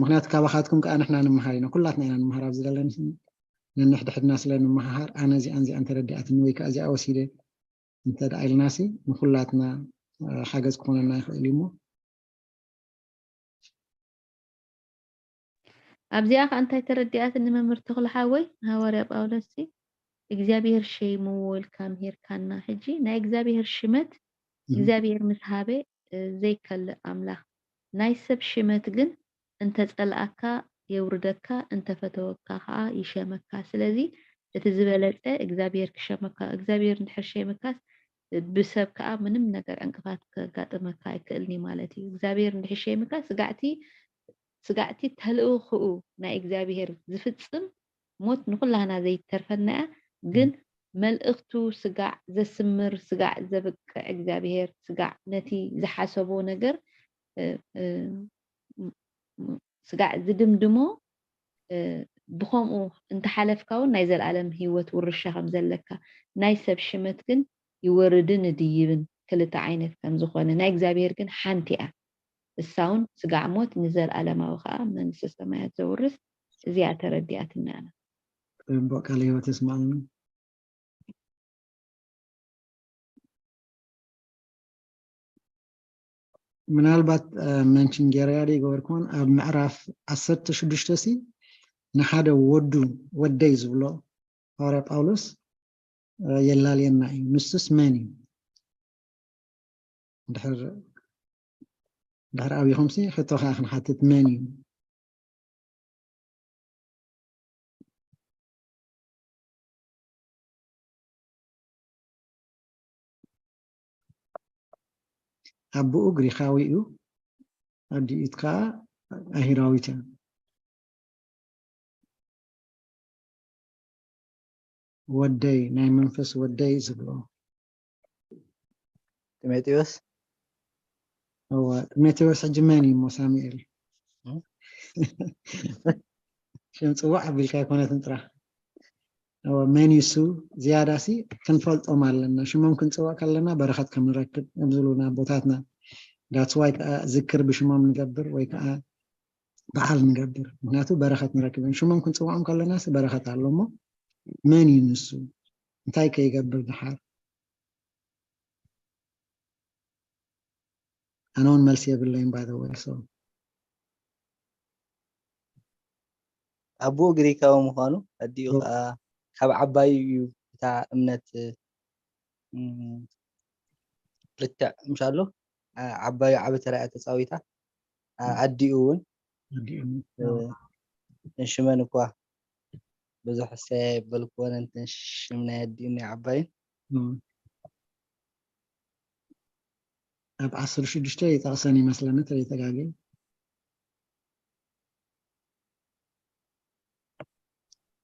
ምክንያቱ ካባኻትኩም ከዓ ንሕና ንምሃር ኢና ኩላትና ኢና ንምሃር ኣብዚ ዘለና ነንሕድሕድና ስለ ንምሃሃር ኣነ እዚኣን እዚኣን ተረዲኣትኒ ወይ ከዓ እዚኣ ወሲደ እንተ ደኣ ኢልናሲ ንኩላትና ሓገዝ ክኾነና ይኽእል እዩ እሞ ኣብዚኣ ከዓ እንታይ ተረዲኣትኒ መምህር ተኽሉ ሓወይ ንሃዋርያ ጳውሎስ ሲ እግዚኣብሔር ሸይምዎ ኢልካ ምሂርካና ሕጂ ናይ እግዚኣብሔር ሽመት እግዚኣብሔር ምስ ሃበ ዘይከልእ ኣምላኽ ናይ ሰብ ሽመት ግን እንተጸልኣካ የውርደካ እንተፈተወካ ከዓ ይሸመካ ስለዚ እቲ ዝበለጸ እግዚኣብሔር ክሸመካ እግዚኣብሔር እንድሕር ሸይምካስ ብሰብ ከዓ ምንም ነገር ዕንቅፋት ከጋጥመካ ኣይክእልን እዩ ማለት እዩ እግዚኣብሔር እንድሕር ሸይምካ ስጋዕቲ ስጋዕቲ ተልእኽኡ ናይ እግዚኣብሔር ዝፍጽም ሞት ንኩላህና ዘይተርፈና እያ ግን መልእኽቱ ስጋዕ ዘስምር ስጋዕ ዘብቅዕ እግዚኣብሔር ስጋዕ ነቲ ዝሓሰቦ ነገር ስጋዕ ዝድምድሞ ብኸምኡ እንተሓለፍካ እውን ናይ ዘለኣለም ህይወት ውርሻ ከም ዘለካ ናይ ሰብ ሽመት ግን ይወርድን ይድይብን ክልተ ዓይነት ከም ዝኾነ ናይ እግዚኣብሔር ግን ሓንቲ እያ እሳ እውን ስጋዕ ሞት ንዘለኣለማዊ ከዓ መንግስተ ሰማያት ዘውርስ እዚኣ ተረዲኣትና ኣላ ጽቡቅ ቃለ ህይወት የስማልና ምናልባት መንሽን ጌረያ ዶ ይገበርኩን ኣብ ምዕራፍ ዓሰርተ ሽዱሽተ ሲ ንሓደ ወዱ ወደይ ዝብሎ ሃዋርያ ጳውሎስ የላልየና እዩ ንሱስ መን እዩ ድሕር ድሕር ኣብኹም ሲ ሕቶ ከዓ ክንሓትት መን እዩ ኣቦኡ ግሪኻዊ እዩ፣ ኣዲኡ ከዓ ኣይሁዳዊት እያ። ወደይ ናይ መንፈስ ወደይ ዝብሎ ጢሞቴዎስ እወ ጢሞቴዎስ ሕጂ መን እዩ እሞ ሳሙኤል ሽም ፅዋዕ ኣቢልካ ኣይኮነትን ጥራሕ መን ይሱ ዝያዳ ሲ ክንፈልጦም ኣለና ሽሞም ክንፅውዕ ከለና በረኸት ከም ንረክብ እዮም ዝብሉና ኣቦታትና that's why ከዓ ዝክር ብሽሞም ንገብር ወይ ከዓ በዓል ንገብር። ምክንያቱ በረኸት ንረክብን ሽሞም ክንፅውዖም ከለናስ በረኸት ኣሎ እሞ መን እዩ ንሱ? እንታይ ከይገብር ድሓር? ኣነ እውን መልሲ የብለይን። By the way, so ኣቦኡ ግሪካዊ ምዃኑ ኣዲኡ ከዓ ካብ ዓባዩ እዩ እታ እምነት ልክዕ ምሻሎ ዓባዩ ዓቢ ተራያ ተፃዊታ። ኣዲኡ እውን ሽመን እኳ ብዙሕ እሰይ ኣይበልክዎን እንትን ሽም ናይ ኣዲኡ ናይ ዓባይን ኣብ ዓሰርተ ሽዱሽተ ይጠቕሰን ይመስለኒ ተይተጋግየ።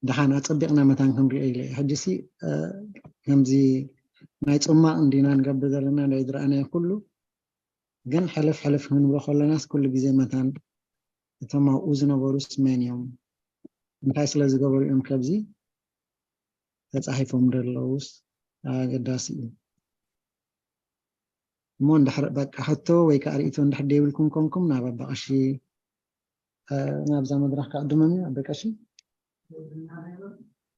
ደሓን ኣጸቢቕና መታን ክንሪኦ ኢለ እየ። ሕጂሲ ከምዚ ናይ ጽማቕ እንዲና ንገብር ዘለና ናይ ዝረኣናዮ ኩሉ ግን ሕልፍ ሕልፍ ክንብሎ ከለናስ ኩሉ ግዜ መታን እቶም ኣብኡ ዝነበሩስ መን እዮም? እንታይ ስለ ዝገበሩ እዮም ከብዚ ተጻሒፎም ዘለዉስ ኣገዳሲ እዩ። እሞ እንድሕር በቃ ሕቶ ወይ ከዓ ርእይቶ እንድሕር ደይብልኩም ኮንኩም ናብ ኣባ ቀሺ ናብዛ መድረክ ክዕድሞም እዩ። ኣባ ቀሺ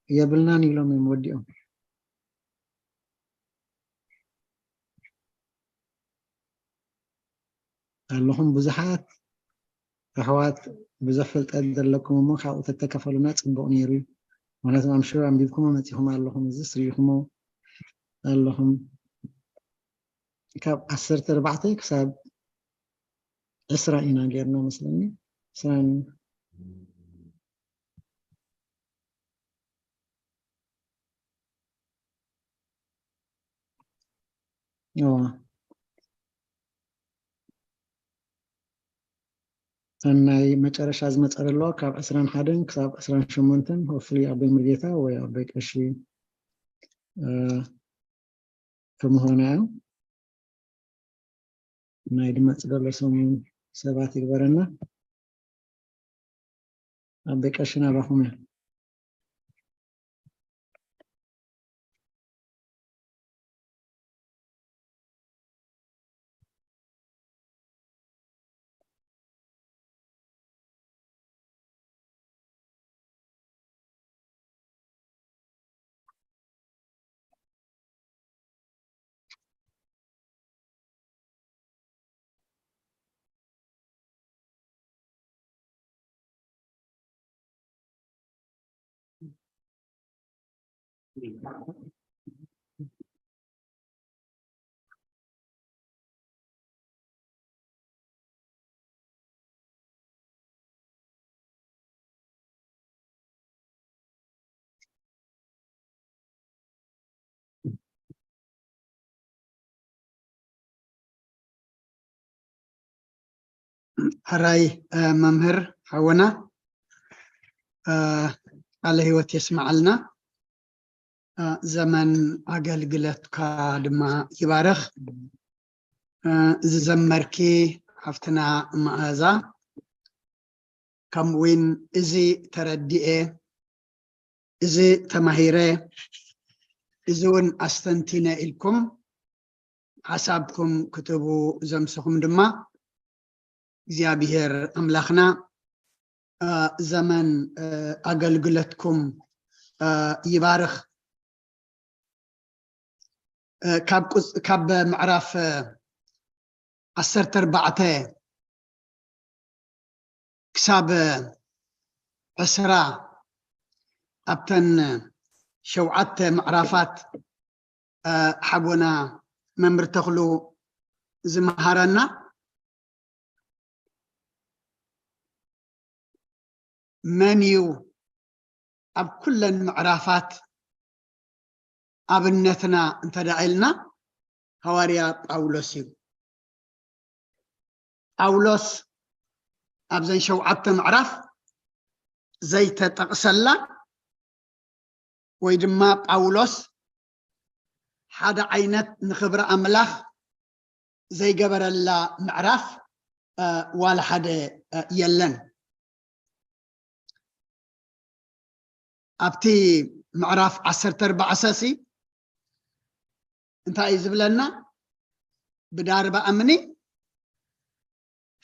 የብልናን ኢሎም እዮም ወዲኦም። ኣለኹም ብዙሓት ኣሕዋት ብዙሕ ፍልጠት ዘለኩም እሞ ካብኡ ተተከፈሉና ጽቡቕ ነይሩ እዩ። ምክንያቱ ኣምሽሩ ኣንቢብኩሞ መጺኹም ኣለኹም፣ እዚ ስሪኹሞ ኣለኹም። ካብ ዓሰርተ ኣርባዕተ ክሳብ ዕስራ ኢና ጌርና መስለኒ። ዕስራን ሰናይ መጨረሻ ዝመፀ ዘሎ ካብ ዕስራን ሓደን ክሳብ ዕስራን ሸሞንተን ሆፍሊ ኣቦይ ምርጌታ ወይ ኣቦይ ቀሺ ክምሆና እዩ። ናይ ድመፅ ዘሎ ሰሙን ሰባት ይግበረና። ኣቦይ ቀሺ ናባኹም እያ። ሕራይ መምህር ሓወና ቃለ ህይወት የስመዓልና። ዘመን ኣገልግለትካ ድማ ይባርኽ። ዝዘመርኪ ሓፍትና መኣዛ ከምኡውን እዚ ተረዲኤ እዚ ተማሂረ እዚ እውን ኣስተንቲነ ኢልኩም ሓሳብኩም ክትህቡ ዘምስኹም ድማ እግዚኣብሔር ኣምላኽና ዘመን ኣገልግለትኩም ይባርኽ። ካብ ምዕራፍ ዓሰርተ ኣርባዕተ ክሳብ ዕስራ ኣብተን ሸውዓተ ምዕራፋት ሓቦና መምህር ተኽሉ ዝመሃረና መን እዩ ኣብ ኩለን ምዕራፋት ኣብነትና እንተዳ ኢልና ሃዋርያ ጳውሎስ እዩ። ጳውሎስ ኣብዘን ሸውዓተ ምዕራፍ ዘይተጠቕሰላ ወይ ድማ ጳውሎስ ሓደ ዓይነት ንኽብሪ ኣምላኽ ዘይገበረላ ምዕራፍ ዋላ ሓደ የለን። ኣብቲ ምዕራፍ ዓሰርተ ኣርባዕተ ሲ እንታይ እዩ ዝብለና? ብዳርባ እምኒ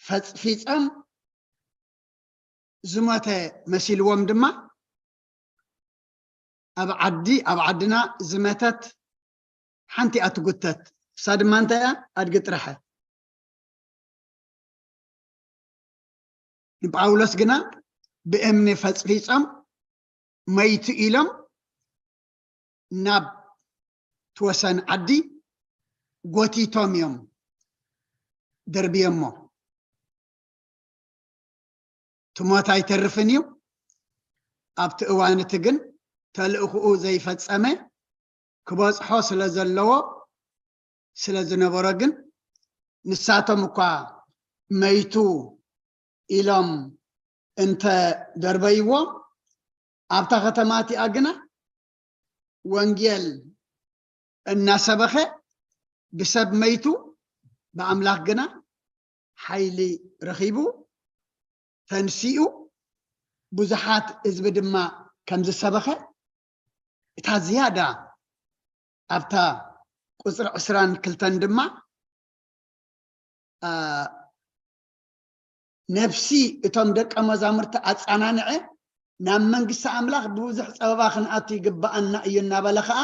ፈፅፊፆም ዝሞተ መሲልዎም ድማ ኣብ ዓዲ ኣብ ዓድና ዝመተት ሓንቲ እያ ትጉተት። እሳ ድማ እንታይ እያ? ኣድጊ ጥራሐ። ንጳውሎስ ግና ብእምኒ ፈጽፊጾም መይቱ ኢሎም ናብ ትወሰን ዓዲ ጎቲቶም እዮም ደርብዮሞ። ትሞት ኣይተርፍን እዩ። ኣብቲ እዋን እቲ ግን ተልእኽኡ ዘይፈጸመ ክበጽሖ ስለ ዘለዎ ስለ ዝነበሮ ግን ንሳቶም እኳ መይቱ ኢሎም እንተ ደርበይዎ ኣብታ ከተማ እቲኣ ግና ወንጌል እናሰበኸ ብሰብ መይቱ ብኣምላኽ ግና ሓይሊ ረኺቡ ተንሲኡ ብዙሓት ህዝቢ ድማ ከም ዝሰበኸ እታ ዝያዳ ኣብታ ቁፅሪ ዕስራን ክልተን ድማ ነፍሲ እቶም ደቀ መዛሙርቲ ኣፃናንዐ ናብ መንግስቲ ኣምላኽ ብብዙሕ ፀበባ ክንኣቱ ይግባኣና እዩ እናበለ ከዓ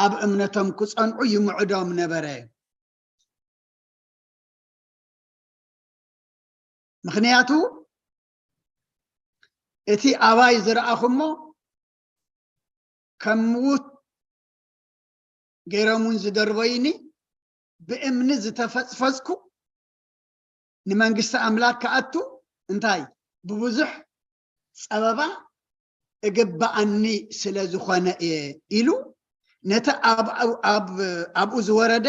ኣብ እምነቶም ክፀንዑ ይምዕዶም ነበረ። ምክንያቱ እቲ ኣባይ ዝረኣኹሞ ከም ምዉት ገይሮም እውን ዝደርበዩኒ ብእምኒ ዝተፈፅፈፅኩ ንመንግስቲ ኣምላክ ክኣቱ እንታይ ብብዙሕ ፀበባ እግባኣኒ ስለ ዝኾነ እየ ኢሉ ነቲ ኣብኡ ዝወረደ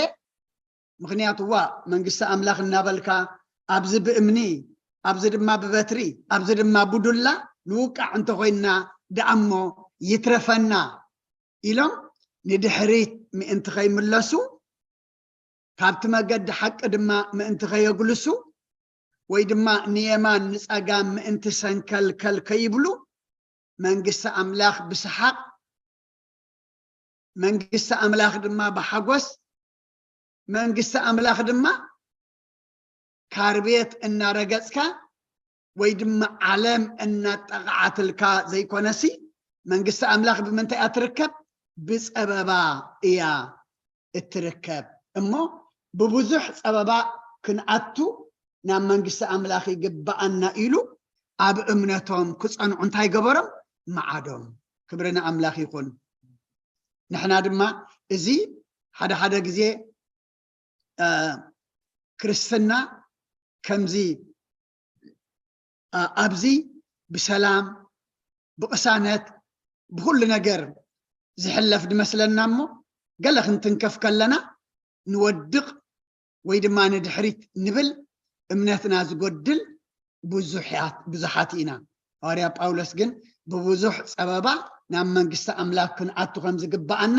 ምክንያቱ ዋ መንግስቲ ኣምላኽ እናበልካ ኣብዚ ብእምኒ ኣብዚ ድማ ብበትሪ ኣብዚ ድማ ብዱላ ንውቃዕ እንተኮይንና ደኣሞ ይትረፈና ኢሎም ንድሕሪት ምእንቲ ከይምለሱ ካብቲ መገዲ ሓቂ ድማ ምእንቲ ከየጉልሱ ወይ ድማ ንየማን ንፀጋም ምእንቲ ሰንከልከል ከይብሉ መንግስቲ ኣምላኽ ብሰሓቕ መንግስቲ ኣምላኽ ድማ ብሓጎስ መንግስቲ ኣምላኽ ድማ ካርቤት እናረገፅካ ወይ ድማ ዓለም እናጠቕዓትልካ ዘይኮነሲ መንግስቲ ኣምላኽ ብምንታይ እያ ትርከብ? ብፀበባ እያ እትርከብ እሞ ብብዙሕ ፀበባ ክንኣቱ ናብ መንግስቲ ኣምላኽ ይግባኣና ኢሉ ኣብ እምነቶም ክፀንዑ እንታይ ገበሮም? መዓዶም። ክብሪ ንኣምላኽ ይኹን። ንሕና ድማ እዚ ሓደ ሓደ ግዜ ክርስትና ከምዚ ኣብዚ ብሰላም ብቕሳነት ብኩሉ ነገር ዝሕለፍ ድመስለና እሞ ገለ ክንትንከፍ ከለና ንወድቕ ወይ ድማ ንድሕሪት ንብል እምነትና ዝጎድል ብዙሓት ኢና። ሃዋርያ ጳውሎስ ግን ብብዙሕ ጸበባ ናብ መንግስቲ ኣምላኽ ክንኣቱ ከም ዝግብኣና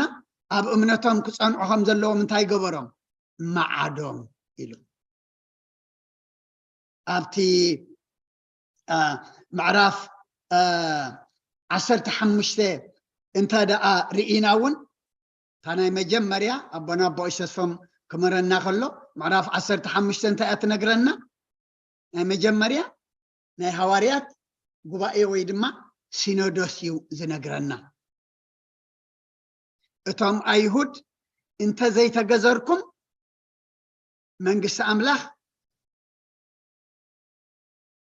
ኣብ እምነቶም ክጸንዑ ከም ዘለዎም እንታይ ገበሮም? መዓዶም ኢሉ። ኣብቲ ምዕራፍ ዓሰርተ ሓሙሽተ እንተ ደኣ ርኢና እውን እታ ናይ መጀመርያ ኣቦና ኣቦ ተስፎም ክመረና ከሎ ምዕራፍ ዓሰርተ ሓሙሽተ እንታይ እያ ትነግረና? ናይ መጀመርያ ናይ ሃዋርያት ጉባኤ ወይ ድማ ሲኖዶስ እዩ ዝነግረና። እቶም ኣይሁድ እንተ ዘይተገዘርኩም መንግስቲ ኣምላኽ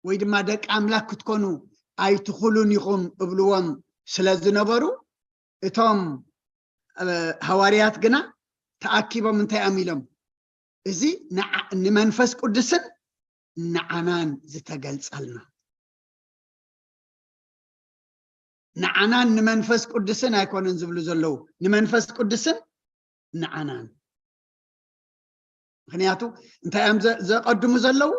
ወይ ድማ ደቂ ኣምላኽ ክትኮኑ ኣይትኽሉን ኢኹም እብልዎም ስለ ዝነበሩ እቶም ሃዋርያት ግና ተኣኪቦም እንታይ እዮም ኢሎም? እዚ ንመንፈስ ቅዱስን ንዓናን ዝተገልጸልና ንዓናን ንመንፈስ ቅዱስን ኣይኮነን ዝብሉ ዘለዉ ንመንፈስ ቅዱስን ንዓናን ምክንያቱ እንታይ እዮም ዘቀድሙ ዘለዉ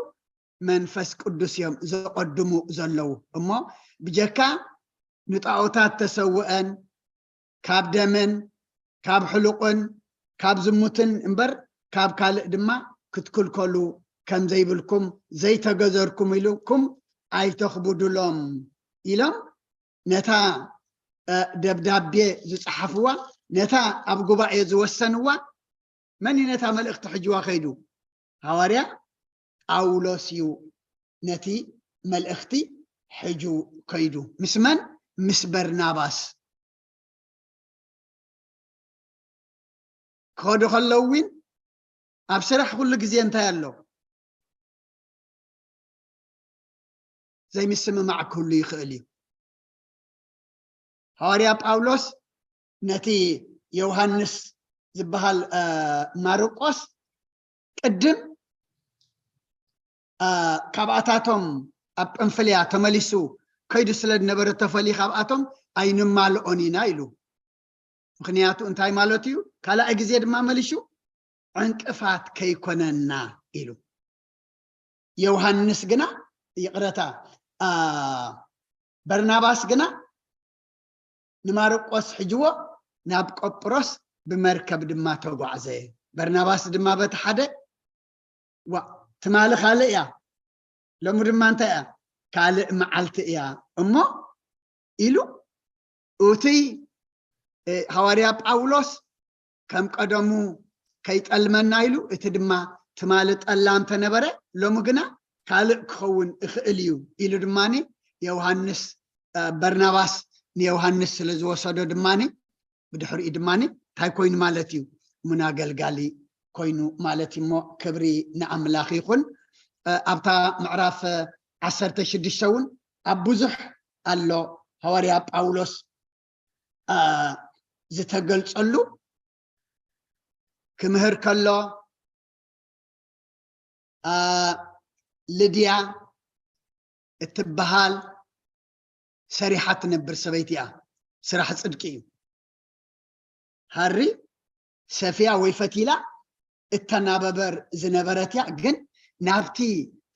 መንፈስ ቅዱስ እዮም ዘቀድሙ ዘለዉ እሞ ብጀካ ንጣዖታት ተሰውአን ካብ ደምን ካብ ሕሉቕን ካብ ዝሙትን እምበር ካብ ካልእ ድማ ክትክልከሉ ከም ዘይብልኩም ዘይተገዘርኩም ኢልኩም ኣይተኽብዱሎም ኢሎም ነታ ደብዳቤ ዝፀሓፍዋ ነታ ኣብ ጉባኤ ዝወሰንዋ መን እዩ ነታ መልእኽቲ ሕጅዋ ከይዱ ሃዋርያ ጳውሎስ እዩ ነቲ መልእኽቲ ሕጁ ከይዱ። ምስ መን? ምስ በርናባስ። ክኸዱ ከለዉ እውን ኣብ ስራሕ ኩሉ ግዜ እንታይ ኣሎ? ዘይምስምማዕ ክህሉ ይኽእል እዩ። ሃዋርያ ጳውሎስ ነቲ ዮሃንስ ዝበሃል ማርቆስ ቅድም ካብኣታቶም ኣብ ጳንፍልያ ተመሊሱ ከይዱ ስለ ዝነበረ ተፈልዩ ካብኣቶም ኣይንማልኦን ኢና ኢሉ። ምኽንያቱ እንታይ ማለት እዩ? ካልኣይ ግዜ ድማ መሊሹ ዕንቅፋት ከይኮነና ኢሉ። ዮሃንስ ግና ይቕረታ በርናባስ ግና ንማርቆስ ሕጅዎ ናብ ቆጵሮስ ብመርከብ ድማ ተጓዕዘ። በርናባስ ድማ በቲ ሓደ ዋ ትማሊ ካልእ እያ፣ ሎሚ ድማ እንታይ እያ? ካልእ መዓልቲ እያ እሞ ኢሉ እቲ ሃዋርያ ጳውሎስ ከም ቀደሙ ከይጠልመና ኢሉ እቲ ድማ ትማሊ ጠላም ተነበረ ሎሚ ግና ካልእ ክኸውን እኽእል እዩ ኢሉ ድማ ዮሃንስ በርናባስ ንዮሃንስ ስለ ዝወሰዶ ድማ ብድሕሪኡ ድማ እንታይ ኮይኑ ማለት እዩ? ሙን ኣገልጋሊ ኮይኑ ማለት እዩ። እሞ ክብሪ ንኣምላኽ ይኹን። ኣብታ ምዕራፍ ዓሰርተ ሽዱሽተ እውን ኣብ ብዙሕ ኣሎ ሃዋርያ ጳውሎስ ዝተገልጸሉ ክምህር ከሎ ልድያ እትበሃል ሰሪሓ ትነብር ሰበይቲ እያ። ስራሕ ጽድቂ እዩ። ሃሪ ሰፍያ ወይ ፈቲላ እተናበበር ዝነበረት እያ። ግን ናብቲ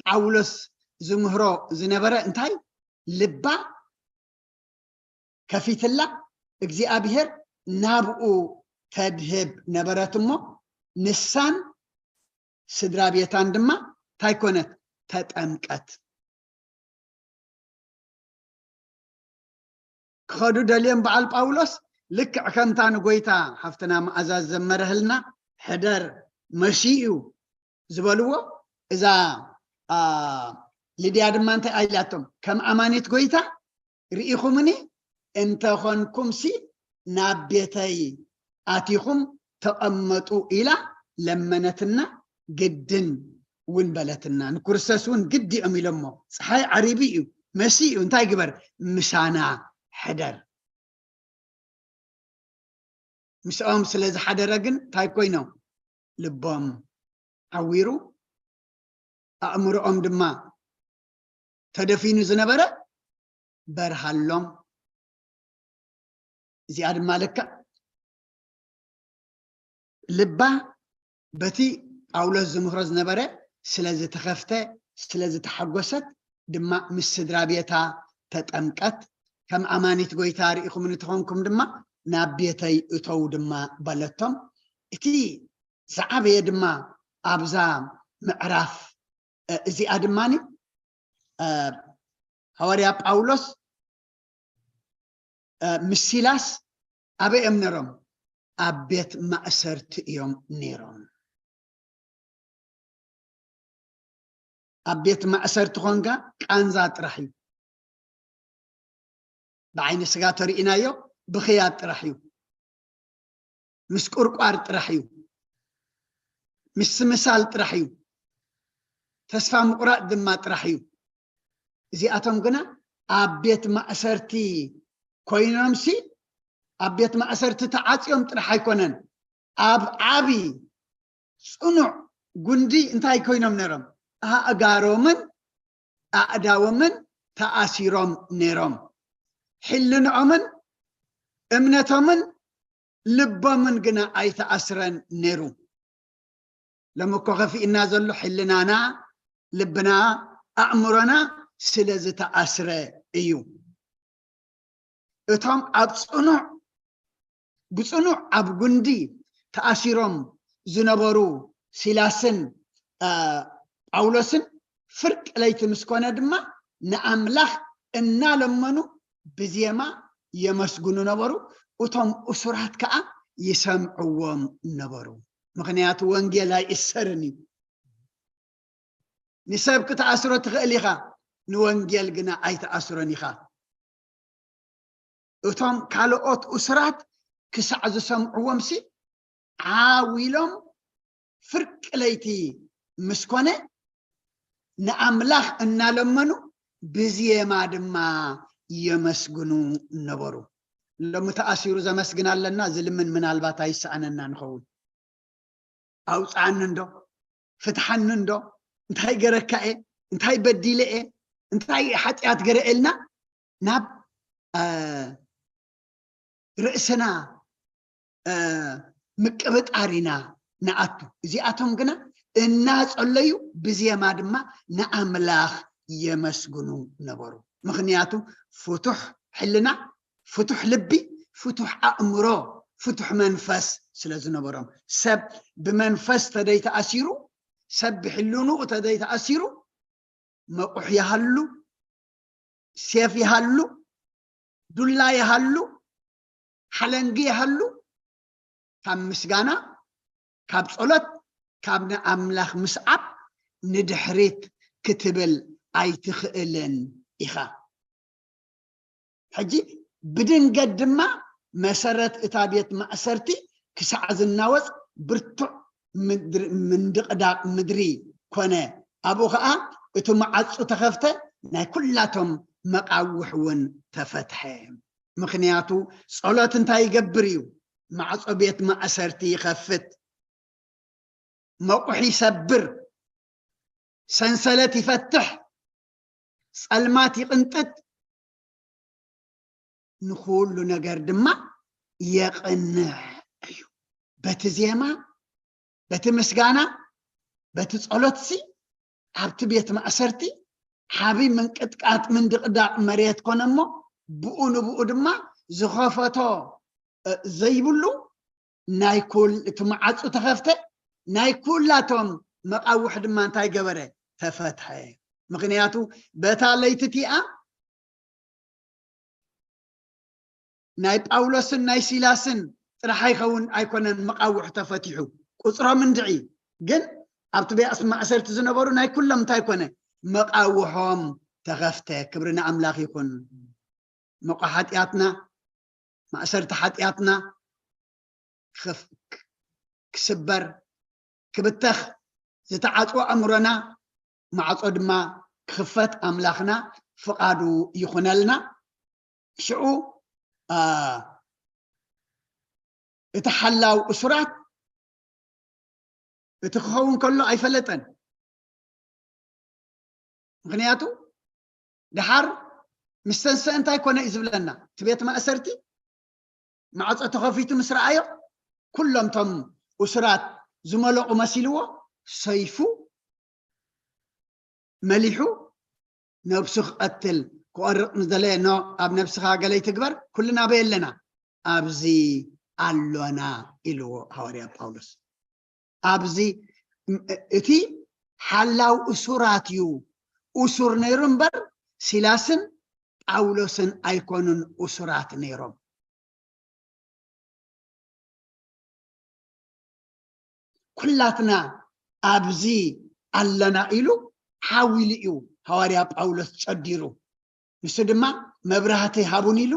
ጳውሎስ ዝምህሮ ዝነበረ እንታይ ልባ ከፊትላ እግዚኣብሔር ናብኡ ተድህብ ነበረት እሞ ንሳን ስድራ ቤታን ድማ እንታይ ኮነት? ተጠምቀት። ክኸዱ ደልዮም በዓል ጳውሎስ ልክዕ ከምታ ንጎይታ ሓፍትና መኣዛ ዘመረህልና ሕደር መሺ እዩ ዝበልዎ እዛ ልድያ ድማ እንታይ ኣይላቶም ከም ኣማኒት ጎይታ ርኢኹምኒ እንተኾንኩምሲ ናብ ቤተይ ኣቲኹም ተቐመጡ ኢላ ለመነትና። ግድን እውን በለትና። ንክርስቶስ እውን ግዲ እዮም ኢሎሞ። ፀሓይ ዓሪቡ እዩ መሲ እዩ እንታይ ግበር ምሳና ሕደር። ምስኦም ስለ ዝሓደረ ግን እንታይ ኮይኖም ልቦም ዓዊሩ ኣእምሮኦም ድማ ተደፊኑ ዝነበረ በርሃሎም። እዚኣ ድማ ልክዕ ልባ በቲ ጳውሎስ ዝምህሮ ዝነበረ ስለ ዝተኸፍተ ስለ ዝተሓጎሰት ድማ ምስ ስድራ ቤታ ተጠምቀት። ከም ኣማኒት ጎይታ ርኢኹም ንተኾንኩም ድማ ናብ ቤተይ እተው ድማ በለቶም። እቲ ዝዓበየ ድማ ኣብዛ ምዕራፍ እዚኣ ድማ ሃዋርያ ጳውሎስ ምስ ሲላስ ኣበይ እዮም ነሮም? ኣብ ቤት ማእሰርቲ እዮም ነይሮም። ኣብ ቤት ማእሰርቲ ኾንካ ቃንዛ ጥራሕ እዩ። ብዓይኒ ስጋ ተርእናዮ ብኽያት ጥራሕ እዩ። ምስ ቁርቋር ጥራሕ እዩ። ምስምሳል ጥራሕ እዩ። ተስፋ ምቑራጥ ድማ ጥራሕ እዩ። እዚኣቶም ግና ኣብ ቤት ማእሰርቲ ኮይኖምሲ ኣብ ቤት ማእሰርቲ ተዓፅዮም ጥራሕ ኣይኮነን፣ ኣብ ዓቢ ፅኑዕ ጉንዲ እንታይ ኮይኖም ነይሮም? ኣእጋሮምን ኣእዳዎምን ተኣሲሮም ነይሮም። ሕልንኦምን እምነቶምን ልቦምን ግና ኣይተኣስረን ነይሩ። ሎሚ እኮ ከፊእና ዘሎ ሕልናና፣ ልብና፣ ኣእምሮና ስለ ዝተኣስረ እዩ። እቶም ኣብ ጽኑዕ ብጽኑዕ ኣብ ጉንዲ ተኣሲሮም ዝነበሩ ሲላስን ጳውሎስን ፍርቂ ለይቲ ምስ ኮነ ድማ ንኣምላኽ እናለመኑ ብዜማ የመስግኑ ነበሩ። እቶም እሱራት ከኣ ይሰምዕዎም ነበሩ። ምኽንያቱ ወንጌል ኣይእሰርን እዩ። ንሰብ ክትኣስሮ ትኽእል ኢኻ፣ ንወንጌል ግና ኣይትኣስሮን ኢኻ። እቶም ካልኦት እሱራት ክሳዕ ዝሰምዕዎምሲ ዓው ኢሎም ፍርቂ ለይቲ ምስ ኮነ ንኣምላኽ እናለመኑ ብዜማ ድማ የመስግኑ ነበሩ። ሎሚ ተኣሲሩ ዘመስግን ኣለና፣ ዝልምን ምናልባት ኣይሰኣነና ንኸውን። ኣውፅኣኒ እንዶ፣ ፍትሓኒ እንዶ፣ እንታይ ገረካ እየ፣ እንታይ በዲለ እየ፣ እንታይ ሓጢኣት ገረ ኢልና ናብ ርእስና ምቅብጣር ኢና ንኣቱ። እዚኣቶም ግና እናጸለዩ ብዜማ ድማ ንኣምላኽ የመስግኑ ነበሩ። ምኽንያቱ ፍቱሕ ሕልና፣ ፍቱሕ ልቢ፣ ፍቱሕ ኣእምሮ፣ ፍቱሕ መንፈስ ስለ ዝነበሮም። ሰብ ብመንፈስ ተደይተኣሲሩ፣ ሰብ ብሕልንኡ ተደይተኣሲሩ፣ መቑሕ ይሃሉ፣ ሴፍ ይሃሉ፣ ዱላ ይሃሉ፣ ሓለንጊ ይሃሉ፣ ካብ ምስጋና፣ ካብ ጸሎት፣ ካብ ንኣምላኽ ምስዓብ ንድሕሪት ክትብል ኣይትኽእልን ኢኻ። ሕጂ ብድንገት ድማ መሰረት እታ ቤት ማእሰርቲ ክሳዕ ዝናወጽ ብርቱዕ ምንድቕዳቕ ምድሪ ኮነ። ኣብኡ ኸኣ እቲ መዓጹ ተኸፍተ፣ ናይ ኩላቶም መቓውሕ እውን ተፈትሐ። ምኽንያቱ ጸሎት እንታይ ይገብር እዩ? ማዕጾ ቤት ማእሰርቲ ይኸፍት፣ መቑሕ ይሰብር፣ ሰንሰለት ይፈትሕ፣ ጸልማት ይቕንጥጥ፣ ንኹሉ ነገር ድማ የቕንዕ እዩ። በቲ ዜማ፣ በቲ ምስጋና፣ በቲ ጸሎትሲ ኣብቲ ቤት ማእሰርቲ ዓቢ ምንቅጥቃጥ ምንድቕዳቕ መሬት ኮነ እሞ ብኡ ንብኡ ድማ ዝኸፈቶ ዘይብሉ ናይ ኩል እቲ መዓጹ ተኸፍተ፣ ናይ ኩላቶም መቓውሕ ድማ እንታይ ገበረ? ተፈትሐ። ምኽንያቱ በታ ለይቲ እቲኣ ናይ ጳውሎስን ናይ ሲላስን ጥራሕ ኣይኸውን ኣይኮነን መቓውሕ ተፈቲሑ፣ ቁፅሮም እንድዒ ግን ኣብቲ ቤት ማእሰርቲ ዝነበሩ ናይ ኩሎም እንታይ ኮነ? መቓውሖም ተኸፍተ። ክብሪ ንኣምላኽ ይኹን። መቑ ሓጢኣትና፣ ማእሰርቲ ሓጢኣትና ክስበር፣ ክብተኽ፣ ዝተዓፅወ ኣእምሮና ማዕፆ ድማ ክኽፈት ኣምላኽና ፍቓዱ ይኹነልና። ሽዑ እቲ ሓላው እሱራት እቲ ክኸውን ከሎ ኣይፈለጠን። ምኽንያቱ ደሓር ምስ ተንስአ እንታይ ኮነ እዩ ዝብለና? እቲ ቤት ማእሰርቲ ማዕጾ ተኸፊቱ ምስ ረኣዮ ኩሎም ቶም እሱራት ዝመለቑ መሲልዎ ሰይፉ መሊሑ ነብሱ ክቐትል ክቖርቕ ምስ ደለየ፣ ኖ፣ ኣብ ነብስኻ ገለ ይትግበር፣ ኩልና ኣበይ ኣለና? ኣብዚ ኣሎና ኢልዎ ሃዋርያ ጳውሎስ። ኣብዚ እቲ ሓላው እሱራት እዩ እሱር ነይሩ እምበር ሲላስን ጳውሎስን ኣይኮኑን እሱራት ነይሮም። ኩላትና ኣብዚ ኣለና ኢሉ ሓዊሉ እዩ ሃዋርያ ጳውሎስ ጨዲሩ። ንሱ ድማ መብራህቲ ሃቡን ኢሉ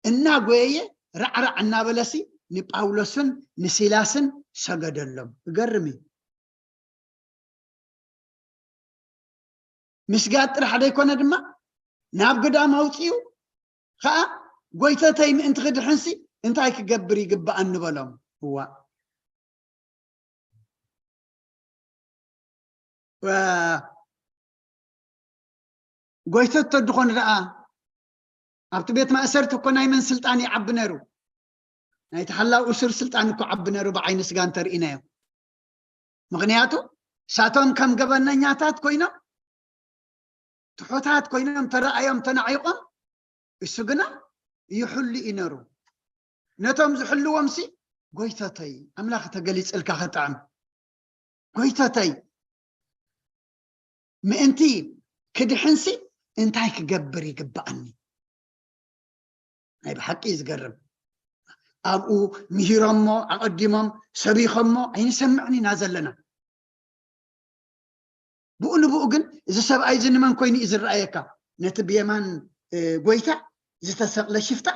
እናጎየየ ራዕራዕ እናበለሲ ንጳውሎስን ንሲላስን ሰገደሎም። እገርም እዩ። ምስጋድ ጥራሕ ደይኮነ ድማ ናብ ግዳም ኣውፅኡ ከዓ ጎይተተይ ምእንቲ ክድሕንሲ እንታይ ክገብር ይግባኣኒ በሎም። እዋ ጎይተት ተድኾኑ ደኣ ኣብቲ ቤት ማእሰርቲ እኮ ናይ መን ስልጣን ይዓቢ ነይሩ? ናይ ተሓላው እሱር ስልጣን እኮ ዓቢ ነይሩ ብዓይኒ ስጋ እንተርኢናዮ። ምኽንያቱ ሳቶም ከም ገበነኛታት ኮይኖም ትሑታት ኮይኖም ተረኣዮም ተናዒቖም፣ እሱ ግና ይሕሉ እዩ ነይሩ። ነቶም ዝሕልዎም ሲ ጎይተተይ ኣምላኽ ተገሊጽልካ ክጥዕም ጎይተተይ ምእንቲ ክድሕንሲ እንታይ ክገብር ይግባኣኒ? ናይ ብሓቂ እዩ ዝገርም። ኣብኡ ምሂሮሞ ኣቐዲሞም ሰቢኾሞ ኣይንሰምዕን ኢና ዘለና። ብኡ ንብኡ ግን እዚ ሰብኣይ እዚ ንመን ኮይኑ እዩ ዝረኣየካ? ነቲ ብየማን ጎይታ ዝተሰቕለ ሽፍታ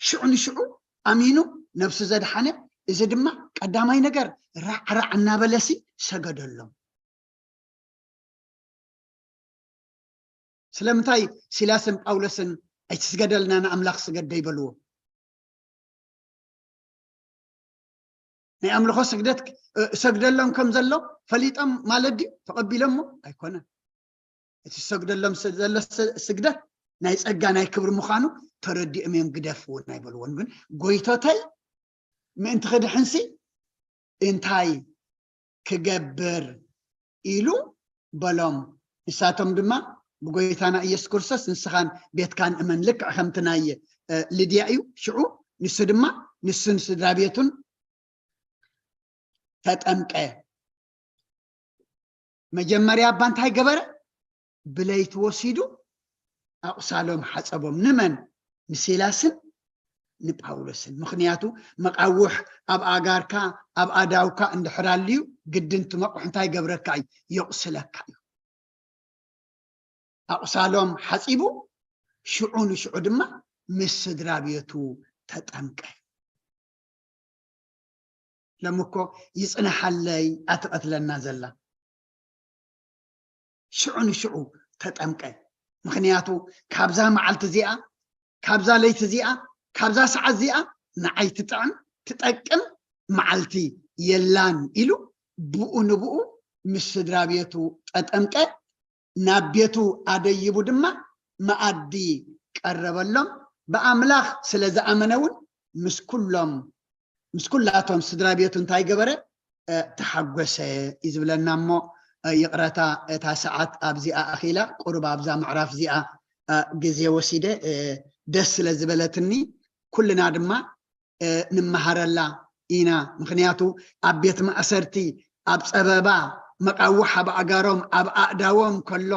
ሽዑ ንሽዑ ኣሚኑ ነብሱ ዘድሓነ፣ እዚ ድማ ቀዳማይ ነገር ራዕራዕ እናበለሲ ሰገደሎም። ስለምንታይ ሲላስን ጳውሎስን ኣይትስገደልና ንኣምላኽ ስገድ ደይበልዎ? ናይ ኣምልኾ ስግደት እሰግደሎም ከም ዘሎ ፈሊጦም ማለት ድዩ? ተቐቢሎሞ ኣይኮነን። እቲ ዝሰግደሎም ዘሎ ስግደት ናይ ጸጋ ናይ ክብሪ ምዃኑ ተረዲኦም እዮም ግደፍዎ ኣይበልዎን። ግን ጎይቶተይ ምእንቲ ክድሕንሲ እንታይ ክገብር ኢሉ በሎም። ንሳቶም ድማ ብጎይታና ኢየሱስ ክርስቶስ ንስኻን ቤትካን እመን፣ ልክዕ ከምቲ ናይ ልድያ እዩ። ሽዑ ንሱ ድማ ንሱን ስድራ ቤቱን ተጠምቀ። መጀመርያ እባ እንታይ ገበረ? ብለይቲ ወሲዱ ኣቑሳሎም ሓጸቦም። ንመን? ንሲላስን ንጳውሎስን። ምኽንያቱ መቓውሕ ኣብ ኣእጋርካ ኣብ ኣእዳውካ እንድሕር ኣልዩ ግድን እቲ መቑሕ እንታይ ይገብረካ እዩ? የቑስለካ እዩ። ኣቑሳሎም ሓጺቡ ሽዑ ንሽዑ ድማ ምስ ስድራ ቤቱ ተጠምቀ። ሎሚ እኮ ይጽንሓለይ እያ ትቐትለና ዘላ። ሽዑ ንሽዑ ተጠምቀ። ምኽንያቱ ካብዛ መዓልቲ እዚኣ፣ ካብዛ ለይቲ እዚኣ፣ ካብዛ ሰዓት እዚኣ ንዓይ ትጥዕም ትጠቅም መዓልቲ የላን ኢሉ ብኡ ንብኡ ምስ ስድራ ቤቱ ተጠምቀ። ናብ ቤቱ ኣደይቡ ድማ መኣዲ ቀረበሎም። ብኣምላኽ ስለ ዝኣመነ እውን ምስ ኩሎም ምስ ኩላቶም ስድራ ቤቱ እንታይ ገበረ? ተሓጎሰ እዩ ዝብለና። እሞ ይቕረታ፣ እታ ሰዓት ኣብዚኣ ኣኺላ፣ ቁሩብ ኣብዛ ምዕራፍ እዚኣ ግዜ ወሲደ ደስ ስለ ዝበለትኒ ኩልና ድማ ንመሃረላ ኢና። ምኽንያቱ ኣብ ቤት ማእሰርቲ፣ ኣብ ጸበባ፣ መቃውሕ ኣብ ኣእጋሮም ኣብ ኣእዳዎም ከሎ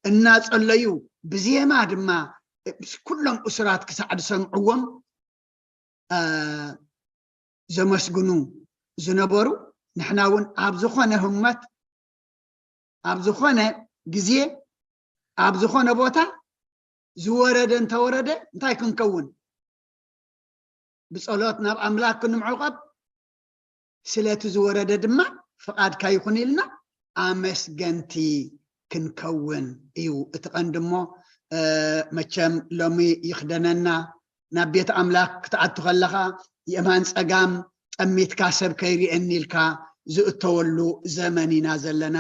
እናጸለዩ ብዜማ ድማ ኩሎም እሱራት ክሳዕ ዝሰምዕዎም ዘመስግኑ ዝነበሩ፣ ንሕና እውን ኣብ ዝኾነ ህሞት፣ ኣብ ዝኾነ ግዜ፣ ኣብ ዝኾነ ቦታ ዝወረደ እንተወረደ እንታይ ክንከውን? ብጸሎት ናብ ኣምላኽ ክንምዕቐብ፣ ስለቲ ዝወረደ ድማ ፍቓድካ ይኹን ኢልና ኣመስገንቲ ክንከውን እዩ እቲ ቀንዲ። እሞ መቸም ሎሚ ይኽደነና። ናብ ቤት ኣምላኽ ክትኣቱ ከለኻ የማን ጸጋም ጠሚትካ ሰብ ከይርእየኒ ኢልካ ዝእተወሉ ዘመን ኢና ዘለና።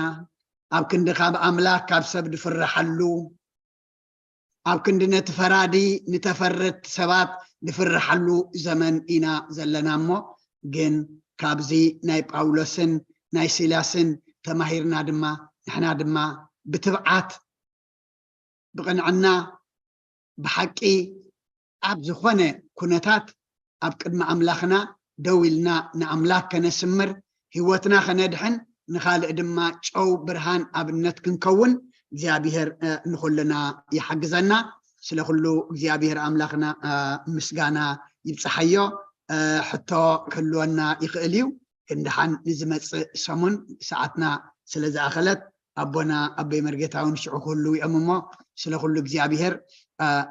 ኣብ ክንዲ ካብ ኣምላኽ ካብ ሰብ ድፍርሓሉ፣ ኣብ ክንዲ ነቲ ፈራዲ ንተፈረድቲ ሰባት ድፍርሓሉ ዘመን ኢና ዘለና። እሞ ግን ካብዚ ናይ ጳውሎስን ናይ ሲላስን ተማሂርና ድማ ንሕና ድማ ብትብዓት ብቕንዕና ብሓቂ ኣብ ዝኾነ ኩነታት ኣብ ቅድሚ ኣምላኽና ደው ኢልና ንኣምላኽ ከነስምር፣ ህይወትና ከነድሕን፣ ንኻልእ ድማ ጨው፣ ብርሃን፣ ኣብነት ክንከውን እግዚኣብሔር ንኹልና ይሓግዘና። ስለ ኩሉ እግዚኣብሔር ኣምላኽና ምስጋና ይብጽሓዮ። ሕቶ ክህልወና ይኽእል እዩ፣ ግን ደሓን ንዝመጽእ ሰሙን ሰዓትና ስለ ዝኣኸለት ኣቦና ኣቦይ መርጌታ እውን ሽዑ ክህልዉ እዮም። እሞ ስለ ኩሉ እግዚኣብሔር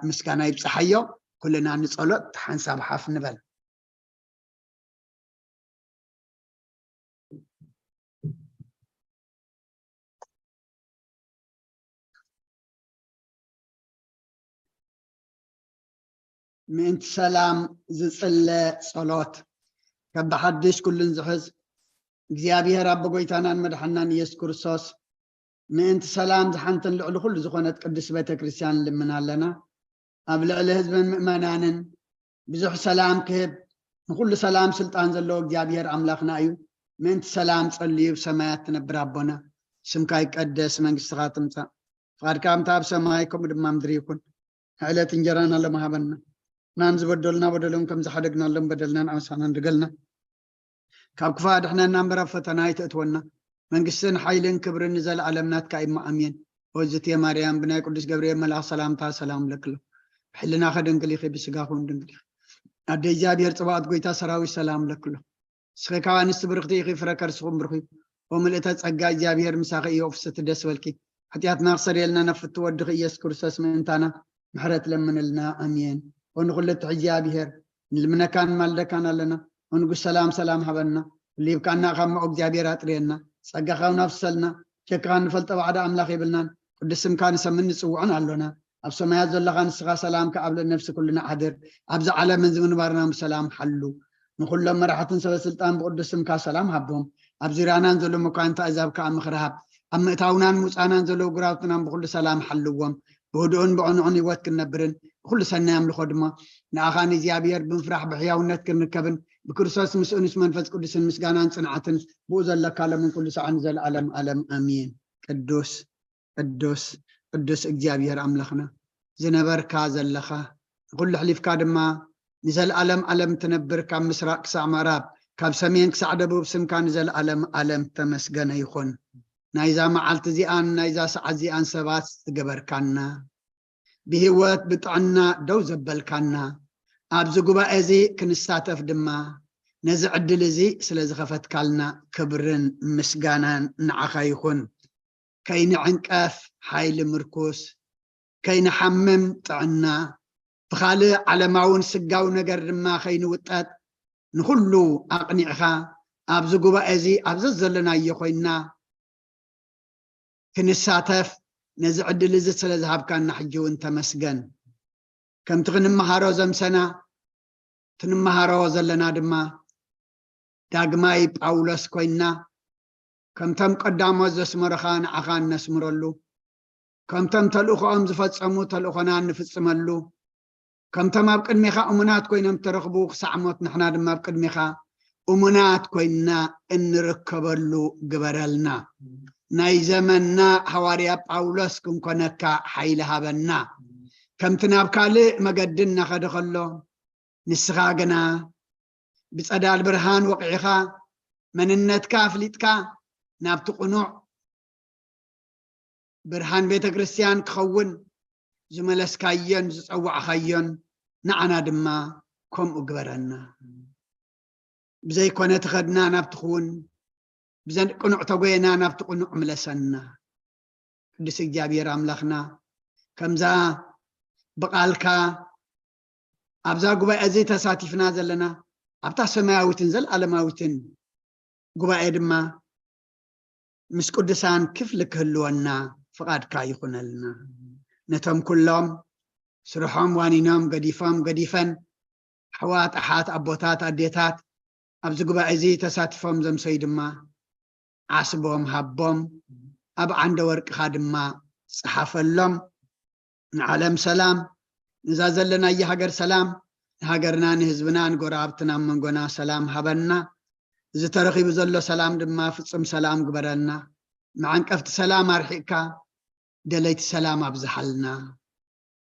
ምስጋና ይብጽሓዮ። ኩልና ንጸሎት ሓንሳብ ሓፍ ንበል። ምእንቲ ሰላም ዝጽለ ጸሎት። ከብ ሓድሽ ኩሉን ዝሕዝ እግዚኣብሔር ኣቦ ጎይታናን መድሓናን ኢየሱስ ክርስቶስ ምእንቲ ሰላም ዝሓንትን ልዕሊ ኩሉ ዝኾነት ቅድስት ቤተ ክርስቲያን ንልምን ኣለና። ኣብ ልዕሊ ህዝብን ምእመናንን ብዙሕ ሰላም ክህብ ንኹሉ ሰላም ስልጣን ዘለዎ እግዚኣብሔር ኣምላኽና እዩ። ምእንቲ ሰላም ጸልዩ ብሰማያት ትነብር ኣቦና፣ ስምካ ይቀደስ፣ መንግስትኻ ትምጻእ፣ ፍቓድካ ከምታ ኣብ ሰማይ ከምኡ ድማ ምድሪ ይኩን። ንዕለት እንጀራና ሎም ሃበና፣ ናን ዝበደሉና በደሎም ከም ዝሓደግናሎም በደልናን ኣበሳናን ድገልና፣ ካብ ክፉእ ኣድሕነና እምበር ኣብ ፈተና ኣይተእትወና። መንግስትን ሓይልን ክብርን ንዘለኣለም ናትካ እዩ። ኣሜን። ኦዝትየ ማርያም ብናይ ቅዱስ ገብርኤል መልኣኽ ሰላምታ ሰላም እብለኪ ኣለኹ። ብሕልናኺ ድንግል ኢኺ፣ ብስጋኺ እውን ድንግል ኢኺ። ኣደ እግዚኣብሔር ጽባኦት ጎይታ ሰራዊት ሰላም እብለኪ ኣለኹ። ንስኺ ካብ ኣንስቲ ብርኽቲ ኢኺ፣ ፍረ ከርስኹም ብሩኽ እዩ። ኦ ምልእተ ጸጋ እግዚኣብሔር ምሳኺ እዩ፣ ኦ ፍስሕቲ ደስ በልኪ። ሓጢኣትና ክሰርየልና ናብ ፍትው ወድኺ ኢየሱስ ክርስቶስ ምእንታና ምሕረት ለምንልና። ኣሜን። ኦ ንኹሉ እትሕዚ እግዚኣብሔር፣ ንልምነካን ንማልደካን ኣለና። ኦ ንጉስ ሰላም፣ ሰላም ሃበና። ኩሉ ሂብካና ካብ ምኦ እግዚኣብሔር ኣጥርየና። ጸጋኻ እውን ኣፍስሰልና። ሸክኻ ንፈልጦ ባዕዳ ኣምላኽ የብልናን። ቅዱስ ስምካ ንሰምን ንጽውዖን ኣሎና። ኣብ ሰማያት ዘለኻ ንስኻ ሰላም ከኣብ ነፍሲ ኩልና ኣሕድር። ኣብዚ ዓለምን እዚ ምንባርና ብሰላም ሓሉ። ንኹሎም መራሕትን ሰበ ስልጣን ብቅዱስ ስምካ ሰላም ሃቦም። ኣብ ዙርያናን ዘሎ መኳንንቲ ኣሕዛብ ከኣ ምኽሪ ሃብ። ኣብ ምእታውናን ምውጻእናን ዘለዉ ግራውትናን ብኹሉ ሰላም ሓልዎም። ብህዱእን ብቕኑዕን ህይወት ክንነብርን ብኹሉ ሰናይ ኣምልኾ ድማ ንኣኻ ንእግዚኣብሔር ብምፍራሕ ብሕያውነት ክንርከብን ብክርስቶስ ምስኡ ምስ መንፈስ ቅዱስን ምስጋናን ጽንዓትን ብኡ ዘለካ ሎምን ኩሉ ሰዓን ንዘለኣለም ኣለም ኣሜን። ቅዱስ ቅዱስ ቅዱስ እግዚኣብሔር ኣምላኽና ዝነበርካ ዘለኻ ንኹሉ ኣሕሊፍካ ድማ ንዘለኣለም ኣለም ትነብር ካብ ምስራቅ ክሳዕ ምዕራብ ካብ ሰሜን ክሳዕ ደቡብ ስምካ ንዘለኣለም ኣለም ተመስገነ ይኹን። ናይዛ መዓልቲ እዚኣን ናይዛ ሰዓት እዚኣን ሰባት ዝገበርካና ብህይወት ብጥዕና ደው ዘበልካና ኣብዚ ጉባኤ እዚ ክንሳተፍ ድማ ነዚ ዕድል እዚ ስለ ዝኸፈትካልና ክብርን ምስጋናን ንዓኻ ይኹን። ከይንዕንቀፍ ሓይሊ ምርኩስ፣ ከይንሓምም ጥዕና፣ ብኻልእ ዓለማውን ስጋዊ ነገር ድማ ከይንውጠጥ ንኹሉ ኣቕኒዕኻ ኣብዚ ጉባኤ እዚ ኣብ ዘዘለናዮ ኮይንና ክንሳተፍ ነዚ ዕድል እዚ ስለ ዝሃብካና ሕጂ እውን ተመስገን። ከምቲ ክንመሃሮ ዘምሰና ክንመሃሮ ዘለና ድማ ዳግማይ ጳውሎስ ኮይንና ከምቶም ቀዳሞት ዘስመሩኻ ንዓኻ እነስምረሉ ከምቶም ተልእኾኦም ዝፈጸሙ ተልእኾና እንፍጽመሉ ከምቶም ኣብ ቅድሜኻ እሙናት ኮይኖም እተረኽቡ ክሳዕ ሞት ንሕና ድማ ኣብ ቅድሜኻ እሙናት ኮይንና እንርከበሉ ግበረልና። ናይ ዘመንና ሃዋርያ ጳውሎስ ክንኮነካ ሓይሊ ሃበና። ከምቲ ናብ ካልእ መገዲ እናኸደ ከሎ ንስኻ ግና ብጸዳል ብርሃን ወቒዕኻ መንነትካ ኣፍሊጥካ ናብቲ ቅኑዕ ብርሃን ቤተ ክርስቲያን ክኸውን ዝመለስካዮን ዝጸዋዕኻዮን ንዓና ድማ ከምኡ ግበረና። ብዘይኮነ ተኸድና ናብቲ ክውን ብዘን ቅኑዕ ተጎየና ናብቲ ቅኑዕ ምለሰና። ቅዱስ እግዚኣብሔር ኣምላኽና ከምዛ ብቓልካ ኣብዛ ጉባኤ እዚ ተሳቲፍና ዘለና ኣብታ ሰማያዊትን ዘለዓለማዊትን ጉባኤ ድማ ምስ ቅዱሳን ክፍሊ ክህልወና ፍቓድካ ይኹነልና። ነቶም ኩሎም ስርሖም ዋኒኖም ገዲፎም ገዲፈን ኣሕዋት ኣሓት ኣቦታት ኣዴታት ኣብዚ ጉባኤ እዚ ተሳቲፎም ዘምሰዩ ድማ ዓስቦም ሃቦም ኣብ ዓንደ ወርቅኻ ድማ ጸሓፈሎም። ንዓለም ሰላም፣ ንዛ ዘለናያ ሃገር ሰላም፣ ንሃገርና ንህዝብና ንጎረባብትና ኣብ መንጎና ሰላም ሃበና። እዚ ተረኺቡ ዘሎ ሰላም ድማ ፍጹም ሰላም ግበረልና። መዓንቀፍቲ ሰላም ኣርሒቕካ ደለይቲ ሰላም ኣብዝሓልና።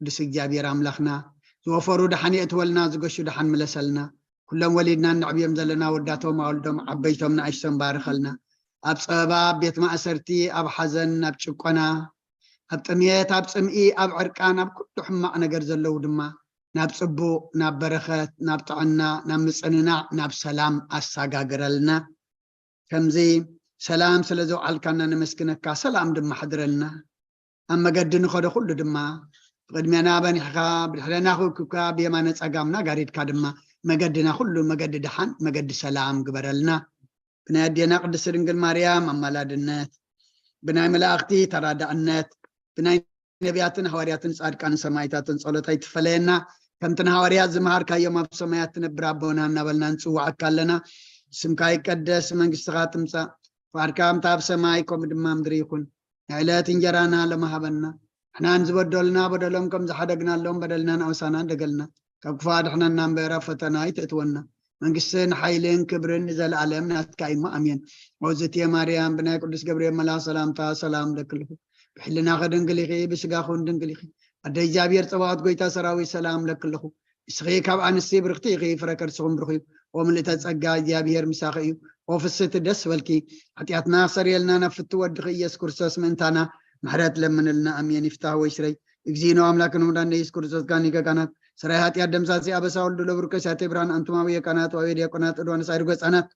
ቅዱስ እግዚኣብሔር ኣምላኽና ዝወፈሩ ደሓን የእትወልና፣ ዝገሹ ደሓን ምለሰልና። ኩሎም ወሊድና እነዕብዮም ዘለና ወዳቶም ኣወልዶም ዓበይቶም ንኣሽቶም ባርኸልና። ኣብ ጸበባ ኣብ ቤት ማእሰርቲ ኣብ ሓዘን ኣብ ጭቆና ኣብ ጥምየት ኣብ ጽምኢ ኣብ ዕርቃን ኣብ ኩሉ ሕማቕ ነገር ዘለዉ ድማ ናብ ጽቡቕ ናብ በረኸት ናብ ጥዕና ናብ ምጽንናዕ ናብ ሰላም ኣሳጋግረልና። ከምዚ ሰላም ስለ ዘውዓልካና ነመስግነካ፣ ሰላም ድማ ሓድረልና። ኣብ መገዲ ንኸዶ ኩሉ ድማ ብቕድሜና በኒሕኻ ብድሕረና ክውክብካ ብየማነ ጸጋምና ጋሪድካ ድማ መገድና ኩሉ መገዲ ደሓን መገዲ ሰላም ግበረልና። ብናይ ኣዴና ቅድስቲ ድንግል ማርያም ኣማላድነት ብናይ መላእኽቲ ተራዳእነት ብናይ ነቢያትን ሃዋርያትን ጻድቃንን ሰማይታትን ጸሎት ኣይትፈለየና። ከምቲ ንሃዋርያት ዝመሃርካዮም ኣብ ሰማያት ትነብር ኣቦና እናበልና ንጽዋዓካ ኣለና። ስምካ ይቀደስ፣ መንግስትኻ ትምጻእ፣ ፍቓድካ ከምታ ኣብ ሰማይ ከምኡ ድማ ምድሪ ይኹን። ንዕለት እንጀራና ሎሚ ሃበና። ንሕናን ዝበደሉና በደሎም ከም ዝሓደግናሎም በደልናን ኣውሳናን ደገልና። ካብ ክፉ ኣድሕነና እምበር ኣብ ፈተና ኣይተእትወና። መንግስትን ሓይልን ክብርን ንዘለኣለም ናትካ እዩ እሞ ኣሜን። ኦዝትየ ማርያም ብናይ ቅዱስ ገብርኤል መልኣኽ ሰላምታ ሰላም ለክልኹ ብሕልናኺ ድንግል ኢኺ ብስጋኹን ድንግል ኢኺ ኣደ እግዚኣብሔር ጸባኦት ጎይታ ሰራዊት ሰላም ለክልኹ። ንስኺ ካብ ኣንስቲ ብርኽቲ ኢኺ ፍረ ከርስኹም ብሩኽ እዩ። ኦ ምልእተ ጸጋ እግዚኣብሔር ምሳኺ እዩ። ኦ ፍስቲ ደስ በልኪ። ሓጢኣትና ክሰርየልና ናብ ፍቲ ወድኺ ኢየሱስ ክርስቶስ ምእንታና ምሕረት ለምንልና ኣሜን። ይፍታህ ወይ ስረይ እግዚእነ ኣምላክን መድኃኒነ ኢየሱስ ክርስቶስ ጋኒ ገጋናት ስራይ ኃጢአት ደምሳሲ አበሳ ወልዱ ለብሩከ ሲያቴ ብርሃን አንቱም አብየ ካህናት ወአብየ ዲያቆናት ዕድዋን ሳይድ ገጻናት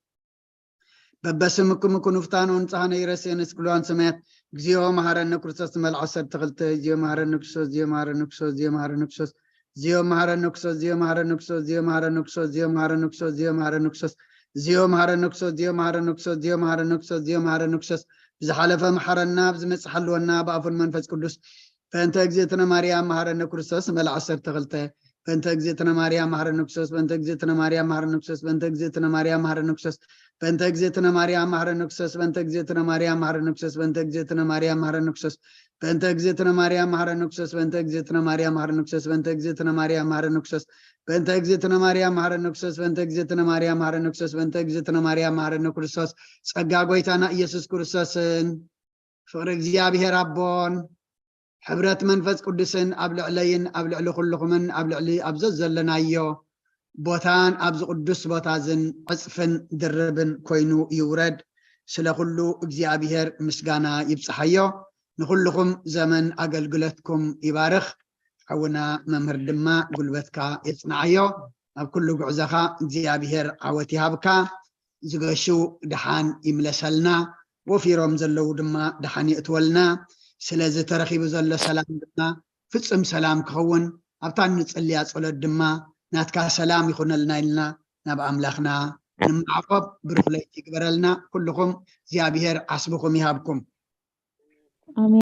በበስምኩም ኩኑ ፍታን ወንጽሃነ ይረሴንስ ኩልዋን ሰማያት። እግዚኦ መሐረነ ክርስቶስ መልዓ ዓሰርተ ክልተ። እግዚኦ መሐረነ ክርስቶስ፣ እግዚኦ መሐረነ ክርስቶስ፣ እግዚኦ መሐረነ ክርስቶስ፣ እግዚኦ መሐረነ ክርስቶስ፣ እግዚኦ መሐረነ ክርስቶስ፣ እግዚኦ መሐረነ ክርስቶስ፣ እግዚኦ መሐረነ ክርስቶስ፣ እግዚኦ መሐረነ ክርስቶስ፣ እግዚኦ መሐረነ ክርስቶስ፣ እግዚኦ መሐረነ ክርስቶስ፣ እግዚኦ መሐረነ ክርስቶስ፣ ብዝሓለፈ መሐረና፣ ብዝመጽእ ሓልወና፣ ብኣፉን መንፈስ ቅዱስ። በእንተ እግዝእትነ ማርያም መሐረነ ክርስቶስ መልዓ ዓሰርተ ክልተ። በእንተ እግዝእትነ ማርያም መሐረነ ክርስቶስ፣ በእንተ እግዝእትነ ማርያም መሐረነ ክርስቶስ፣ በእንተ እግዝእትነ ማርያም መሐረነ ክርስቶስ፣ በእንተ እግዝእትነ ማርያም መሐረነ ክርስቶስ፣ በእንተ እግዝእትነ ማርያም መሐረነ ክርስቶስ፣ በእንተ እግዝእትነ ማርያም መሐረነ ክርስቶስ፣ በእንተ እግዝእትነ ማርያም መሐረነ ክርስቶስ፣ በእንተ እግዝእትነ ማርያም መሐረነ ክርስቶስ፣ በእንተ እግዝእትነ ማርያም መሐረነ ክርስቶስ፣ በእንተ እግዝእትነ ማርያም መሐረነ ክርስቶስ፣ በእንተ እግዝእትነ ማርያም መሐረነ ክርስቶስ፣ በእንተ እግዝእትነ ማርያም መሐረነ ክርስቶስ፣ ጸጋ ጎይታና ኢየሱስ ክርስቶስን ፍቕሪ እግዚኣብሔር ኣቦን ሕብረት መንፈስ ቅዱስን ኣብ ልዕለይን ኣብ ልዕሊ ኩልኹምን ኣብ ልዕሊ ኣብ ዘዘለናዮ ቦታን ኣብዚ ቅዱስ ቦታ ዝን ዕጽፍን ድርብን ኮይኑ ይውረድ። ስለ ኩሉ እግዚኣብሔር ምስጋና ይብጽሓዮ። ንኹልኹም ዘመን ኣገልግሎትኩም ይባርኽ። ሓውና መምህር ድማ ጉልበትካ የጽንዓዮ። ኣብ ኩሉ ጉዕዞኻ እግዚኣብሔር ዓወት ይሃብካ። ዝገሹ ደሓን ይምለሰልና፣ ወፊሮም ዘለዉ ድማ ደሓን የእትወልና። ስለዚ ተረኺቡ ዘሎ ሰላም ድማ ፍጹም ሰላም ክኸውን ኣብታ እንጽልያ ጸሎት ድማ ናትካ ሰላም ይኹነልና ኢልና ናብ ኣምላኽና ንመዓቆብ። ብሩኽ ለይቲ ይግበረልና። ኩልኹም እግዚኣብሔር ዓስብኹም ይሃብኩም። ኣሜን።